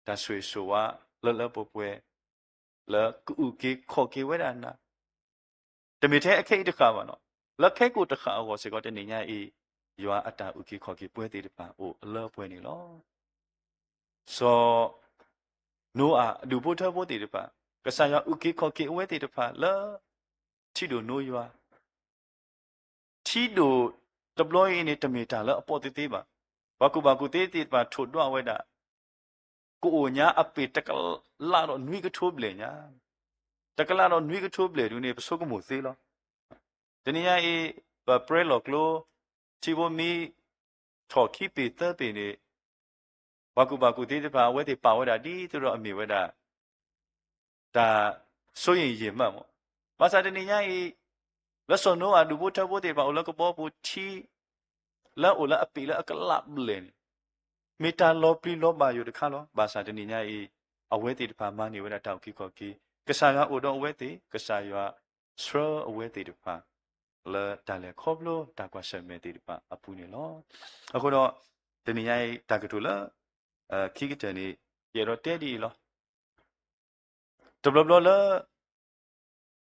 တၢ်ဆိၣ်ဂ့ၤဆိၣ်ဝါလၢလၢပှဲၤပှဲၤ လၢကအုၣ်က့ၤခီၣ်က့ၤဝဲဒၣ်နၤ, တမ့ၢ်ထဲအခဲအံၤတဃၣ်ဘၣ်နီၤ, လၢခဲကိာ်တဃၣ်အဂီၢ်စ့ၢ်ကီး တနံၤညါအံၤ ယွၤအတၢ်အုၣ်က့ၤခီၣ်က့ၤပှၤသ့ၣ်တဖၣ်အိၣ်အလၢအပှဲၤန့ၣ်လီၤ. စီၤနိအၤအဒူၣ်ဖိထၢဖိသ့ၣ်တဖၣ်, ကစၢ်ယွၤအုၣ်က့ၤခီၣ်က့ၤအဝဲသ့ၣ်တဖၣ်လၢ ထံဒိၣ်နိယွၤ ထံဒိၣ်တဘျီအံၤန့ၣ် တမ့ၢ်တၢ်လၢအပီၣ်သ့သ့ဘၣ်. ပှၤကူၣ်ဘၣ်ကူၣ်သ့သ့ၣ်တဖၣ်ထိၣ်ဒွးဝဲဒၣ် ကအိၣ်ညါအပ့ၢ်တကလးဒီးနွံကထိဘျဲၣ်ညါ, တကလးဒီးနွံကထိဘျဲၣ်ဒုန့ၣ် ပဆိကမိၣ်သ့လီၤ. တနံၤညါအံၤ ပပြၢလီၤကျိ ထံဖိမံထီၣ်ခံပ့ၢ်သၢပ့ၢ်န့ၣ် ပှၤကူၣ်ဘၣ်ကူၣ်သ့သ့ၣ်တဖၣ် အဝဲသ့ၣ်ပာ်ဝဲဒၣ်ဒ်သိးဒီးအမ့ၢ်ဝဲဒၣ် တၢ်စိယ့ၣ်ယံၢ်မးမး. ဘၣ်ဆၣ်တနံၤညါအံၤ လၢစီၤနိအၤဒူၣ်ဖိထၢဖိသ့ၣ်တဖၣ်အိၣ်လၢကဘီပူၤထံ လၢအအိၣ်လၢအပ့ၤလၢအကလးဘျဲၣ်န့ၣ် မ့ၢ်တၢ်လီၤပျံၤလီၤဘၣ်ယိၣ်တခါလီၤ. ဘၣ်ဆၣ်တနံၤညါအံၤ အဝဲသ့ၣ်တဖၣ်မၤန့ၢ်ဝဲဒၣ်တၢ်အုၣ်က့ၤခီၣ်က့ၤ, ကစၢ်ယွၤအိၣ်ဒီးအဝဲသ့ၣ်, ကစၢ်ယွၤဆှၢအဝဲသ့ၣ်တဖၣ် လၢတၢ်လဲၤခီဖျိတၢ်ကွၢ်ဆၢၣ်မဲာ်သ့ၣ်တဖၣ်အပူၤန့ၣ်လီၤ. အဃိဒီး တနံၤညါအံၤတၢ်ကတိၤလၢ ခံကတၢၢ်န့ၣ် ယအဲၣ်ဒိးတဲဒ်အံၤလီၤ. တဘျီဘျီလၢ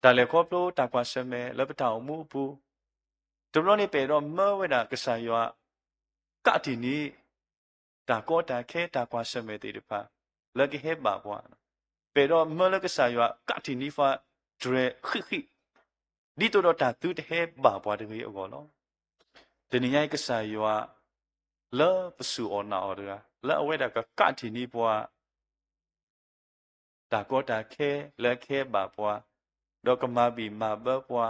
တၢ်လဲၤခီဖျိတၢ်ကွၢ်ဆၢၣ်မဲာ်လၢပတၢ်အိၣ်မူအပူၤ, တဘျီန့ၣ်ပအဲၣ်ဒိးမၢဝဲဒၣ်ကစၢ်ယွၤ ကးတံာ်န့ၢ် တၢ်ကီတၢ်ခဲတၢ်ကွၢ်ဆၢၣ်မဲာ်သ့ၣ်တဖၣ် လၢကဟဲဘၣ်ပှၤ, ပအဲၣ်ဒိးမၢလၢကစၢ်ယွၤကးတံာ်န့ၢ်ပှၤတြဲၤဃံးဃံး, ဒ်သိးဒီးတၢ်သုတဟဲဘၣ်ပှၤတဂ့ၤအဂီၢ်လီၤ. တနံၤညါအံၤကစၢ်ယွၤ လၢပစူၢ်အီၣ်နာ်အီၤတဂၤ လၢအဝဲဒၣ်ကကးတံာ်န့ၢ်ပှၤ တၢ်ကီတၢ်ခဲလၢအကဟဲဘၣ်ပှၤ, ဒီးကမၤဘံၣ်မၤဘၢပှၤ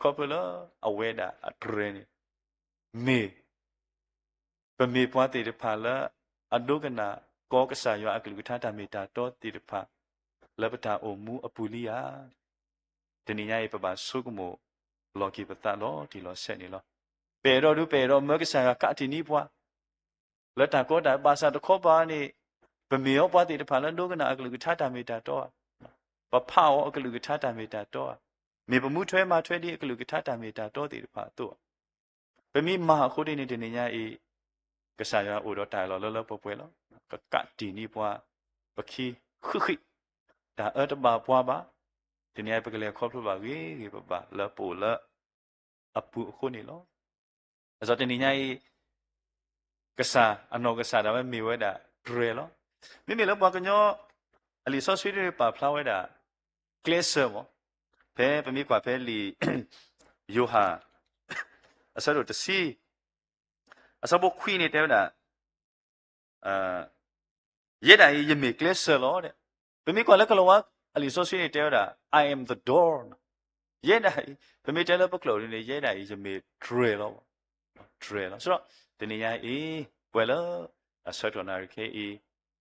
ခီဖျိလၢအဝဲဒၣ်အတြဲၤန့ၣ် မ့ၢ် ပမ့ၢ်ပှၤသ့ၣ်တဖၣ်လၢ အဒိကနၣ်ကီကစၢ်ယွၤအကလုၢ်ကထါတၢ်မ့ၢ်တၢ်တီသ့ၣ်တဖၣ် လၢပတၢ်အိၣ်မူအပူၤလံဧါ. တနံၤညါအံၤပဘၣ်ဆိကမိၣ်လီၤက့ၤပသးလီၤတံၢ်လီၤဆဲးန့ၣ်လီၤ. ပအဲၣ်ဒိးဒုး ပအဲၣ်ဒိးမၢကစၢ်ယွၤကးတံာ်န့ၢ်ပှၤ လၢတၢ်ကီတၢ်ဘၣ်ဆၣ်တခီပၤန့ၣ် ပမ့ၢ်အီၤပှၤသ့ၣ်တဖၣ်လၢဒိကနၣ်အကလုၢ်ကထါတၢ်မ့ၢ်တၢ်တီဧါ, ပဖးအီၤအကလုၢ်ကထါတၢ်မ့ၢ်တၢ်တီဧါ, မ့ၢ်ပမူထွဲမၤထွဲဒ်အကလုၢ်ကထါတၢ်မ့ၢ်တၢ်တီသ့ၣ်တဖၣ်အသိးဧါ. ပမ့ၢ်မၤအဃိဒ်န့ၣ် တနံၤညါအံၤ ကစၢ်ယွၤအိၣ်ဒီးတၢ်အၢၣ်လီၤလၢလၢပှဲၤပှဲၤလီၤ. ကကးတံာ်န့ၢ်ပှၤ ပခံဃံးဃံး တၢ်အၢတဘၣ်ပှၤဘၣ်. တနံၤညါအံၤ ပကလဲၤခီဖျိဘၣ်ဂ့ၤဂ့ၤဘၣ်ဘၣ်လၢပအိၣ်လၢ အပူၤအဃိန့ၣ်လီၤ. အသိးတနံၤညါအံၤ ကစၢ်အနီၢ်ကစၢ်ဒၣ်ဝဲမ့ၢ်ဝဲဒၣ်တြဲၤလီၤ. မ့မ့ၢ်လၢပှၤကညီ အလံာ်စီဆှံဒ်န့ၣ်ပာ်ဖျါဝဲဒၣ် ကျဲးစၢးမး, ဖဲပမ့ၢ်ကွၢ်ဖဲလံာ် ယိၤဟၣ် အဆၢဒိၣ်တဆံ အဆၢဖိခွံန့ၣ်တဲဝဲဒၣ် ယဲဒၣ်အံၤ ယမ့ၢ်ကျဲးစၢးလီၤ. ပမ့ၢ်ကွၢ်လၢကလၤဝါအလံာ်စီဆှံန့ၣ်တဲဝဲဒၣ် I am the door ယဲဒၣ်အံၤ ပမ့ၢ်တဲလၢပကျိာ်ဒ်န့ၣ် ယဲဒၣ်အံၤ ယမ့ၢ်တြဲၤလီၤ. တြဲၤလီၤ. ဆိုတော့ တနံၤညါအံၤ ပှၤလၢအဆၢကတီၢ်နၣ်ရံၣ်ခဲအံၤ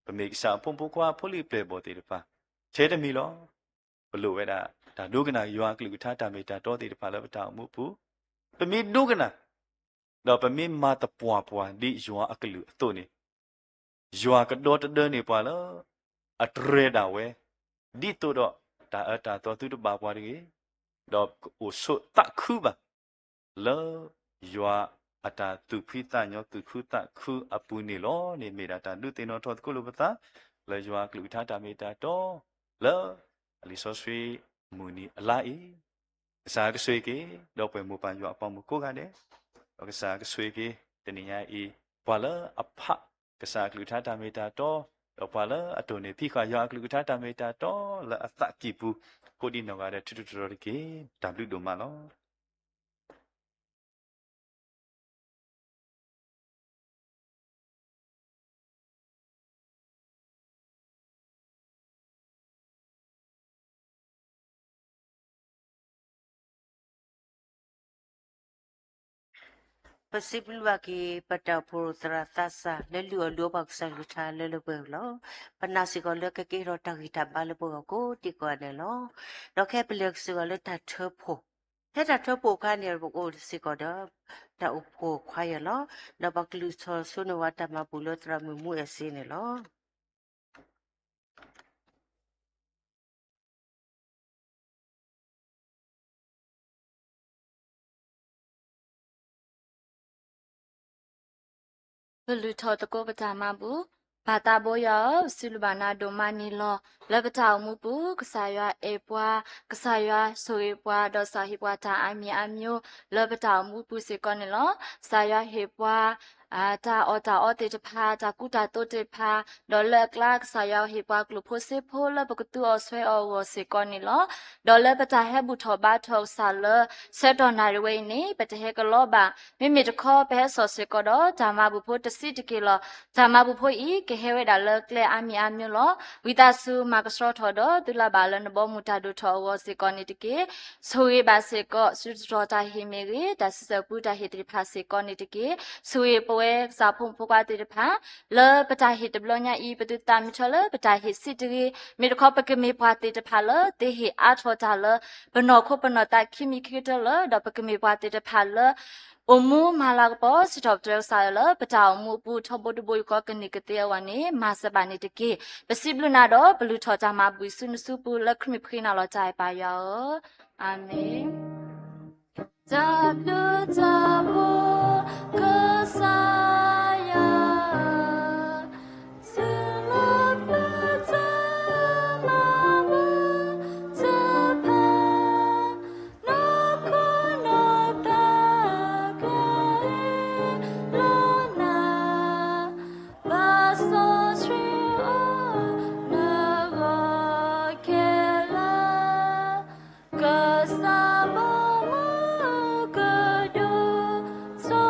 ပမ့ၢ်ကစၢ်အဖိမုၣ်ဖိခွါဖိလံၤပျဲၢ်ဘီၣ်သ့ၣ်တဖၣ် ထဲတမံၤလီၤ. ပလိၣ်ဝဲဒၣ် တၢ်ဒိကနၣ်ယွၤအကလုၢ်ကထါတၢ်မ့ၢ်တၢ်တီသ့ၣ်တဖၣ်လၢပတၢ်အိၣ်မူအပူၤ, ပမ့ၢ်ဒိကနၣ် ဒီးပမ့ၢ်မၤသပှၢ်ပှၢ်ဒ်ယွၤအကလုၢ်အသိးန့ၣ် ယွၤကဒီတဒၢန့ၢ်ပှၤလၢ အတြဲၤဒၣ်ဝဲ ဒ်သိးဒီးတၢ်အၢတၢ်သီသုတဘၣ်ပှၤတဂ့ၤ, ဒီးကအိၣ်ဆိးသးခုဘၣ် လၢယွၤအတၢ်သူၣ်ဖှံသးညီ သူၣ်ခုသးခုအပူၤန့ၣ်လီၤန့ၣ် မ့ၢ်ဒၣ်တၢ်ဒုးသ့ၣ်နီၣ်ထီၣ်သကိးလိာ်ပသး လၢယွၤအကလုၢ်ကထါတၢ်မ့ၢ်တၢ်တီ လၢအလံာ်စီဆှံမုၢ်နံၤအလါအံၤ ကစၢ်ကဆိၣ်ဂ့ၤက့ၤ ဒီးပှၤမိၢ်ပၢ်ယွၤအပှၤမုၣ်ကိးဂၤဒဲး, ဒီးကစၢ်ကဆိၣ်ဂ့ၤက့ၤ တနံၤညါအံၤ ပှၤလၢအဖးကစၢ်အကလုၢ်ကထါတၢ်မ့ၢ်တၢ်တီ, ဒီးပှၤလၢအတိၢ်န့ၢ်ဖံးဃာ်ယွၤအကလုၢ်ကထါတၢ်မ့ၢ်တၢ်တီ လၢအသးကံၢ်ပူၤ ကိးဒံနီၢ်ဂၤဒဲး ထုးထီၣ်တရီတက့ၢ်. တၢ်ဘျုးဒိၣ်မးလီၤ. ပစံးဘျုးဘၣ်က့ၤ ပတၢ်အိၣ်ဖှိၣ်သရၣ်သးစၢ် လၢလုၢ်အီၣ်လုၢ်အီပှၤကစၢ်ကလုၢ်ကထါလၢလၢပှဲၤပှဲၤလီၤ. ပနာ်စ့ၢ်ကီးလၢကကဲထီၣ်တၢ်ဂံၢ်တၢ်ဘါလၢပဂီၢ်ကိးဒံကိးဂၤဒဲးလီၤ. ဒီးခဲအံၤပလဲၤစ့ၢ်ကီးလၢတၢ်ထၢဖှိၣ်, ဖဲတၢ်ထၢဖှိၣ်အခါန့ၣ် ပကအိၣ်စ့ၢ်ကီးဒီး တၢ်အိၣ်ဖှိၣ်ခွါယၢ်လီၤ. ဒီးပှၤကလုၢ်ထီၣ်ဆိန့ၢ်ဝဲတၢ်မၤဘူၣ်လၢသရၣ်မုၣ်မူအဲၣ်စ့န့ၣ်လီၤ. ပလုၢ်ထီၣ်သကိးပတၢ်မၤဘူၣ်, ပၢ်သးဘိယွၤဧၢ, ပစံးဘျုးဘၣ်နၤဒိၣ်မးန့ၣ်လီၤ. လၢပတၢ်အိၣ်မူပူၤ ကစၢ်ယွၤအဲၣ်ပှၤ, ကစၢ်ယွၤဆိၣ်ဂ့ၤပှၤ ဒီးကစၢ်ဟ့ၣ်ပှၤတၢ်အါမံၤအါမျိုး လၢပတၢ်အိၣ်မူပူၤစ့ၢ်ကီးန့ၣ်လီၤ. ကစၢ်ယွၤဟ့ၣ်ပှၤ တၢ်အီၣ်တၢ်အီသ့ၣ်တဖၣ်, တၢ်ကူတၢ်သိးသ့ၣ်တဖၣ်, ဒီးလၢအကျါကစၢ်ယွၤဟ့ၣ်ပှၤကျိၣ်ဖိစ့ဖိလၢပကသူအီၤဆွဲအီၤအဂီၢ်စ့ၢ်ကီးန့ၣ်လီၤ. ဒီးလၢပတၢ်ဟဲဘူၣ်ထီၣ်ဘါထီၣ်ကစၢ်လၢ ဆၢကတီၢ်နၣ်ရံၣ်ဝဲအံၤန့ၣ် ပတဟဲကလီဘၣ်. မ့မ့ၢ်တခီ ပဟဲစိာ်စ့ၢ်ကီးဒီးတၢ်မၤဘူၣ်ဖိတဆံးတက့ၢ်လီၤ. တၢ်မၤဘူၣ်ဖိအံၤ ကဟဲဝဲဒၣ်လၢကျဲအါမံၤအါမျိုးလီၤ. ဝံသးစူၤမၤကဆှီထီၣ်ဒီးသုလၢ်ဘၣ်လၢနဘီမုၢ်တၢ်ဒိၣ်ထီၣ်အဂီၢ်စ့ၢ်ကီးန့ၣ်တက့ၢ်. ဆိၣ်ဂ့ၤဘၣ်စ့ၢ်ကီး စူးတြီၤတၢ်ဟ့ၣ်မ့ၢ်ဂ့ၤ, တၢ်စံးဆၢပူတၢ်ဟ့ၣ်သ့ၣ်တဖၣ်စ့ၢ်ကီးန့ၣ်တက့ၢ်. ဆိၣ်ဂ့ၤပ ပဝဲကစၢ်ဖိမုၣ်ဖိခွါသ့ၣ်တဖၣ် လၢပတၢ်ဟ့ၣ်တဘျီညါအံၤ ပသုသးမုာ်ထီၣ်လၢပတၢ်ဟ့ၣ်ဆံးတဂ့ၤ, မ့ၢ်တခီပကမ့ၢ်ပှၤသ့ၣ်တဖၣ်လၢ သ့ဟ့ၣ်အါထီၣ်တၢ်လၢ ပနီၢ်ခိပနီၢ်သးခံမံၤခံကတၢၢ်လၢ ဒီးပကမ့ၢ်ပှၤသ့ၣ်တဖၣ်လၢ အိၣ်မူမၤလၤကပီၤ စံးထီၣ်ပတြၢၤကစၢ်ယွၤလၢ ပတၢ်အိၣ်မူအပူၤ ထီဘိတဘိယူၢ်ဃီကန့ၢ်ကသ့အဂီၢ်န့ၣ် မၤစၢၤဘၣ်န့ၣ်တက့ၢ်. ပစံးဘျုးနၤဒီး ပလုၢ်ထီၣ်တၢ်မၤဘူၣ်ဆူနစုပူၤ လၢခရံာ်မံၤဃ့နၤလီၤတၢ်အဲၣ်ပၢ်ယွၤဧၢ, အၤမ့ၣ်. တၢ်ဘျုးတၢ်ဖှိၣ် ကစၢ်ယွၤ, သုလၢပတၢ်မၤဘူၣ်တဖၣ် နီၢ်ခိနီၢ်သးကဟ့ၣ်လီၤနၤ, ဘၣ်စီဆှံအိၣ်နဂီၢ်ခဲလၢာ်, ကစၢ်ဘီမုၢ်ကဒိၣ်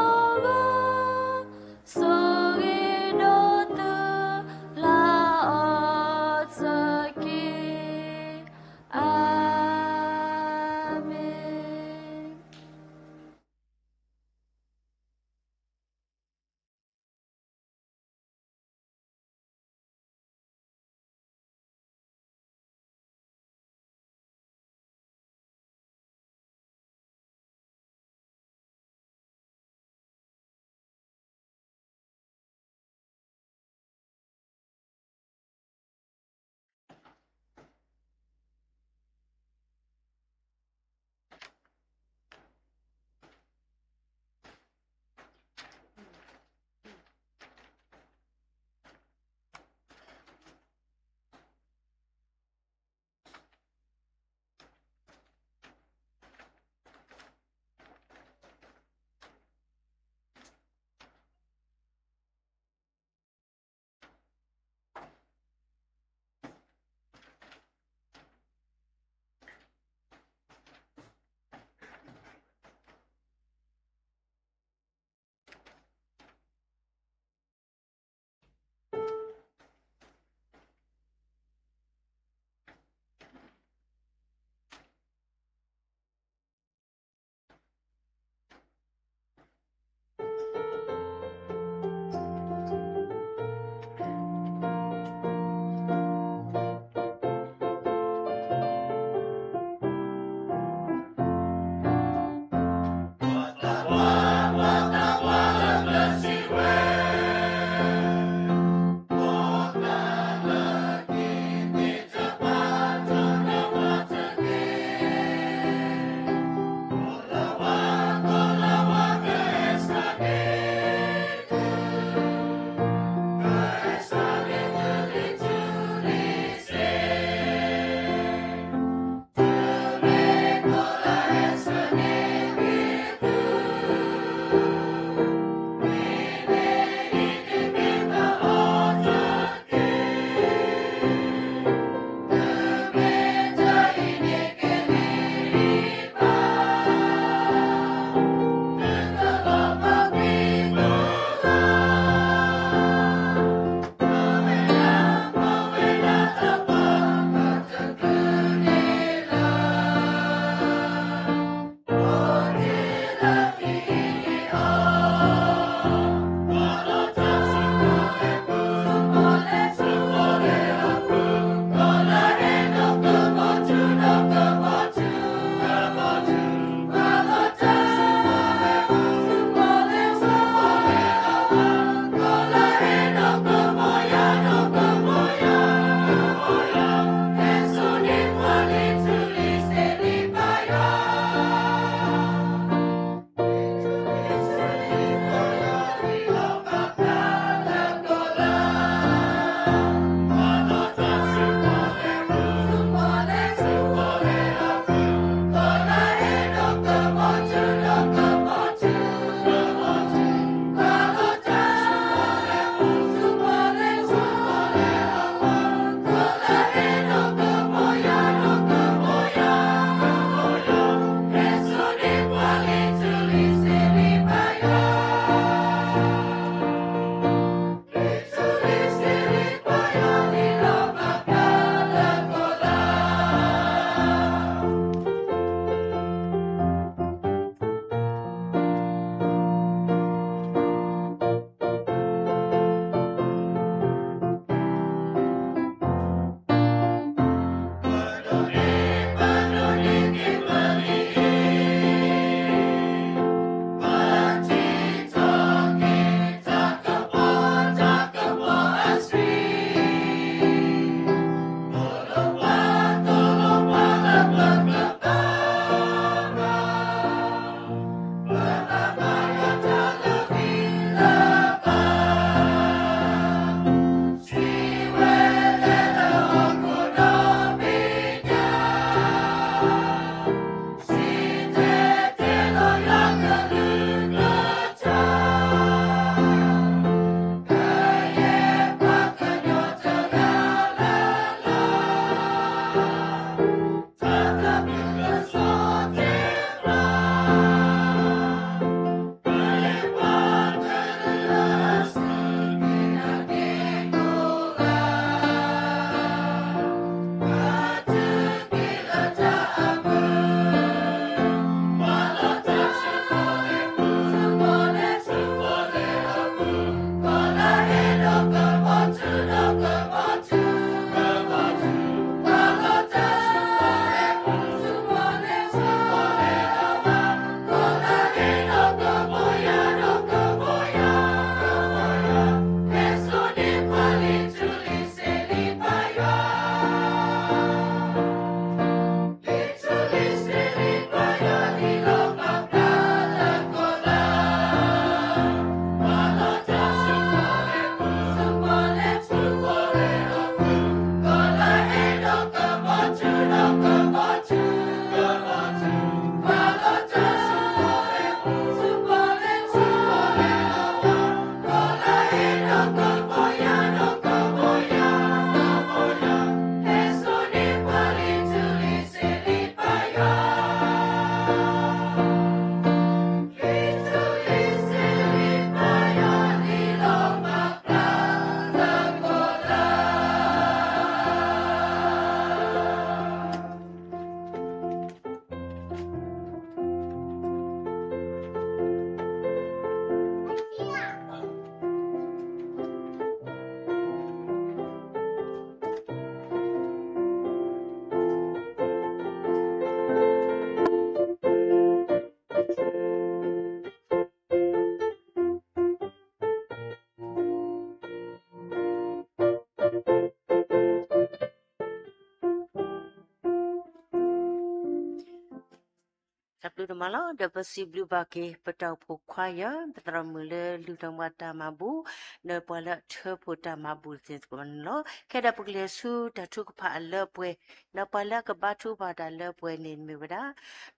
ဒိၣ်ဒိၣ်မးလီၤ. ဒီးပစံးဘျုးဘၣ်က့ၤ ပတၢ်အိၣ်ဖှိၣ်ခွါယၢ် ပသရၣ်မုၣ်လၢလုၢ်ထီၣ်ပှၤတၢ်မၤဘူၣ် ဒီးပှၤလၢအထၢဖှိၣ်တၢ်မၤဘူၣ်သ့ၣ်တဖၣ်န့ၣ်လီၤ. ခဲဒၣ်ပကလဲၤဆူတၢ်ထုကဖၣ်အလၢပှဲၤ, ဒီးပှၤလၢအကဘါထုကဖၣ်တၢ်လၢပှဲၤန့ၣ်မ့ၢ်ဝဲဒၣ်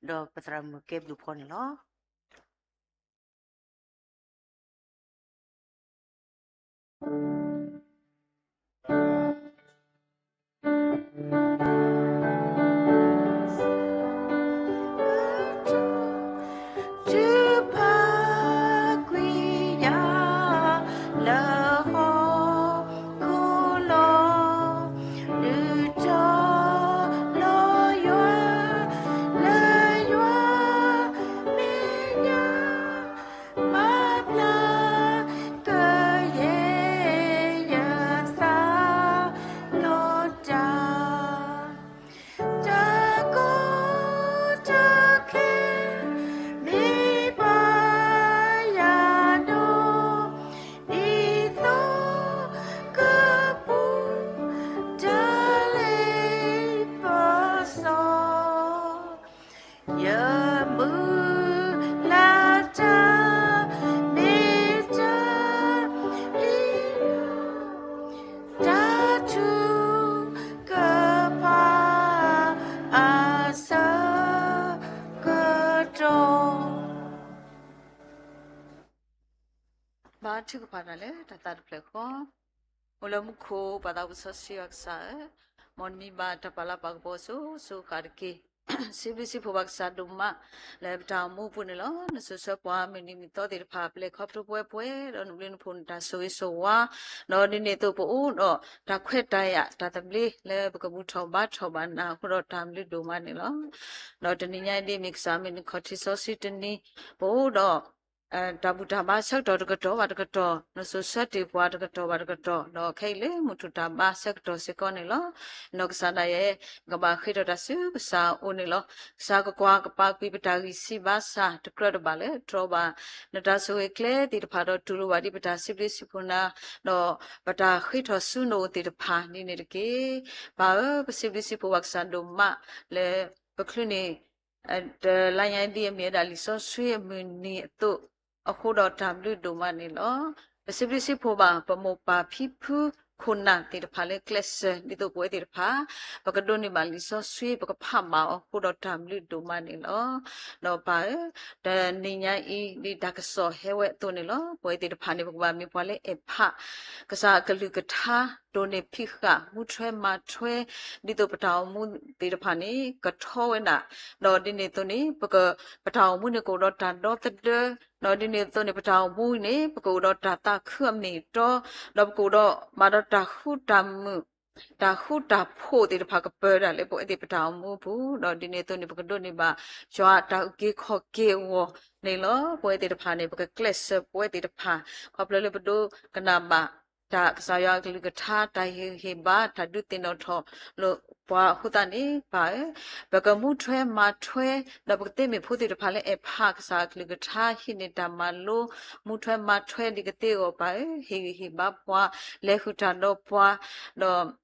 ဒီးပသရၣ်မုၣ်ကဲဘျုးဖီန့ၣ်လီၤ.ဘါထုကဖၣ်တၢ်လၢတၢ်သးတဖျၢၣ်ဃီ, အိၣ်လၢမူခိၣ်ပၢ်သးစီဆှံယွၤကစၢ်ဧၢ, မ်နမံၤဘၣ်တၢ်ပာ်လၤပာ်ကပီၤစိၤစိၤဃၣ်တက့ၢ်. စံးဘျုးစံးဖှိၣ်ဘၣ်ကစၢ်ဒိၣ်မး လၢပတၢ်အိၣ်မူအပူၤန့ၣ်လီၤ. နစိာ်ဆှၢပှၤမုၢ်နံၤမုၢ်သီသ့ၣ်တဖၣ် ပလဲၤခီဖျိပှဲၤပှဲၤ ဒီးနဘျုးနဖှိၣ်နတၢ်ဆိၣ်ဂ့ၤဆိၣ်ဝါ, ဒီးဒ်န့ၣ်အသိးပအိၣ်ဒီးတၢ်ခွဲးတၢ်ယာ်တၢ်သဘျ့လၢပကဘူၣ်ထီၣ်ဘါထီၣ်ဘၣ်နၤအဃိဒီးတၢ်ဘျုးဒိၣ်မးန့ၣ်လီၤ. ဒီးတနံၤညါအံၤဒ်မ့ၢ်ကစၢ်မုၢ်နံၤခီၣ်ထံးစီဆှံတနံၤ, ပအိၣ်ဒီး တၢ်ဘူၣ်တၢ်ဘါဆၢကတီၢ်တကတီၢ်ဘၣ်တကတီၢ်, နစိာ်ဆှၢတ့ၢ်ပှၤတကတီၢ်ဘၣ်တကတီၢ်, ဒီးခဲအံၤလၢမုၢ်ထူၣ်တၢ်ဘါဆၢကတီၢ်စ့ၢ်ကီးန့ၣ်လီၤ. ဒီးကစၢ်ဒၣ်ယဲ ကဘၣ်ဃ့ထီၣ်တၢ်ဆူကစၢ်အအိၣ်န့ၣ်လီၤ. ကစၢ်ကကွၢ်ကပာ်ကွံာ်ပတၢ်ဂံၢ်စၢ်ဘါစၢ် တကြၢးတဘၣ်လၢတြီဘၣ် နတၢ်ဆိၣ်ဂ့ၤကျဲသ့ၣ်တဖၣ်ဒီး တူၢ်လိာ်ဘၣ်ဒ်ပတၢ်စံးဘျုးစံးဖှိၣ်နၤ, ဒီးပတၢ်ဃ့ထီၣ်ဆူနအိၣ်သ့ၣ်တဖၣ်ဒ်န့ၣ်တက့ၢ်. ပၢ်ဧၢ, ပစံးဘျုးစံးဖှိၣ်ဘၣ်ကစၢ်ဒိၣ်မး လၢပချုးန့ၣ် တလါညါဒ်အမ့ၢ်ဝဲဒၣ်လံာ်စီဆှံအမုၢ်နံၤအသိး, အဃိဒီးတၢ်ဘျုးဒိၣ်မးန့ၣ်လီၤ. ပစံးဘျုးစံးဖှိၣ်ဘၣ် ပမိၢ်ပၢ်ဖံဖု ခိၣ်နၢ်သ့ၣ်တဖၣ်လၢကျဲးစၢး ဒ်သိးပဝဲသ့ၣ်တဖၣ် ပကဒိးန့ၢ်ဘၣ်လံာ်စီဆှံ ပကဖးဘၣ်အီၤအဃိဒီးတၢ်ဘျုးဒိၣ်မးန့ၣ်လီၤ. ဒီးပၢ်ဧၢ, တနံၤညါအံၤ ဒ်တၢ်ကစီၣ်ဟဲဝဲအသိးန့ၣ်လီၤ. ပဝဲသ့ၣ်တဖၣ်န့ၣ် ပကဘၣ်မ့ၢ်ပှၤလၢအဲၣ်ဖး ကစၢ်အကလုၢ်ကထါ ဒိးန့ၢ်ဖံးဃာ် မူထွဲမၤထွဲ ဒ်သိးပတၢ်အိၣ်မူသ့ၣ်တဖၣ်န့ၣ် ကထီဝဲဒၣ်, ဒီးဒ်န့ၣ်အသိးန့ၣ် ပက, ပတၢ်အိၣ်မူန့ၣ်ကအိၣ်ဒီးတၢ်ဒီသဒၢ, ဒီးဒ်န့ၣ်အသိးန့ၣ် ပတၢ်အိၣ်မူန့ၣ် ပကအိၣ်ဒီးတၢ်သးခုအမ့ၢ်အတီ, ဒီးပကအိၣ်ဒီးဘၣ်ဒီးတၢ်ဃူတၢ်မုာ်, တၢ်ဃူတၢ်ဖိးသ့ၣ်တဖၣ်ကပၢၤဒၣ်လၢပဝဲသ့ၣ်ပတၢ်အိၣ်မူအပူၤ, ဒီးဒ်န့ၣ်အသိးန့ၣ် ပကဒိးန့ၢ်ဘၣ် ယွၤအတၢ်အုၣ်က့ၤခီၣ်က့ၤအဂီၢ်န့ၣ်လီၤ. ပဝဲသ့ၣ်တဖၣ်န့ၣ် ပကကျဲးစၢးပဝဲသ့ၣ်တဖၣ် ခီဖျိလၢပဒိကနၣ်ဘၣ် တၢ်ကစၢ်ယွၤအကလုၢ်ကထါ တၢ်ဟ့ၣ်ဂံၢ်ဟ့ၣ်ဘါ တၢ်ဒုးသ့ၣ်နီၣ်ထီၣ်လိာ်ပှၤအဃိသတးန့ၣ် ပၢ်ဧၢ, ပကမူထွဲမၤထွဲ, ဒီးပကသ့မ့ၢ်ဖိသ့ၣ်တဖၣ်လၢအဲၣ်ဖးကစၢ်အကလုၢ်ကထါ ဟံးန့ၢ်တၢ်မၤလိ, မူထွဲမၤထွဲဒ်ကသ့အဂီၢ် ပၢ်ဧၢ, ဟ့ၣ်ဂံၢ်ဟ့ၣ်ဘါပှၤ, လဲၤဃုာ်တၢ်ဒီးပှၤ, ဒီး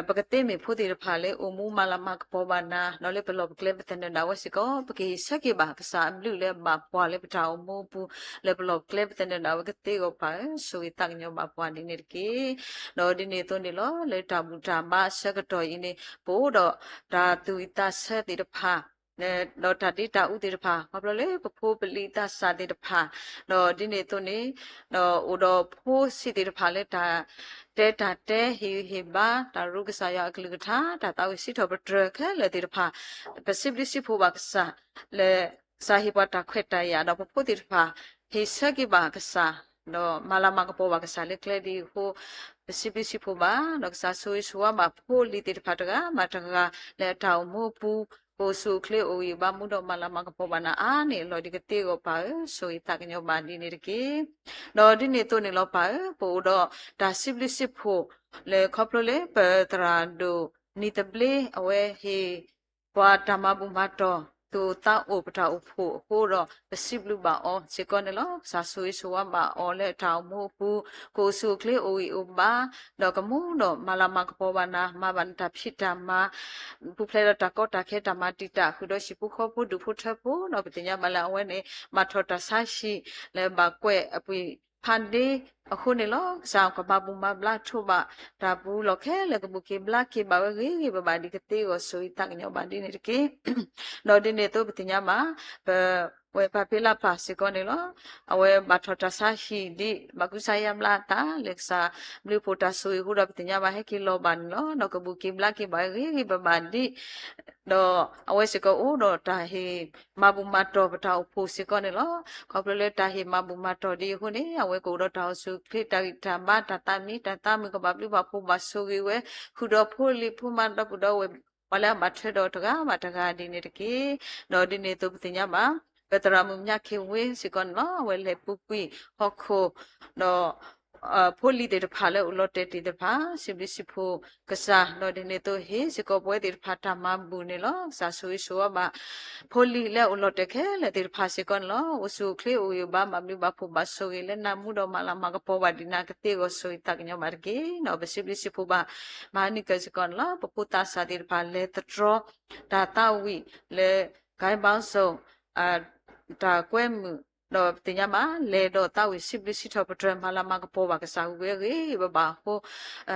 ပကသ့မ့ၢ်ဖိသ့ၣ်တဖၣ်လၢအိၣ်မူမၤလၤမၤကပီၤဘၣ်နၤ, ဒီးလၢပလီၢ်ပကျဲပသနၢၣ်ဒၣ်ဝဲစ့ၢ်ကီး ပကဟ့ၣ်ဆၢက့ၤဘၣ်ကစၢ်အဘျုးလၢအဘၣ်ပှၤလၢပတၢ်အိၣ်မူအပူၤ လၢပလီၢ်ပကျဲပသနၢၣ်ဒၣ်ဝဲကသ့အဂီၢ် ပၢ်ဧၢ, ဆိၣ်ဂ့ၤသးကညီၤဘၣ်ပှၤဒ်န့ၣ်တက့ၢ်. ဒီးဒ်န့ၣ်အသိးန့ၣ်လီၤ, လၢတၢ်ဘူၣ်တၢ်ဘါအဆၢကတီၢ်အံၤန့ၣ် ပအိၣ်ဒီးတၢ်သူၣ်ဝံၣ်သးဆၢသ့ၣ်တဖၣ် ဒီးတၢ်ဒ့တၢ်အူသ့ၣ်တဖၣ် ခီဖျိလၢပဖိပလံၤသးစၢ်သ့ၣ်တဖၣ်, ဒီးဒ်န့ၣ်အသိးန့ၣ် ဒီးအိၣ်ဒီးဖိဆံးသ့ၣ်တဖၣ်လၢတၢ်တဲတၢ်တဲ ဟ့ၣ်ဂံၢ်ဟ့ၣ်ဘါ တၢ်ရူကစၢ်ယွၤအကလုၢ်ကထါ တၢ်သးဝံၣ်စံးထီၣ်ပတြၢၤခဲလၢာ်သ့ၣ်တဖၣ်, ပစံးဘျုးစံးဖှိၣ်ဘၣ်ကစၢ် လၢကစၢ်ဟ့ၣ်ပှၤတၢ်ခွဲးတၢ်ယာ် ဒီးပဖိသ့ၣ်တဖၣ် ဟ့ၣ်ဆၢက့ၤဘၣ်ကစၢ် ဒီးမၤလၤမၤကပီၤဘၣ်ကစၢ်လၢကျဲဒ်အံၤအဃိ ပစံးဘျုးစံးဖှိၣ်ဘၣ်, ဒီးကစၢ်ဆိၣ်ဂ့ၤဆိၣ်ဝါဘၣ်ဖိလံၤသ့ၣ်တဖၣ်တဂၤဘၣ်တဂၤ လၢအတၢ်အိၣ်မူအပူၤ ကအိၣ်ဆူၣ်အိၣ်ချ့အိၣ်ဂံၢ်ဘါမူဒီးမၤလၤမၤကပီၤဘၣ်နၤအါန့ၢ်အလီၢ်ဒ်ကသ့အဂီၢ် ပၢ်ဧၢ, ဆိၣ်ဂ့ၤသးကညီၤဘၣ်ဒ်န့ၣ်တက့ၢ်. ဒီးဒ်န့ၣ်အသိးန့ၣ်လီၤ ပၢ်ဧၢ, ပအိၣ်ဒီးတၢ်စံးဘျုးစံးဖှိၣ် လၢခီဖျိလၢပသရၣ်ဒိၣ်နံၤသဘျ့ အဝဲဟ့ၣ်ပှၤတၢ်မၤဘူၣ်မၤတီၢ် သူၣ်အိၣ်သးအိၣ်ပတၢ်အိၣ်ဖှိၣ်အဃိဒီး ပစံးဘျုးဘၣ်အီၤစ့ၢ်ကီးန့ၣ်လီၤ. ကစၢ်ဆိၣ်ဂ့ၤဆိၣ်ဝါဘၣ်အီၤလၢအတၢ်အိၣ်မူအပူၤ, ကအိၣ်ဆူၣ်အိၣ်ချ့အိၣ်ဂံၢ်အိၣ်ဘါ, ဒီးကမူဒီးမၤလၤမၤကပီၤဘၣ်နၤ, မၤဘၣ်နတၢ်ဖံးတၢ်မၤ, ပူၤဖျဲးဒီးတၢ်ကီတၢ်ခဲတၢ်မၤတံာ်တာ် ဃုာ်ဒီးဟံၣ်ဖိဃီဖိဒူၣ်ဖိထၢဖိ, ဒီးပသ့ၣ်ညါဘၣ်လၢအဝဲန့ၣ် ဘၣ်ထီၣ်တၢ်ဆါဟံၣ်လၢဘၣ်ကွဲးအပှ့ၤဖးဒ့အဃိန့ၣ်လီၤ. ကစၢ်ကမၤဘူၣ်မၤဘျါထိးဘၣ်တၢ်ပူၤလီၢ်ခဲလၢာ် ကဘူၣ်က့ၤဘျါက့ၤဘၣ်ဝဲဂ့ၤဂ့ၤဘၣ်ဘၣ် ဒ်ကသ့အဂီၢ်ဆိၣ်ဂ့ၤသးကညီၤဘၣ်ဒ်န့ၣ်တက့ၢ်. ဒီးဒ်န့ၣ်အသိးပသ့ၣ်ညါဘၣ် ပဝဲပၢ်ဖံလၢ်ပၢ်စ့ၢ်ကီးန့ၣ်လီၤ. အဝဲဘၣ်ထီၣ်တၢ်ဆါဟံၣ်ဒ် ဘၣ်ကူစါယါဘျါအသး လၢကစၢ်ဘျုးဖှိၣ်တၢ်ဆိၣ်ဂ့ၤအဃိဒီး ပသ့ၣ်ညါဘၣ်ဟဲက့ၤလီၤဘၣ်န့ၣ်လီၤ. ဒီးကဘူၣ်က့ၤဘျါက့ၤဘၣ်ဂ့ၤဂ့ၤဘၣ်ဘၣ်ဒ် ဒီးအဝဲစ့ၢ်ကီးအိၣ်ဒီးတၢ်ဟ့ၣ်မၤဘူၣ်မၤတီၢ်ပတၢ်အိၣ်ဖှိၣ်စ့ၢ်ကီးန့ၣ်လီၤ. ခီဖျိလၢတၢ်ဟ့ၣ်မၤဘူၣ်မၤတီၢ်ဒ်အဃိန့ၣ် အဝဲကအိၣ်ဒီးတၢ်အိၣ်ဆူၣ်အိၣ်ချ့ တၢ်ဂံၢ်တၢ်ဘါ တၢ်သးမံတၢ်သးမုာ် ကဘၣ်ဘျုးဘၣ်ဖှိၣ်ဘၣ်ဆိၣ်ဂ့ၤဝဲ ဃုာ်ဒီးဖိလံၤဖိမါဒီပုၢ်ဒီဝဲၢ် ပှၤလၢအဘၣ်ထွဲဒီးတဂၤဘၣ်တဂၤဒ်န့ၣ်တက့ၢ်. ဒီးဒ်န့ၣ်အသိးပသ့ၣ်ညါဘၣ် ပသရၣ်မုၣ်ညါခ့ဝ့စ့ၢ်ကီးန့ၣ်လီၤ. အဝဲလဲၤပူၤကွံာ်ဟီၣ်ခိၣ် ဒီး ဖိလံၤသ့ၣ်တဖၣ်လၢအိၣ်လီၤတဲာ်သ့ၣ်တဖၣ် စံးဘျုးစံးဖှိၣ်ကစၢ် ဒီးဒ်န့ၣ်အသိးဟ့ၣ်စ့ၢ်ကီးပဝဲသ့ၣ်တဖၣ်တၢ်မၤဘူၣ်န့ၣ်လီၤ. ကစၢ်ဆိၣ်ဂ့ၤဆိၣ်ဝါဘၣ် ဖိလံၤလၢအိၣ်လီၤတဲာ်ခဲလၢာ်သ့ၣ်တဖၣ်စ့ၢ်ကီးန့ၣ်လီၤ. အိၣ်ဆူၣ်အိၣ်ချ့အိၣ်ဂံၢ်အိၣ်ဘါ ဘၣ်ဘျုးဘၣ်ဖှိၣ်ဘၣ်ဆိၣ်ဂ့ၤလၢနၤ မူဒီးမၤလၤမၤကပီၤဘၣ်ဒ်နၤ ကသ့အဂီၢ်ဆိၣ်ဂ့ၤသးကညီၤဘၣ်တက့ၢ်. ဒီးပစံးဘျုးစံးဖှိၣ်ဘၣ် မၤနံၤကၢၢ်စ့ၢ်ကီးန့ၣ်လီၤ. ပဖိသးစၢ်သ့ၣ်တဖၣ်လဲၤသတြီ တၢ်သးဝံၣ်လၢ ကဲဘၣ်စိ တၢ်ကွဲမုာ် ဒီးပသ့ၣ်ညါဘၣ် လဲၤဒီးသးဝံၣ်စံးဘျုးစံးထီၣ်ပတြၢၤ မၤလၤမၤကပီၤဘၣ်ကစၢ်ဝံၤဝဲအဂ့ၢ် ပဘၣ်အဃိ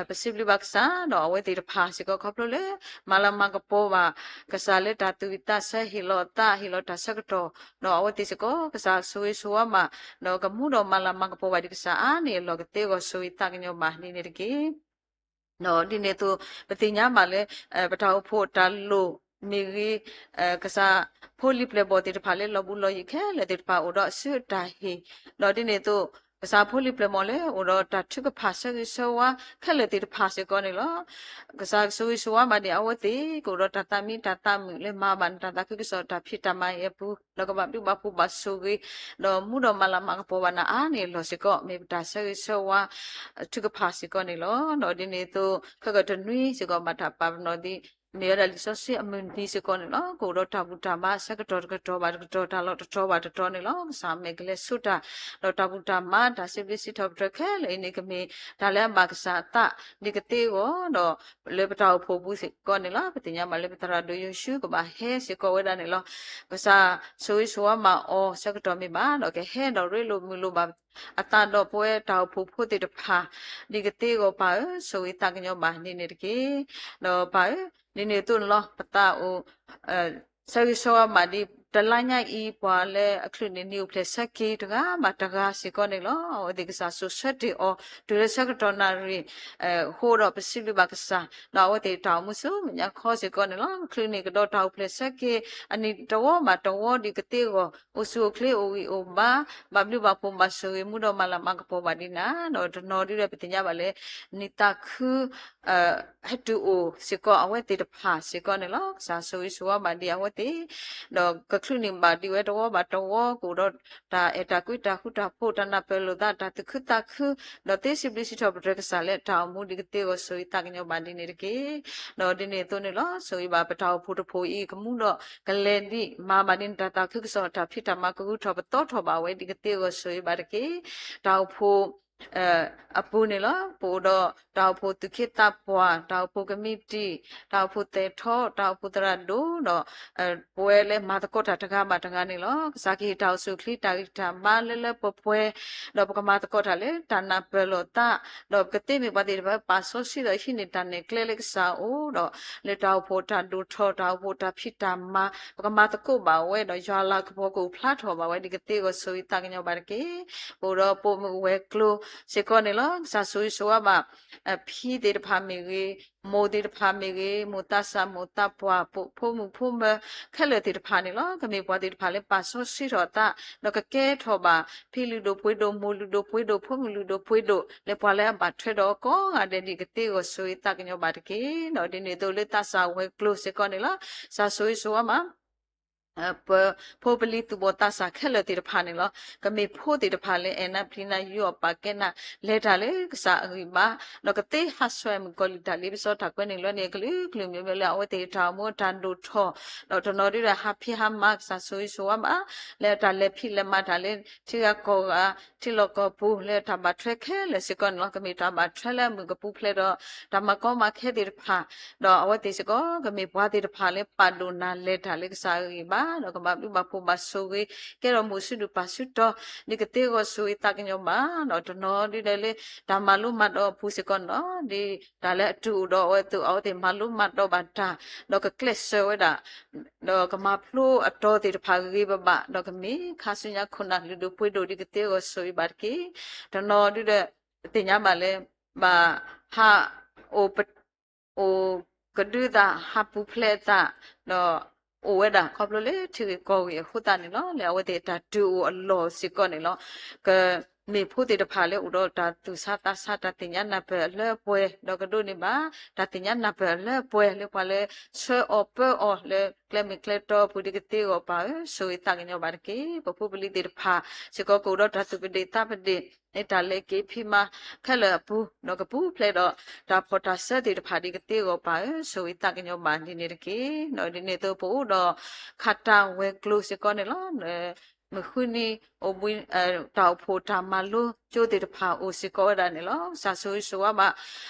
ပစံးဘျုးဘၣ်ကစၢ် ဒီးအဝဲသ့ၣ်တဖၣ်စ့ၢ်ကီးခီဖျိလၢ မၤလၤမၤကပီၤဘၣ်ကစၢ်လၢတၢ်သူၣ်ဝံၣ်သးဆၢ ဟ့ၣ်လီၤအသး ဟ့ၣ်လီၤတၢ်ဆၢကတီၢ် ဒီးအဝဲသ့ၣ်စ့ၢ်ကီး ကစၢ်ဆိၣ်ဂ့ၤဆိၣ်ဝါဘၣ် ဒီးကမူဒီးမၤလၤမၤကပီၤဘၣ်ဒ်ကစၢ်အါန့ၢ်အလီၢ် ကသ့အဂီၢ်ဆိၣ်ဂ့ၤသးကညီၤဘၣ်ဒ်န့ၣ်တက့ၢ်. ဒီးဒ်န့ၣ်အသိး ပသ့ၣ်ညါဘၣ်လၢ ပတၢ်အိၣ်ဖှိၣ်တၢ်လိၣ်မ့ၢ်ဂ့ၤ ကစၢ်ဖိလံၤပျဲၢ်ဘီၣ်သ့ၣ်တဖၣ်လၢလီၤဘူးလီၤယံၤခဲလၢာ်သ့ၣ်တဖၣ် အိၣ်ဒီးအစုအတၢ်ဟ့ၣ်, ဒီးဒ်န့ၣ်အသိး ကစၢ်ဖိလံၤပျဲၢ်ဘီၣ်လၢ အိၣ်ဒီးတၢ်ထုကဖၣ်ဆၢဂ့ၤဆၢဝါခဲလၢာ်သ့ၣ်တဖၣ်စ့ၢ်ကီးန့ၣ်လီၤ. ကစၢ်ကဆိၣ်ဂ့ၤဆိၣ်ဝါဘၣ်ဒ်အဝဲသ့ၣ် ကအိၣ်ဒီးတၢ်သးမံတၢ်သးမုာ်လၢမၤဘၣ်နတၢ်သးခုကစီၣ်တၢ်ဖံးတၢ်မၤအံၤအပူၤ ဒီးကဘၣ်ဘျုးဘၣ်ဖှိၣ်ဘၣ်ဆိၣ်ဂ့ၤ ဒီးမူဒီးမၤလၤမၤကပီၤဘၣ်နၤအါန့ၢ်အလီၢ်စ့ၢ်ကီး မ့ၢ်ပတၢ်ဆၢဂ့ၤဆၢဝါ ထုကဖၣ်စ့ၢ်ကီးန့ၣ်လီၤ. ဒီးဒ်န့ၣ်အသိး ခဲကတနွံစ့ၢ်ကီး ဘၣ်တၢ်ပာ်ပနီၣ်ဒ် မ့ၢ်ဝဲဒၣ်လံာ်စီဆှံအမုၢ်နံၤစ့ၢ်ကီးန့ၣ်လီၤ. ကအိၣ်ဒီးတၢ်ဘူၣ်တၢ်ဘါအဆၢကတီၢ်တကတီၢ်ဘၣ်တကတီၢ် တၢ်လီၢ်တတီၤဘၣ်တတီၤန့ၣ်လီၤ. ကစၢ်မဲာ်ကလဲၤဆူတၢ် ဒီးတၢ်ဘူၣ်တၢ်ဘါ တၢ်စံးဘျုးစံးထီၣ်ပတြၢၤခဲလၢာ်အံၤန့ၣ် ကမ့ၢ်တၢ်လၢအဘၣ်ကစၢ်အသး ဒ်ကသ့အဂီၢ် ဒီးလၢပတၢ်အိၣ်ဖှိၣ်ပူၤစ့ၢ်ကီးန့ၣ်လီၤ. ပသ့ၣ်ညါဘၣ်လၢပသရၣ်ဒိၣ်ယိၤၡူးကဘၣ်ဟဲစ့ၢ်ကီးဝဲဒၣ်န့ၣ်လီၤ. ကစၢ်ဆိၣ်ဂ့ၤဆိၣ်ဝါမၤအီၤဆၢကတီၢ်မ့ၢ်ဘၣ် ဒီးကဟဲဒီးရ့လိာ်မုာ်လိာ်ဘၣ်အသးဒီးပဝဲတၢ်အိၣ်ဖှိၣ်ဖိသ့ၣ်တဖၣ် ဒ်ကသ့အဂီၢ်ပၢ်ဧၢ ဆိၣ်ဂ့ၤသးကညီၤဘၣ်ဒ်န့ၣ်တက့ၢ်. ဒီးပၢ်ဧၢ ဒ်န့ၣ်အသိးန့ၣ်လီၤ ပသးအိၣ် ဆၢဂ့ၤဆၢဝါဘၣ်ဒ် တလါညါအံၤ ပှၤလၢအချုးန့ၢ်နံၣ်အိၣ်ဖျဲၣ်ဆၢက့ၤတဂၤဘၣ်တဂၤစ့ၢ်ကီးန့ၣ်လီၤ. အဝဲသ့ၣ်ကစၢ်စိာ်ဆၢတ့ၢ်အီၤ တုၤလၢဆၢကတီၢ်နၣ်ရံၣ် အဃိဒီးပစံးဘျုးဘၣ်ကစၢ် ဒီးအဝဲသ့ၣ်တၢ်အိၣ်မူဆူမဲာ်ညါခီစ့ၢ်ကီးန့ၣ်လီၤ. ချုးန့ၢ်ကဒီးတၢ်အိၣ်ဖျဲၣ်ဆၢက့ၤ အနံၣ်တဝီဘၣ်တဝီဒ်ကသ့အဂီၢ် အိၣ်ဆူၣ်အိၣ်ချ့အိၣ်ဂံၢ်အိၣ်ဘါ ဘၣ်ဘျုးဘၣ်ဖှိၣ်ဘၣ်ဆိၣ်ဂ့ၤ မူဒီးမၤလၤမၤကပီၤဘၣ်ဒ်နၤ ဒီးတနီၤဒ်ဒီးပသ့ၣ်ညါဘၣ်လၢ နံၣ်သးခု ဟဲတုၤအိၣ်စ့ၢ်ကီးအဝဲသ့ၣ်တဖၣ်စ့ၢ်ကီးန့ၣ်လီၤ. ကစၢ်ဆိၣ်ဂ့ၤဆိၣ်ဝါဘၣ်ဒ်အဝဲသ့ၣ် ဒီးကချုးန့ၢ်ဘၣ်ဒ်ဝဲတဝီဘၣ်တဝီ ကအိၣ်ဒီးတၢ်အဲၣ်တၢ်ကွံတၢ်ဃူတၢ်ဖိး တၢ်နၢ်ပၢၢ်လိာ်သး တၢ်သူၣ်ခုသးခု ဒီးသ့စံးဘျုးစံးထီၣ်ပတြၢၤကစၢ်လၢတၢ်အိၣ်မူဒ်ကသ့အဂီၢ်ဆိၣ်ဂ့ၤသးကညီၤဘၣ်ဒ်န့ၣ်တက့ၢ်. ဒီးဒ်န့ၣ်အသိးန့ၣ်လီၤ ဆိၣ်ဂ့ၤဘၣ်ပတၢ်အိၣ်ဖှိၣ်တဖှိၣ်အံၤ ကမူဒီးကလဲၤဒ်မၤဘၣ်ဒ်နတၢ်သးခုကစီၣ် တၢ်ဖံးတၢ်မၤကဂုၤထီၣ်ပသီထီၣ်ဘၣ်ဝဲဒ်ကသ့အဂီၢ်ဆိၣ်ဂ့ၤဘၣ်တက့ၢ်. တၢ်အိၣ်ဖှိၣ် အပူၤန့ၣ်လီၤ. ပအိၣ်ဒီးတၢ်အိၣ်ဖှိၣ်သူၣ်က့သးပှၢ်, တၢ်အိၣ်ဖှိၣ်ကမံးတံာ်, တၢ်အိၣ်ဖှိၣ်သဲးထီ, တၢ်အိၣ်ဖှိၣ်သရၣ်ဒိၣ်, ဒီး ပဝဲလၢမၤသကိးတၢ်တဂၤဘၣ်တဂၤန့ၣ်လီၤ. ကစၢ်ကဟ့ၣ်တၢ်အိၣ်ဆူၣ်အိၣ်ချ့တၢ်ဂံၢ်တၢ်ဘါလၢလၢပှဲၤပှဲၤ, ဒီးပကမၤသကိးတၢ်လၢတၢ်နၢ်ပၢၢ်လိာ်သး, ဒီးပကသ့မ့ၢ်ပှၤသ့ၣ်တဖၣ် ပာ်စီဆှံဒီးဟံးန့ၢ်တၢ်နဲၣ်ကျဲလၢကစၢ်အအိၣ်ဒီး လၢတၢ်အိၣ်ဖှိၣ်တၢ်ဒိၣ်ထီၣ် တၢ်အိၣ်ဖှိၣ်တၢ်ဖံးတၢ်မၤ ပကမၤသကိးဘၣ်ဝဲဒီးယွၤလၤကပီၤကအိၣ်ဖျါထီၣ်ဘၣ်ဝဲဒ်ကသ့အဂီၢ်ဆိၣ်ဂ့ၤသးကညီၤဘၣ်တက့ၢ်. ပအိၣ်ဒီးပိာ်မုၣ်ဝဲၤကျိၤစ့ၢ်ကီးန့ၣ်လီၤ. ကစၢ်ဆိၣ်ဂ့ၤဆိၣ်ဝါဘၣ် ဖံသ့ၣ်တဖၣ်မ့ၢ်ဂ့ၤ, မိၢ်သ့ၣ်တဖၣ်မ့ၢ်ဂ့ၤ, မိၢ်သးစၢ်မိၢ်သးပှၢ် ဖိမုၣ်ဖိမၢခဲလၢာ်သ့ၣ်တဖၣ်န့ၣ်လီၤ. ကမ့ၢ်ပှၤသ့ၣ်တဖၣ်လၢပာ်စီဆှံထီၣ်အသး ဒီးကကဲထီၣ်ဘၣ် ဖံလုၢ်ဒိၣ်ပှ့ၤဒိၣ် မိၢ်လုၢ်ဒိၣ်ပှ့ၤဒိၣ် ဖိမုၣ်လုၢ်ဒိၣ်ပှ့ၤဒိၣ် လၢပှၤလၢအဘၣ်ထွဲဒီးကိးဂၤဒဲး ဒ်ကသ့အဂီၢ်ဆိၣ်ဂ့ၤသးကညီၤဘၣ်တက့ၢ်. ဒီးဒ်န့ၣ်အသိးလၢသးစၢ်ဝဲၤကျိၤစ့ၢ်ကီးန့ၣ်လီၤ. ကစၢ်ဆိၣ်ဂ့ၤဆိၣ်ဝါမး ပဖိပလံၤသူၣ်ဘီၣ်သးစၢ်ခဲလၢာ်သ့ၣ်တဖၣ်န့ၣ်လီၤ. ကမ့ၢ်ဖိသ့ၣ်တဖၣ်လၢအဲၣ်နၤပျံၤနၤယူးအီၣ်ပာ်ကဲနၤ လဲၤတၢ်လၢကစၢ်အဂံၢ်ဘါ, ဒီးကသ့ဟးဆှဲးမုၣ်ကီၤလံၢ်တၢ်လ့ပစီတၢ်ကွဲးန့ၣ်လၢန့ၣ် အကလုာ်ကလုာ်မ့ၢ်မ့ၢ်လၢအဝဲသ့ၣ်တၢ်အိၣ်မူအတၢ်ဒိၣ်ထီၣ်, ဒီးတနီၤဒုဒီးဟးဖံးဟးမၤကစၢ်ဆိၣ်ဂ့ၤဆိၣ်ဝါဘၣ်, လၢတၢ်လဲၤဖံးလဲၤမၤတၢ်လၢ ထံဂၤကီၢ်ဂၤ ထံလီၢ်ကီၢ်ပူၤ လၢတၢ်ဘၣ်ထွဲခဲလၢာ်စ့ၢ်ကီးန့ၣ်လီၤ. ကမ့ၢ်တၢ်ဘၣ်ထွဲလၢအမုာ်ကပူၤဖျဲးဒီး တၢ်မၤကီမၤခဲသ့ၣ်တဖၣ်, ဒီးအဝဲသ့ၣ်စ့ၢ်ကီး ကမ့ၢ်ပှၤသ့ၣ်တဖၣ်လၢပာ်ဒိၣ်နၤလဲၤတၢ်လၢကစၢ်အဂံၢ်ဘါ, ဒီးကဘၣ်ဘျုးဘၣ်ဖှိၣ်ဘၣ်ဆိၣ်ဂ့ၤ ကဲထီၣ်မုာ်ဆူၣ်ဒုၣ်ပာ်ဆူၣ်တီၤ ဒ်ကသ့ဂီၤဆိၣ်ဂ့ၤသးကညီၤဘၣ်, ဒီးတနီၤဒုဒီးလၢ တၢ်မၤလိမၤဒိးအပူၤစ့ၢ်ကီးန့ၣ်လီၤ. ဒ်တၢ်လၢအတုၤအိၣ်ဒီးအဝဲသ့ၣ် အဝဲသ့ၣ်မၤလိမၤဒိးဘၣ်တၢ်, ဒီးကကျဲးစၢးဝဲဒၣ် ဒီးကမၤဖျိအတီၤသ့ၣ်တဖၣ်ဂ့ၤဂ့ၤဘၣ်ဘၣ်, ဒီးကမ့ၢ်ခါဆူညါခိၣ်နၢ်လုၢ်ဒိၣ်ပှ့ၤဒိၣ်ဒ်ကသ့ဂီၤဆိၣ်ဂ့ၤဘၣ်တက့ၢ်. တနီၤဒုဒီး သ့ၣ်ညါဘၣ်လၢ ဘၣ်ဟး အိၣ်ကဒုသး ဟးပူၤဖျဲးအသး, ဒီးအိၣ်ဝဲဒၣ်ခီဖျိလၢထံဂ့ၢ်ကီၢ်ဂ့ၢ်အဃိသတးန့ၣ်လီၤ. လၢအဝဲသ့ၣ်အတၢ်တုၤအိၣ်အလီၢ်စ့ၢ်ကီးန့ၣ်လီၤ. ကမ့ၢ်ဖိသ့ၣ်တဖၣ်လၢအိၣ်ဒီးတၢ်သူၣ်ဆါသးဆါ တၢ်သ့ၣ်ညါနၢ်ပၢၢ်အလၢအပှဲၤ ဒီးကဒိးန့ၢ်ဘၣ် တၢ်သ့ၣ်ညါနၢ်ပၢၢ်အလၢအပှဲၤ လၢပှၤလၢဆှၢအီၤပၢအီၤလၢကျဲမုၢ်ကျဲတီအပူၤ ဒ်ကသ့ဂီၤပာ်ဧၢ ဆိၣ်ဂ့ၤသးကညီၤဘၣ်တက့ၢ်. ပဖိပလံၤသ့ၣ်တဖၣ်စ့ၢ်ကီး ကအိၣ်ဒီးတၢ်သူၣ်ကဒ့ၣ်သးပဒ့ၣ် လၢတၢ်လဲၤက့ၤဖံးမၤခဲလၢာ်အပူၤ, ဒီးကပူၤဖျဲးဒီးတၢ်ဖီၣ်တၢ်စၢသ့ၣ်တဖၣ် ဒ်ကသ့ဂီၤပာ်ဧၢ ဆိၣ်ဂ့ၤသးကညီၤဘၣ်ဒ်န့ၣ်တက့ၢ်. ဒီးဒ်န့ၣ်အသိး ပအိၣ်ဒီး ခးတၢ်ဝဲၤကျိၤစ့ၢ်ကီးန့ၣ်လီၤ. မုၢ်ဃုနံၤအိၣ်ဘှံး တၢ်အိၣ်ဖှိၣ်တၢ်မၤလိကၠိသ့ၣ်တဖၣ်အိၣ်စ့ၢ်ကီးဝဲဒၣ်န့ၣ်လီၤ. ကစၢ်ဆိၣ်ဂ့ၤဆိၣ်ဝါဘၣ်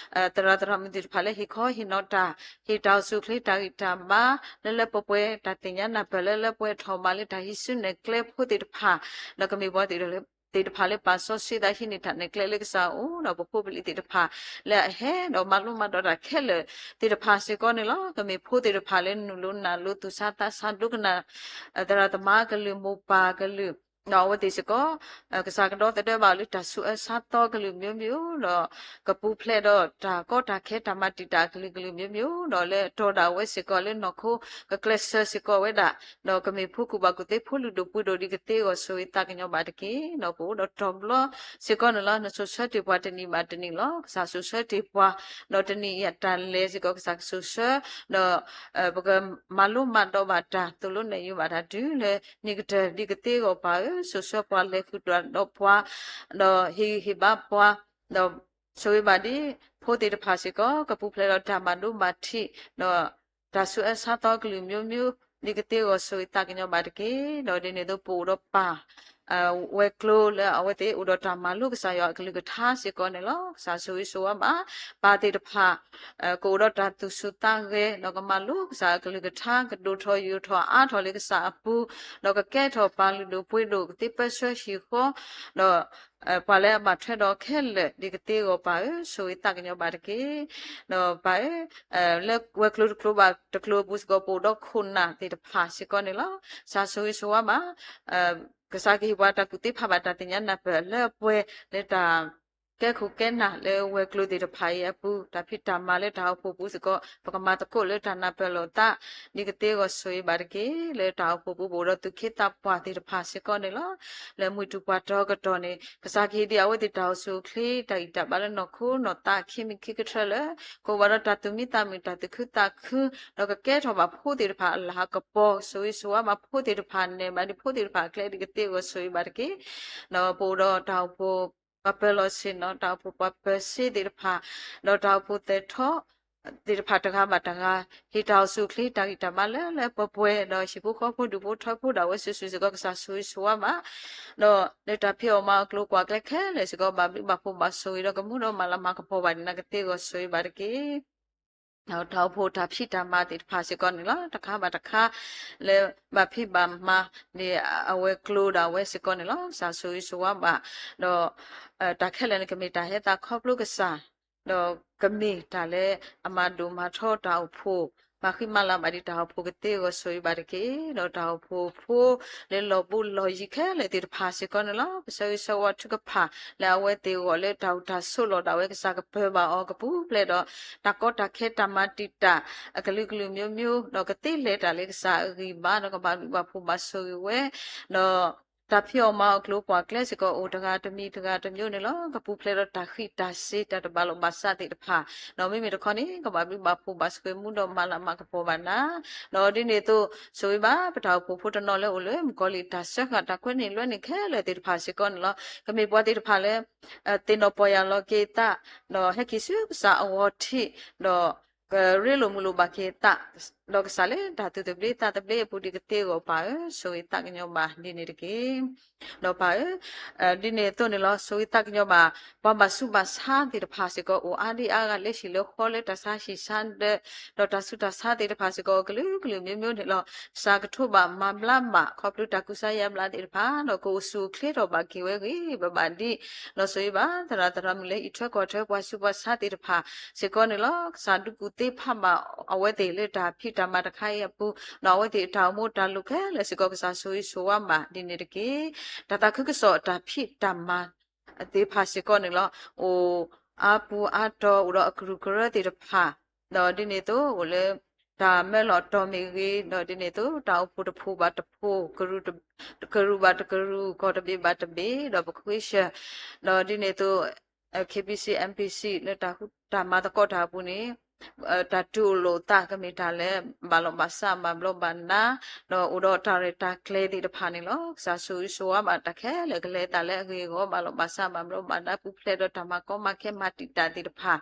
သရၣ်သရၣ်မုၣ်သ့ၣ်တဖၣ်လၢဟ့ၣ်ခီဟ့ၣ်နီၤတၢ် ဟ့ၣ်တၢ်အိၣ်ဆူၣ်အိၣ်ချ့တၢ်ဂံၢ်တၢ်ဘါ လၢလၢပှဲၤပှဲၤ တၢ်သ့ၣ်ညါနၢ်ပၢၢ်လၢလၢပှဲၤထီၣ်မးလၢတၢ်ဟံးစုနဲၣ်ကျဲဖိသ့ၣ်တဖၣ်, ဒီးကမ့ၢ်ပှၤသ့ၣ်တဖၣ်လၢ ပာ်စီဆှံသးဟံးန့ၢ်တၢ်နဲၣ်ကျဲလၢကစၢ်အအိၣ်, ဒီးပဖိပလံၤသ့ၣ်တဖၣ်လၢအဟဲဒီးမၤလိမၤဒိးတၢ်ခဲလၢာ်သ့ၣ်တဖၣ်စ့ၢ်ကီးန့ၣ်လီၤ. ကမ့ၢ်ဖိသ့ၣ်တဖၣ်လၢနုာ်လိနၢ်လိ သူၣ်ဆါသးဆါဒိကနၣ် သရၣ်သမါကလုာ် မိၢ်ပၢ်ကလုာ် ဒီးအဝဲသ့ၣ်စ့ၢ်ကီး ကစၢ်ကဒီသဒၢဘၣ်အီၤလၢတၢ်ဆူးအၢဆါသီကလုာ်မျိုးမျိုး ဒီးကပူၤဖျဲးဒီးတၢ်ကီတၢ်ခဲ တၢ်မၤတံာ်တာ်ကလုာ်ကလုာ်မျိုးမျိုး ဒီးလၢအတီၤဒၣ်ဝဲစ့ၢ်ကီးလၢနီၢ်ခိ ကကျဲးစၢးစ့ၢ်ကီးဝဲဒၣ်, ဒီးကမ့ၢ်ဖိကူၣ်ဘၣ်ကူၣ်သ့ ဖိလုၢ်ဒိၣ်ပှ့ၤဒိၣ် ဒ်ကသ့ဂီၤဆိၣ်ဂ့ၤသးကညီၤဘၣ်တက့ၢ်. ဒီးပအိၣ်ဒီးတီၤဘျီစ့ၢ်ကီးန့ၣ်လီၤ. နဆိၣ်ဆၢတ့ၢ်ပှၤတနံၤဘၣ်တနံၤလီၤ. ကစၢ်ဆိၣ်ဆၢတ့ၢ်ပှၤ ဒီးတနံၤအံၤအတၢ်လဲၤစ့ၢ်ကီး ကစၢ်ကဆိၣ်ဆၢ ဒီး ပကမၤလိမၤဒိးဘၣ်တၢ် သိၣ်လိနဲၣ်ယုၤဘၣ်တၢ်တုၤလၢနံၣ်ကတၢၢ် ဒ်ကသ့ဂီၤပာ်ဧၢ, ဆိၣ်ဆၢပှၤ လဲၤဃုာ်ဒီးပှၤ ဒီးဟ့ၣ်ဂံၢ်ဟ့ၣ်ဘါပှၤ, ဒီးဆိၣ်ဂ့ၤဘၣ်ဒ် ဖိသ့ၣ်တဖၣ်စ့ၢ်ကီး ကပူၤဖျဲးဒီးတၢ်ဘၣ်ဒိဘၣ်ထံး ဒီးတၢ်ဆူးအၢဆါသီကလုာ်မျိုးမျိုး ဒ်ကသ့ဂီၤဆိၣ်ဂ့ၤသးကညီၤဘၣ်တက့ၢ်. ဒီးဒ်န့ၣ်အသိး ပအိၣ်ဒီးပၢ် ဝဲၤကျိၤလၢအဝဲသ့ၣ်အိၣ်ဒီးတၢ်မၤလိကစၢ်ယွၤအကလုၢ်ကထါစ့ၢ်ကီးန့ၣ်လီၤ. ကစၢ်ဆိၣ်ဂ့ၤဆိၣ်ဝါဘၣ် ပၢ်သ့ၣ်တဖၣ် ကအိၣ်ဒီးတၢ်သူၣ်ဆူၣ်သးဂဲၤ ဒီးကမၤလိကစၢ်အကလုၢ်ကထါ ကဒိၣ်ထီၣ်ယိာ်ထီၣ်အါထီၣ်လၢကစၢ်အပူၤ, ဒီးကကဲထီၣ်ပၢ်လုၢ်ဒိၣ်ပှ့ၤဒိၣ် ကသ့ပၢဆှၢဟံၣ်ဃီ ဒီး ပှၤလၢအဘၣ်ထွဲဒီးခဲလၢာ် ဒ်ကသ့ဂီၤပၢ်ဧၢ, ဆိၣ်ဂ့ၤသးကညီၤဘၣ်တက့ၢ်. ဒီးပၢ်ဧၢ, လၢဝဲၤကျိၤတကျိၤဘၣ်တကျိၤအပူၤစ့ၢ်ကီး ပအိၣ်ဒီးခိၣ်နၢ်သ့ၣ်တဖၣ်စ့ၢ်ကီးန့ၣ်လီၤ. ကစၢ်ဆိၣ်ဂ့ၤဆိၣ်ဝါဘၣ် ကစၢ်ကဟ့ၣ်ပှၤတၢ်ကူၣ်သ့ဖးဘၣ်တၢ်သ့ၣ်ညါနၢ်ပၢၢ်လၢအပှဲၤ လၢတၢ်ကဲခိၣ်ကဲနၢ်လၢဝဲၤကျိၤသ့ၣ်တဖၣ်အံၤအပူၤ တၢ်ဖံးတၢ်မၤလၢတၢ်အိၣ်ဖှိၣ်ပူၤစ့ၢ်ကီး ပကမၤသကိးလၢတၢ်နၢ်ပၢၢ်လိာ်သး ဒ်ကသ့ဂီၤဆိၣ်ဂ့ၤဘၣ်တက့ၢ်. လၢတၢ်အိၣ်ဖှိၣ်ပူၤပအိၣ်ဒီးသူၣ်က့သးပှၢ်သ့ၣ်တဖၣ်စ့ၢ်ကီးန့ၣ်လီၤ. လၢမုၢ်တူၢ်ပှၢ်တီကတီၢ်န့ၣ် ကစၢ်ကဟ့ၣ်ဒံးအဝဲသ့ၣ်တၢ်အိၣ်ဆူၣ်အိၣ်ချ့ တၢ်ဂံၢ်တၢ်ဘါလၢနီၢ်ခိနီၢ်သးခံမံၤခံကထၢလၢ ကအိၣ်ဘၣ်ဒီးတၢ်သူၣ်မံသးမုာ် တၢ်သူၣ်ခုသးခု ဒီးကကဲထီၣ်ဘၣ်ဖိသ့ၣ်တဖၣ်အလၤကပီၤ ဆိၣ်ဂ့ၤဆိၣ်ဝါဘၣ်ဖိသ့ၣ်တဖၣ် နဲၣ်ဘၣ်ဒံးဖိသ့ၣ်တဖၣ်အကျဲ ဒ်ကသ့ဂီၤဆိၣ်ဂ့ၤဘၣ်တက့ၢ်. ဒီးပအိၣ်ဒီးတၢ်အိၣ်ဖှိၣ်ပှၤပၢၤလီၢ်ဆ့ၣ်နီၤ တၢ်အိၣ်ဖှိၣ်ပှၤပၢၤစ့သ့ၣ်တဖၣ် ဒီးတၢ်အိၣ်ဖှိၣ်သဲးထီၣ်သ့ၣ်တဖၣ်တဂၤဘၣ်တဂၤ ဟ့ၣ်တၢ်အိၣ်ဆူၣ်အိၣ်ချ့ တၢ်ဂံၢ်တၢ်ဘါလၢလၢပှဲၤပှဲၤ ဒီးဟံၣ်ဖိဃီဖိဒူၣ်ဖိထၢဖိဒၣ်ဝဲစုာ်စုာ်စ့ၢ်ကီး ကစၢ်ဆိၣ်ဂ့ၤဆိၣ်ဝါဘၣ် ဒီးလၢတၢ်ဖံးအီၣ်မၤအီၣ်ကျိၤကွာ်ကျဲခဲလၢာ်စ့ၢ်ကီး ဘၣ်ဘျုးဘၣ်ဖှိၣ်ဘၣ်ဆိၣ်ဂ့ၤ ဒီးကမူဒီးမၤလၤမၤကပီၤဘၣ်န့ၣ် ကသ့ဂီၤဆိၣ်ဂ့ၤဘၣ်တက့ၢ်. တၢ်အိၣ်ဖှိၣ်တၢ်ဖံးတၢ်မၤသ့ၣ်တဖၣ်စ့ၢ်ကီးန့ၣ်လီၤ. တခါဘၣ်တခါ လၢဘၣ်ဖံးဘၣ်မၤန့ၣ် အဝဲၤကျိၤဒၣ်ဝဲစ့ၢ်ကီးန့ၣ်လီၤ. ကစၢ်ဆိၣ်ဂ့ၤဆိၣ်ဝါဘၣ် ဒီး တၢ်ခဲလၢာ်န့ၣ် ကမ့ၢ်တၢ်ဟဲသးခီဖျိကစၢ် ဒီးကမ့ၢ်တၢ်လၢအမၤဒိၣ်မၤထီတၢ်အိၣ်ဖှိၣ် မၤဃံမၤလၤဘၣ်ဒံးတၢ်အိၣ်ဖှိၣ် ကသ့ဂီၤဆိၣ်ဂ့ၤဘၣ်တက့ၢ်. ဒီးတၢ်အိၣ်ဖှိၣ်ဖိလၢလီၢ်ဘူးလီၢ်ယံၤခဲလၢာ်သ့ၣ်တဖၣ်စ့ၢ်ကီးန့ၣ်လီၤ. ပဆၢဂ့ၤဆၢဝါထုကဖၣ်လၢအဝဲသ့ၣ်အဂီၢ်လၢတၢ်အိၣ်တၢ်ဆိးလီၢ်ဒၣ်ဝဲ ကစၢ်ကပၢၤဘၣ်အီၤ ကပူၤဖျဲးဒီး တၢ်ကီတၢ်ခဲတၢ်မၤတံာ်တာ် အကလုာ်ကလုာ်မျိုးမျိုး ဒီးကသ့လဲၤတၢ်လၢကစၢ်အဂံၢ်ဘါ ဒီးကဘၣ်ဘျုးဘၣ်ဖှိၣ်ဘၣ်ဆိၣ်ဂ့ၤဝဲ ဒီး တၢ်ဖံးအီၣ်မၤအီၣ်ကျိၤပှၤကျဲစ့ၢ်ကီး အိၣ်တဂၤတမံၤတဂၤတမံၤန့ၣ်လီၤ. ကပူၤဖျဲးဒီးတၢ်ဃံးတၢ်စ့ၤ တၢ်တဘၣ်လိာ်ဘၣ်စးသ့ၣ်တဖၣ်, ဒီးမ့မ့ၢ်တခီန့ၣ် ကဘၣ်ဘျုးဘၣ်ဖှိၣ်ဘၣ်ဆှၢမူဒီးမၤလၤမၤကပီၤဘၣ်နၤ, ဒီးဒ်န့ၣ်အသိး ဆိၣ်ဂ့ၤဘၣ်ပတၢ်အိၣ်ဖှိၣ်ဖိတနီၤလၢအိၣ်လၢမုၣ်ကီၤလံၢ်တၢ်စၢဃာ်တၢ်ကွဲန့ၢ်လွဲန့ၢ်ခဲလၢာ်သ့ၣ်တဖၣ်စ့ၢ်ကီးန့ၣ်လီၤ. ကမ့ၢ်ပှၤသ့ၣ်တဖၣ်လၢ သ့ၣ်နီၣ်ပီၢ်ယၢ်လီၤက့ၤသး, ဒီးဟဲက့ၤဆူကစၢ်အဂီၢ်ထံး, ဒီး ကရ့လိာ်မုာ်လိာ်ဘၣ်က့ၤသး, ဒီးကစၢ်လၢတၢ်သူၣ်သဘျ့သးသဘျ့အပူၤဒ်ကသ့အဂီၢ်ပၢ်ဧၢ, ဆိၣ်ဂ့ၤသးကညီၤဘၣ်ဒ်န့ၣ်တက့ၢ်. ဒီးပၢ်ဧၢ, ဒ်န့ၣ်အသိးန့ၣ်လီၤ. ဆိၣ်ဂ့ၤသးကညီၤဘၣ် ပှၤဘၣ်ဆူးဘၣ်ဆါသ့ၣ်တဖၣ်စ့ၢ်ကီး အိၣ်အါဒံအါဂၤလၢဟံၣ်လၢဃီလၢတၢ်ဆါဟံၣ်ဆါဒၢး, ဒီးတၢ်ဆူးတၢ်ဆါသ့ၣ်တဖၣ်စ့ၢ်ကီး ကလုာ်ကလုာ်မျိုးမျိုးန့ၣ်လီၤ. ကစၢ်ကထိးဘၣ်မၤဘျါဘၣ် ခီဖျိတၢ်ကူစါယါဘျါသ့ၣ်တဖၣ် ဒီးကအိၣ်ဆူၣ်အိၣ်ချ့ထီၣ်ဘၣ်က့ၤဝဲဂ့ၤဘၣ်ဘၣ်ဒံး, ဒီးဆိၣ်ဂ့ၤဘၣ်သရၣ်သရၣ်မုၣ်လၢဟံၣ်ထွဲကွၢ်ထွဲပှၤဆူးပှၤဆါသ့ၣ်တဖၣ်စ့ၢ်ကီးန့ၣ်လီၤ. ကစၢ်ဒုးကူၣ်သ့ဖးဘၣ်အဝဲသ့ၣ်လၢတၢ်ဖံးတၢ်မၤတခါအံၤအပူၤ, ဒီးအဝဲသ့ၣ်အတၢ်အိၣ်မူတၢ်လိၣ်ခဲလၢာ်စ့ၢ်ကီး ကစၢ်ဆိၣ်ဂ့ၤဆိၣ်ဝါဘၣ်ဒ်န့ၣ်တက့ၢ်. တၢ်သးခုကစီၣ်တၢ်ဖံးတၢ်မၤ သ့ၣ်တဖၣ်စ့ၢ်ကီးန့ၣ်လီၤ. အိၣ်အါပူၤအါတီၤ အိၣ်ဒီးအကရူၢ်ကရၢသ့ၣ်တဖၣ်, ဒီးဒ်န့ၣ်အသိးအိၣ်လၢ တၢ်မၢလီၤတီၢ်မ့ၢ်ဂ့ၤ, ဒီးဒ်န့ၣ်အသိး တၢ်အိၣ်ဖှိၣ်တဖှိၣ်ဘၣ်တဖှိၣ်, ကရူၢ်ဘၣ်တကရူၢ်, ကီၢ်တဘ့ၣ်ဘၣ်တဘ့ၣ်, ဒီးပဃ့ၡၢၣ်, ဒီးဒ်န့ၣ်အသိး KBC MPC လၢတၢ်မၤသကိးတၢ်အပူၤန့ၣ် တၢ်တူၢ်လိာ်သးကမ့ၢ်တၢ်လၢ ဘၣ်လိာ်ဘၣ်စးဘၣ်ဘျီးဘၣ်ဒါ, ဒီးအိၣ်ဒီးတၢ်ရဲၣ်တၢ်ကျဲၤသ့ၣ်တဖၣ်န့ၣ်လီၤ. ကစၢ်ဆိၣ်ဂ့ၤဆိၣ်ဝါဘၣ်တၢ်ခဲလၢာ် ကလဲၤအသးလၢအဂ့ၢ်အဂီၢ် ဘၣ်လိာ်ဘၣ်စးဘၣ်ဘျီးဘၣ်ဒါ ပူၤဖျဲးဒီးတၢ်မၤကီမၤခဲမၤတံာ်တာ်သ့ၣ်တဖၣ်,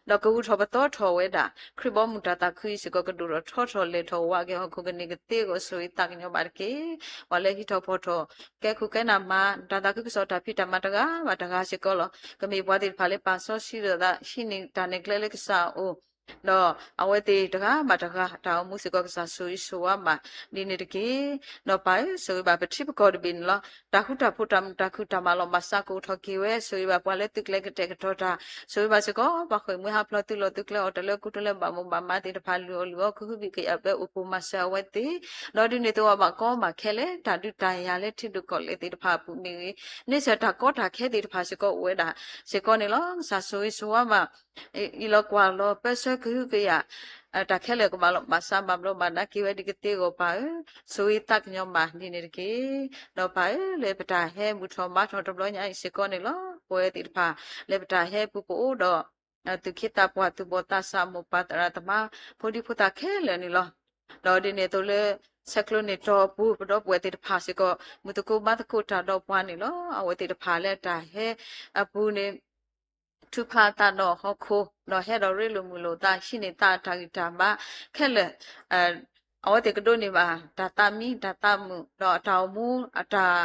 ဒီးကဂုာ်ထီၣ်ပသီထီၣ်ဝဲဒၣ် ခရံာ်ဘီမုၢ်တၢ်သးခုအံၤစ့ၢ်ကီး ကဒိၣ်ထီၣ်ထီထီၣ်လဲၤထီၣ်ဝးက့ၤဟီၣ်ခိၣ်ကန့ၢ်ကသ့အဂီၢ် ဆိၣ်ဂ့ၤသးကညီၤဘၣ်တက့ၢ်. ပှၤလၢဟံးထီၣ်ဖီၣ်ထီၣ် ကဲခိၣ်ကဲနၢ်မၤ တၢ်သးခုကစီၣ်တၢ်ဖံးတၢ်မၤတဂၤဘၣ်တဂၤစ့ၢ်ကီးလီၤ. ကမ့ၢ်ပှၤသ့ၣ်တဖၣ်လၢပာ်စီဆှံလိာ်သး ဟံးန့ၢ်တၢ်နဲၣ်ကျဲလၢကစၢ်အအိၣ်, ဒီးအဝဲသ့ၣ်တဂၤဘၣ်တဂၤ တၢ်အိၣ်မူစ့ၢ်ကီး ကစၢ်ဆိၣ်ဂ့ၤဆိၣ်ဝါဘၣ်ဒ်န့ၣ်တက့ၢ်. ဒီးပၢ်ဧၢ, ဆိၣ်ဂ့ၤဘၣ်ပထံပကီၢ်တဘ့ၣ်န့ၣ်လီၤ. တၢ်ဃူတၢ်ဖိးတၢ်မုာ်တၢ်ခုၣ်တၢ်မၤလိာ်ဘၣ်စးကအိၣ်ထီၣ်က့ၤဝဲ, ဆိၣ်ဂ့ၤဘၣ်ပှၤလၢသုးကျဲၤကတဲာ်ကတီၤတၢ်, ဆိၣ်ဂ့ၤဘၣ်စ့ၢ်ကီး ပှၤဃ့ၢ်မှံဟးဖျိးသုးလီၢ်သုးကျဲၤအီၤ တၢ်လၢကူတၢ်လၢဘၣ်မိၢ်ဘၣ်မးသ့ၣ်တဖၣ် လုၢ်အီၣ်လုၢ်အီ ကဟုဘံၣ်ကယာ်ဘၢ အိၣ်ဖှိၣ်မၤစၢၤအဝဲသ့ၣ်, ဒီးဒ်န့ၣ်အသိး ဘၣ်ကီဘၣ်ခဲလၢာ် တၢ်ဒုးတၢ်ယၤလၢထံဒိၣ်ကီၢ်လဲၢ်သ့ၣ်တဖၣ်အပူၤမ့ၢ်ဂ့ၤ, န့ဆၢၣ်တၢ်ကီတၢ်ခဲသ့ၣ်တဖၣ်စ့ၢ်ကီးအိၣ်ဝဲဒၣ်စ့ၢ်ကီးန့ၣ်လီၤ. ကစၢ်ဆိၣ်ဂ့ၤဆိၣ်ဝါဘၣ် အံၤလီၤကွၢ်လီၤ ပၢဆှၢကဟုကယာ် တၢ်ခဲလၢာ်ကဘၣ်လိာ်ဘၣ်စးဘၣ်ဘျီးဘၣ်ဒါက့ၤဝဲဒ်ကသ့အဂီၢ်ပၢ်ဧၢ, ဆိၣ်ဂ့ၤသးကညီၤဘၣ်ဒ်န့ၣ်တက့ၢ်. ဒီးပၢ်ဧၢ, လၢပတၢ်ဟဲဘူၣ်ထီၣ်ဘါထီၣ်တဘျီညါအံၤစ့ၢ်ကီးန့ၣ်လီၤ. ပဝဲသ့ၣ်တဖၣ် လၢပတၢ်ဟဲပူၤကအိၣ်ဒီး သူၣ်က့သးပှၢ် သူၣ်ဘီၣ်သးစၢ် မိၢ်ပၢ်သရၣ်သမါ ဖိဒံဖိသၣ်ခဲလၢာ်န့ၣ်လီၤ. ဒီးဒ်န့ၣ်အသိးလၢ ဆဲးကျိးန့ၢ်တီၢ်အပူၤ ပဒီပုၢ်ဝဲၢ်သ့ၣ်တဖၣ်စ့ၢ်ကီး မုၢ်သကိးဘါသကိးတၢ်ဒီးပှၤန့ၣ်လီၤ. အဝဲသ့ၣ်တဖၣ်လၢတၢ်ဟဲအပူၤန့ၣ် ထုးဖးအသးဒီးဟီၣ်ခိၣ် ဒီးဟဲဒီးရ့လိာ်မုာ်လိာ်သး ဟံးန့ၢ်သးအတၢ်ဂံၢ်တၢ်ဘါခဲလၢာ် အဝဲသ့ၣ်ကဒိးန့ၢ်ဘၣ် တၢ်သးမံတၢ်သးမုာ် ဒီးအတၢ်အိၣ်မူ အတၢ်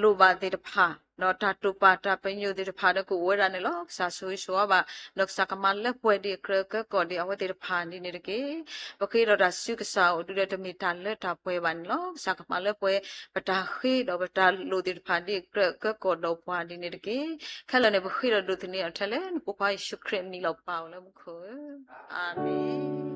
လိၣ်ဘၣ်သ့ၣ်တဖၣ် ဒီးတၢ်တိာ်ပာ်တၢ်ပညိၣ်သ့ၣ်တဖၣ်ဒီးကအိၣ်ဝဲဒၣ်န့ၣ်လီၤ. ကစၢ်ဆိၣ်ဂ့ၤဆိၣ်ဝါဘၣ် ဒီးကစၢ်ကမၤလၢပှဲၤဒံးအကြၢးအကၢကီၢ်ဒံးအဝဲသ့ၣ်တဖၣ်ဒ်န့ၣ်တက့ၢ်. ပဃ့ဒီးတၢ်ဆူကစၢ်အိၣ် ဒုးဒီးတမ့ၢ်တၢ်လၢတၢ်ပှဲၤဘၣ်န့ၣ်လီၤ. ကစၢ်ကမၤလၢပှဲၤ ပတၢ်ဃ့ဒီးပတၢ်လိၣ်သ့ၣ်တဖၣ်ဒံးအကြၢးအကၢကီၢ်ဒီးပှၤဒ်န့ၣ်တက့ၢ်. ခဲလၢာ်န့ၣ် ပဃ့ဒီးဒိးသန့ၤအီၤထဲလဲၣ် နဖိခွါယ့ၣ်ၡူးခရံာ်အမံၤလီၤပၢ်အိၣ်လၢမူခိၣ်ဧၢ, အၤမ့ၣ်.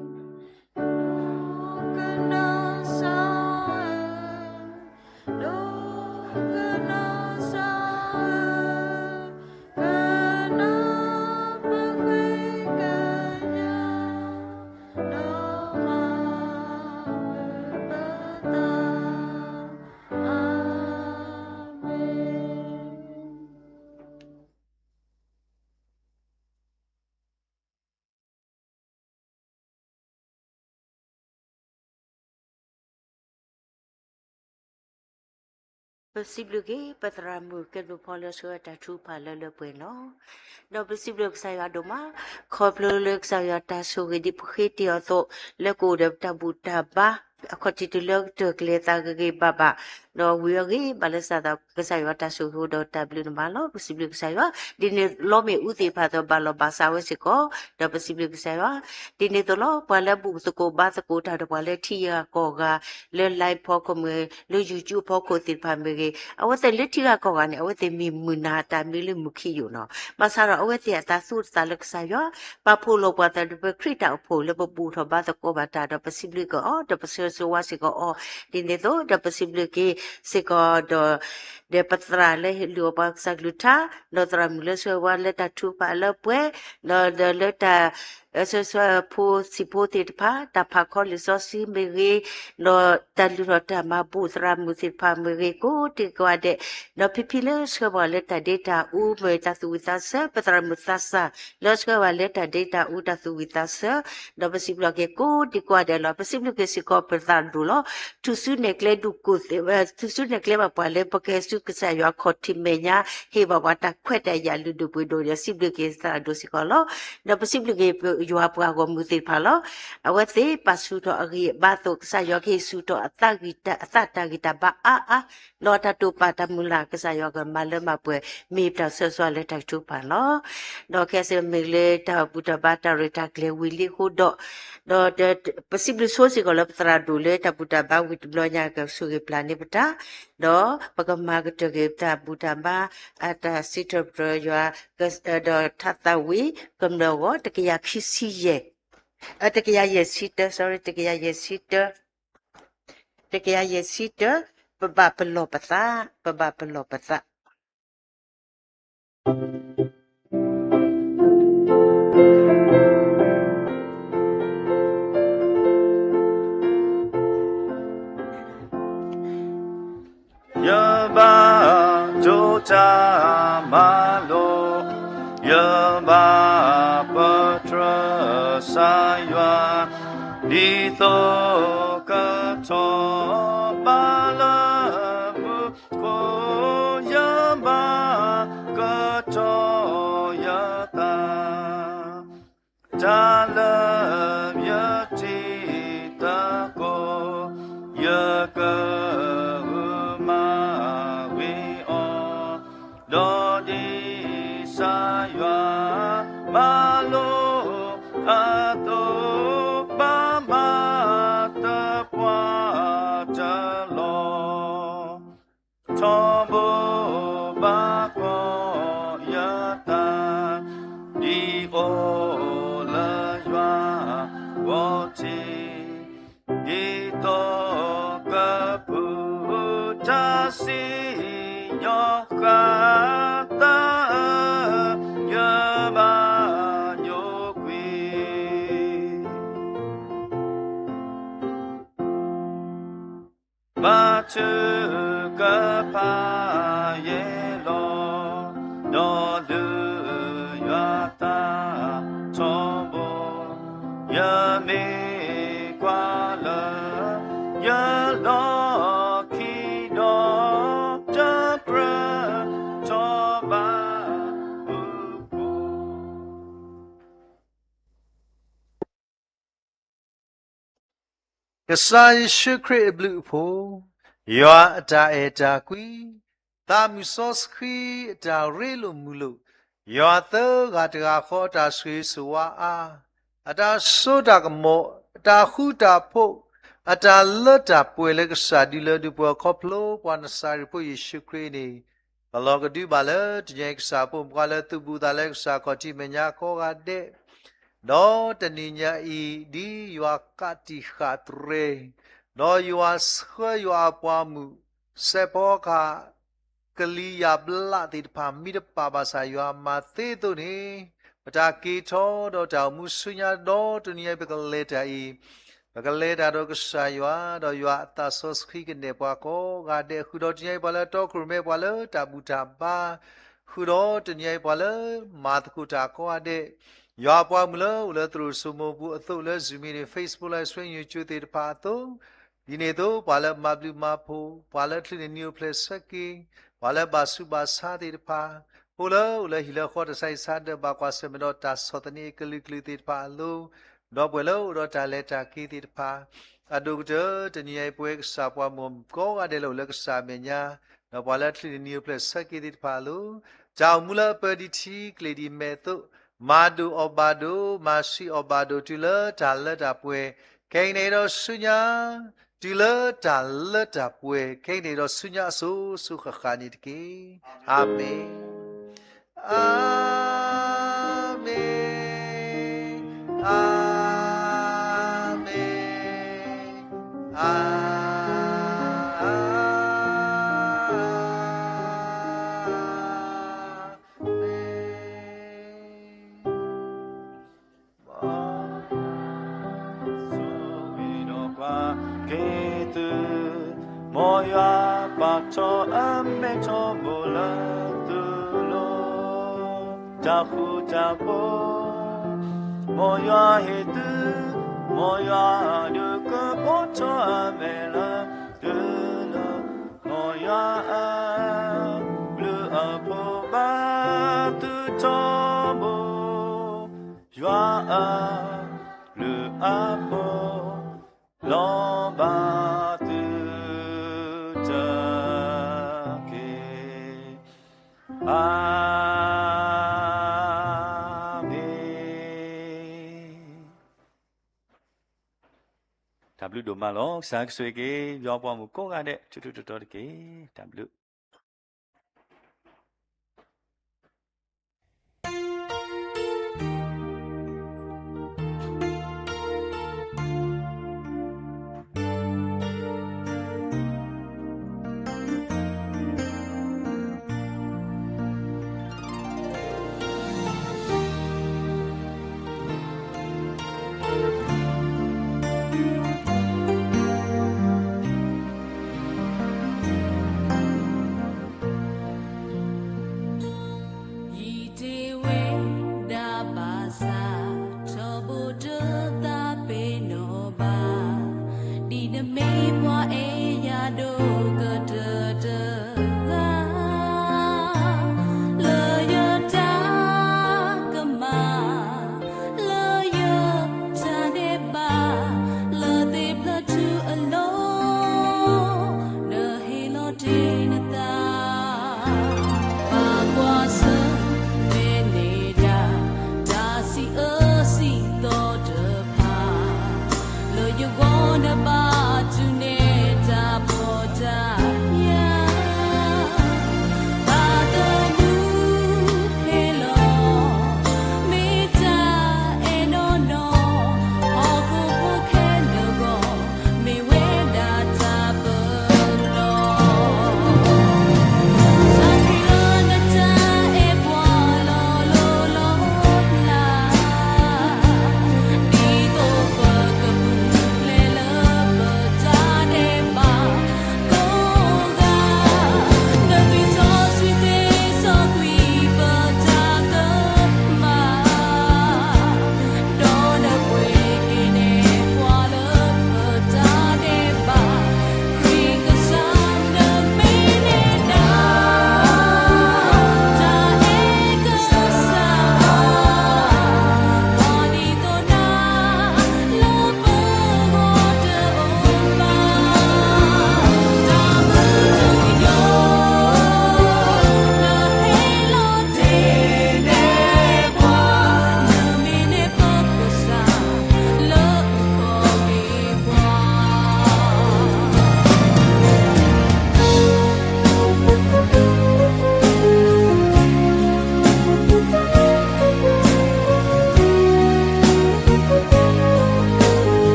ပစံးဘျုးက့ၤ ပသရၣ်မုၣ်ကဲဘျုးဖီလၢအဆှၢတၢ်ထုကဖၣ်လၢလၢပှဲၤပှဲၤန့ၣ်လီၤ. ဒီးပစံးဘျုးကစၢ်ယွၤဒိၣ်မး ခီဖျိလၢကစၢ်ယွၤတၢ်ဆိၣ်ဂ့ၤဒ်ပဃ့တ့ၢ်အီၤအသိး လၢကအိၣ်ဒီးတၢ်ဘူၣ်တၢ်ဘါ အခီၣ်ထံးတုၤလၢကတၢၢ်ကလဲၤသးဂ့ၤဂ့ၤဘၣ်ဘၣ် ဒီးဝံၤအဂ့ၤဘၣ်လၢစၢ်သး ကစၢ်ယွၤတၢ်ဆိၣ်ဂ့ၤအိၣ်ဒီးတၢ်ဘျုးန့ၣ်မးလီၤ. ပစံးဘျုးကစၢ်ယွၤ ဒ်န့ၣ်လီမ့ၣ်အူသ့ၣ်တဖၣ်အသိး ဘၣ်လိာ်ဘၣ်စးဝဲစ့ၢ်ကီး ဒီးပစံးဘျုးကစၢ်ယွၤ ဒ်န့ၣ်အသိးလီၤ. ပှၤလၢဘူၣ်သကိးဘါသကိးတၢ်ဒီးပှၤလၢထံဂၤကီၢ်ဂၤ လၢ live ဖီခိၣ်မ့ၢ်ဂ့ၤ လၢ YouTube ဖီခိၣ်သ့ၣ်တဖၣ်မ့ၢ်ဂ့ၤ အဝဲသ့ၣ်လၢထံဂၤကီၢ်ဂၤန့ၣ် အဝဲသ့ၣ်မ့ၢ်မုၢ်နၤတၢ်မံလၢမုၢ်ခံယိာ်နီၤ. ဘၣ်ဆၣ်ဒီးအဝဲသ့ၣ်အသးသူၣ်အသးလၢကစၢ်ယွၤ ပာ်ဖှိၣ်လိာ်ပှၤသးဒီးပခရံာ်တၢ်အိၣ်ဖှိၣ် လၢပဘူၣ်ထီၣ်ဘါသကိးဘၣ်တၢ်ဒီးပစံးဘျုးကအီၤ ဒီးပဆၢဂ့ၤဆၢဝါစ့ၢ်ကီးအီၤ ဒ်န့ၣ်အသိး ဒီးပစံးဘျုးက့ၤစ့ၢ်ကီးဒီး ဒီးပသရၣ်လၢဟ့ၣ်လုၢ်အီၣ်ပှၤကစၢ်ကလုၢ်ကထါ, ဒီးသရၣ်မုၣ်လၢဆှၢပှၤလၢတၢ်ထုကဖၣ်လၢပှဲၤ, ဒီးဒီးလၢတၢ် ဆှၢဆှၢဖိဆံးဖိသ့ၣ်တဖၣ်, တၢ်ဖးခီလံာ်စီဆှံမ့ၢ်ဂ့ၤ, ဒီးတၢ်လုၢ်ထီၣ်တၢ်မၤဘူၣ်သရၣ်မုၣ်သ့ၣ်တဖၣ်မ့ၢ်ဂ့ၤ ကိးဒံကိးဂၤဒဲး, ဒီးဖံဖံလၢဆှၢပှၤလၢတၢ်ဒ့တၢ်အူမ့ၢ်တၢ်သူၣ်ဝံၣ်သးဆၢ, ပသရၣ်မုၣ်သးစၢ် လၢဆှၢပှၤလၢတၢ်ဒ့တၢ်အူတၢ်သူၣ်ဝံၣ်သးဆၢ, ဒီးပစံးဘျုးက့ၤကိးဒံကိးဂၤဒဲးလီၤ. ပစံးဘျုးက့ၤစ့ၢ်ကီးပသရၣ်ဒိၣ်လီၤ. ထူၣ်စုနဲၣ်ကျဲဒုးကိၢ်သ့ၣ်, ထူၣ်စုနဲၣ်ကျဲဘၣ်ပှၤလၢပကဟဲဆူကစၢ်ယွၤခီၣ်ထံးမဲာ်ညါ, ဟ့ၣ်ဘၣ်ပှၤတၢ်ခွဲးတၢ်ယာ်လုၢ်ဒိၣ်ပှ့ၤဒိၣ်ဒီး စံးဘျုးက့ၤသရၣ်ဒိၣ်စ့ၢ်ကီးလီၤ. ဒီးပစံးဘျုးက့ၤယွၤပှၤဂီၢ်မုၢ်သ့ၣ်တဖၣ်လီၤ. အဝဲသ့ၣ်ပာ်ဆူၣ်ထီၣ်အဂံၢ်အဘါအသိး ကစၢ်ယွၤကဟ့ၣ်ဆူၣ်ထီၣ်အသးတၢ်ဂံၢ်တၢ်ဘါအါအါ, ဒီးတၢ်တိာ်ပာ်တၢ်မုၢ်လၢ် ကစၢ်ယွၤကမၤလၢမၤပှဲၤ မ့ၢ်ပတၢ်ဆၢဂ့ၤဆၢဝါလၢတၢ်ထုကဖၣ်လီၤ. ဒီးခဲစ့ၢ်မ့ၢ်လၢတၢ်ဘူၣ်တၢ်ဘါတၢ်ရဲၣ်တၢ်ကျဲၤဝံၤလံအဃိဒီး, ဒီးပစံးဘျုးဆိစ့ၢ်ကီးလၢပသရၣ်ဒိၣ်လၢတၢ်ဘူၣ်တၢ်ဘါဝံၤတဘျီညါကဆိၣ်ဂ့ၤပျၢ်န့ၢ်ပတၢ်, ဒီးပကမၤကတၢၢ်က့ၤတၢ်ဘူၣ်တၢ်ဘါ အတၢ်စံးထီၣ်ပတြၢၤယွၤ, ဒီးထါသးဝံၣ်ကမျၢၢ်အဂီၢ် တကယၤခံဆံယဲၢ်, တကယၤယဲၢ်ဆံတၢ, sorry, တကယၤယဲၢ်ဆံတၢ, တကယၤယဲၢ်ဆံတၢ, ပဘၣ်ပလီၢ်ပသး, ပဘၣ်ပလီၢ်ပသး. ယဘၣ်ဒိးတၢ်မၤလိာ်, ယဘၣ်ပတြၢၤကစၢ်ယွၤ, ဒ်သိးကထီၣ်ဘးလၢမူခိၣ်, ယဘၣ်ကထီၣ်ယသး တၢ်လၢယတံၤသကိး, ယကဂုာ်မၤဝံၤအီၤ, ဒီးဒ်ကစၢ်ယွၤမၤလိာ်အသိး, ဘၣ်မၤသပှၢ်တၢၢ်လီၤ. ထီဘိဘၣ်ကွီၢ်ယသး, ဒ်အိၣ်လၢယွၤဂီၢ်ထံး, ဒ်သိးကပူၤတၢ်စံၣ်, ညီဃာ်သးဧၢ, ယဘၣ်ညိကွံာ် ဘါထုကဖၣ်ယဲလီၤ, ဒီးလုၢ်ယွၤသးထီဘိ, ယမ့ၢ်ကွၢ်လၢယလီၢ်ခံဒီး, တကြၢးထီၣ်ဘးမူခိၣ် ကစၢ်ယ့ၣ်ၡူးခရံာ်အဘျုးအဖှိၣ်, ယွၤအတၢ်အဲၣ်တၢ်ကွံ, သးမုၢ်စီဆှံအတၢ်ရ့လိာ်မုာ်လိာ်, ယွၤသၢဂၤတဂၤဃီအတၢ်ဆိၣ်ဂ့ၤဆိၣ်ဝါအါ, အတၢ်စိတၢ်ကမီၤ, အတၢ်ဃူတၢ်ဖိး, အတၢ်လၢတၢ်ပှဲၤလၢကစၢ်ဒုးလၢဒုးပှဲၤခီဖျိပှၤနစၤရ့းဖိယ့ၣ်ၡူးခရံာ်န့ၣ်, ပလီၢ်ကဒုဘၣ်လၢတနံၤအံၤကစၢ်ဖိမုၣ်ဖိလၢသူၣ်ဘူၣ်သးလၢကစၢ်ခီၣ်ထံးမဲာ်ညါကိးဂၤဒဲး ဒီးတနံၤညါအံၤ ဒ်ယွၤကးတံာ်ဃာ်တြဲၤ, ဒီးယွၤဆှၢယွၤအပှၤမုၣ် စဲးဖီကဟၣ် ကလံၤယၤဘျးသ့ၣ်တဖၣ် မ့ၢ်တပာ်ဘၣ်ဆၣ်ယွၤမၤသ့အသိးန့ၣ်, ပတၢ်က့ၤထီၣ်ဒီးတၢ်အိၣ်မူဆူညါဒီးတနံၤညါအံၤ ပကလဲၤတၢ်အံၤ, ပကလဲၤတၢ်ဒီးကစၢ်ယွၤ, ဒီးယွၤအသးစီဆှံကနဲၣ်ပှၤကိးဂၤဒဲး ဃုာ်ဒီးတနံၤညါအံၤ ပှၤလၢတီခိၣ်ရိၣ်မဲ ပှၤလၢတၢ်ဘူၣ်တၢ်ဘါ ဃုာ်ဒီးတနံၤညါအံၤ ပှၤလၢမၤသကိးတၢ်ကိးဂၤဒဲး, ယွၤအပှၤမုၣ်လၢအိၣ်လၢသရိာ်စိမိၤပူၤအသိး လၢ Zoom မ့ၢ်ဂ့ၤ Facebook လၢ ဆွဲညူးကၠိ သ့ၣ်တဖၣ်အသိး, ဒ်န့ၣ်အသိး ပှၤလၢမၤဘျုးမၤဖှိၣ်, ပှၤလၢချုးန့ၢ်နံၤအိၣ်ဖျဲၣ်ဆၢက့ၤ, ပှၤလၢဘၣ်ဆူးဘၣ်ဆါသ့ၣ်တဖၣ်, ဖိလၢအိၣ်လၢဟံၣ်လၢဃီ တၢ်ဆါဟံၣ်ဆါဒၢး ဘၣ်ကွၢ်ဆၢၣ်မဲာ်ဒီးတၢ်ဆီၣ်သနံးအကလုာ်ကလုာ်သ့ၣ်တဖၣ်အလိၤ, ဒီးပှၤလၢအိၣ်ဒီးတၢ်လဲၤတၢ်က့ၤသ့ၣ်တဖၣ်, အဒိၣ်ကတၢၢ် တနံၤညါအံၤ ပဝဲကစၢ်ပှၤမုၣ်ကိးဂၤဒဲးလၢအိၣ်လၢကစၢ်အမဲာ်ညါ, ဒီးပှၤလၢချုးန့ၢ်နံၤအိၣ်ဖျဲၣ်ဆၢက့ၤသ့ၣ်တဖၣ်အလိၤ, တၢ်အိၣ်မူလၢအပၢၤဒံးထံကျ့ၤဒံးမဲးအသိး, မၤဒိၣ်အီၣ်ဘၣ်ဒိၣ်, မၤဆံးအီၣ်ဘၣ်ဒိၣ် တုၤလၢတၢ်လၢတၢ်ပှဲၤ, ခဲအံၤန့ၣ်ဒီးဆူညါ, တုၤလၢတၢ်လၢတၢ်ပှဲၤ, ခဲအံၤန့ၣ်ဒီးဆူညါအစိၤစိၤဃၣ်ဃၣ်န့ၣ်တက့ၢ်. အၤမ့ၣ်, အၤမ့ၣ်, အၤမ့ၣ်, အၤ ထီၣ်အမဲထီၣ်ဘိလၢသုလိၤ, တၢ်ဃူတၢ်ဖိး, မ်ယွၤဟ့ၣ်သု, မ်ယွၤဒုးကပီၤထီၣ်အမဲလၢသုလိၤ, မ်ယွၤအဘျုးအဖှိၣ်ဘၣ်သု ထီဘိ, ယွၤအဘျုးအဖှိၣ် လီၤဘၣ်သုတက့ၢ်. အၤမ့ၣ်. တၢ်ဘျုးဒိၣ်မးလီၤ. ကစၢ်ကဆိၣ်ဂ့ၤက့ၤ ယွၤပှၤမုၣ်ကိးဂၤဒဲး ထူထူတီတီတက့ၢ်. တၢ်ဘျုး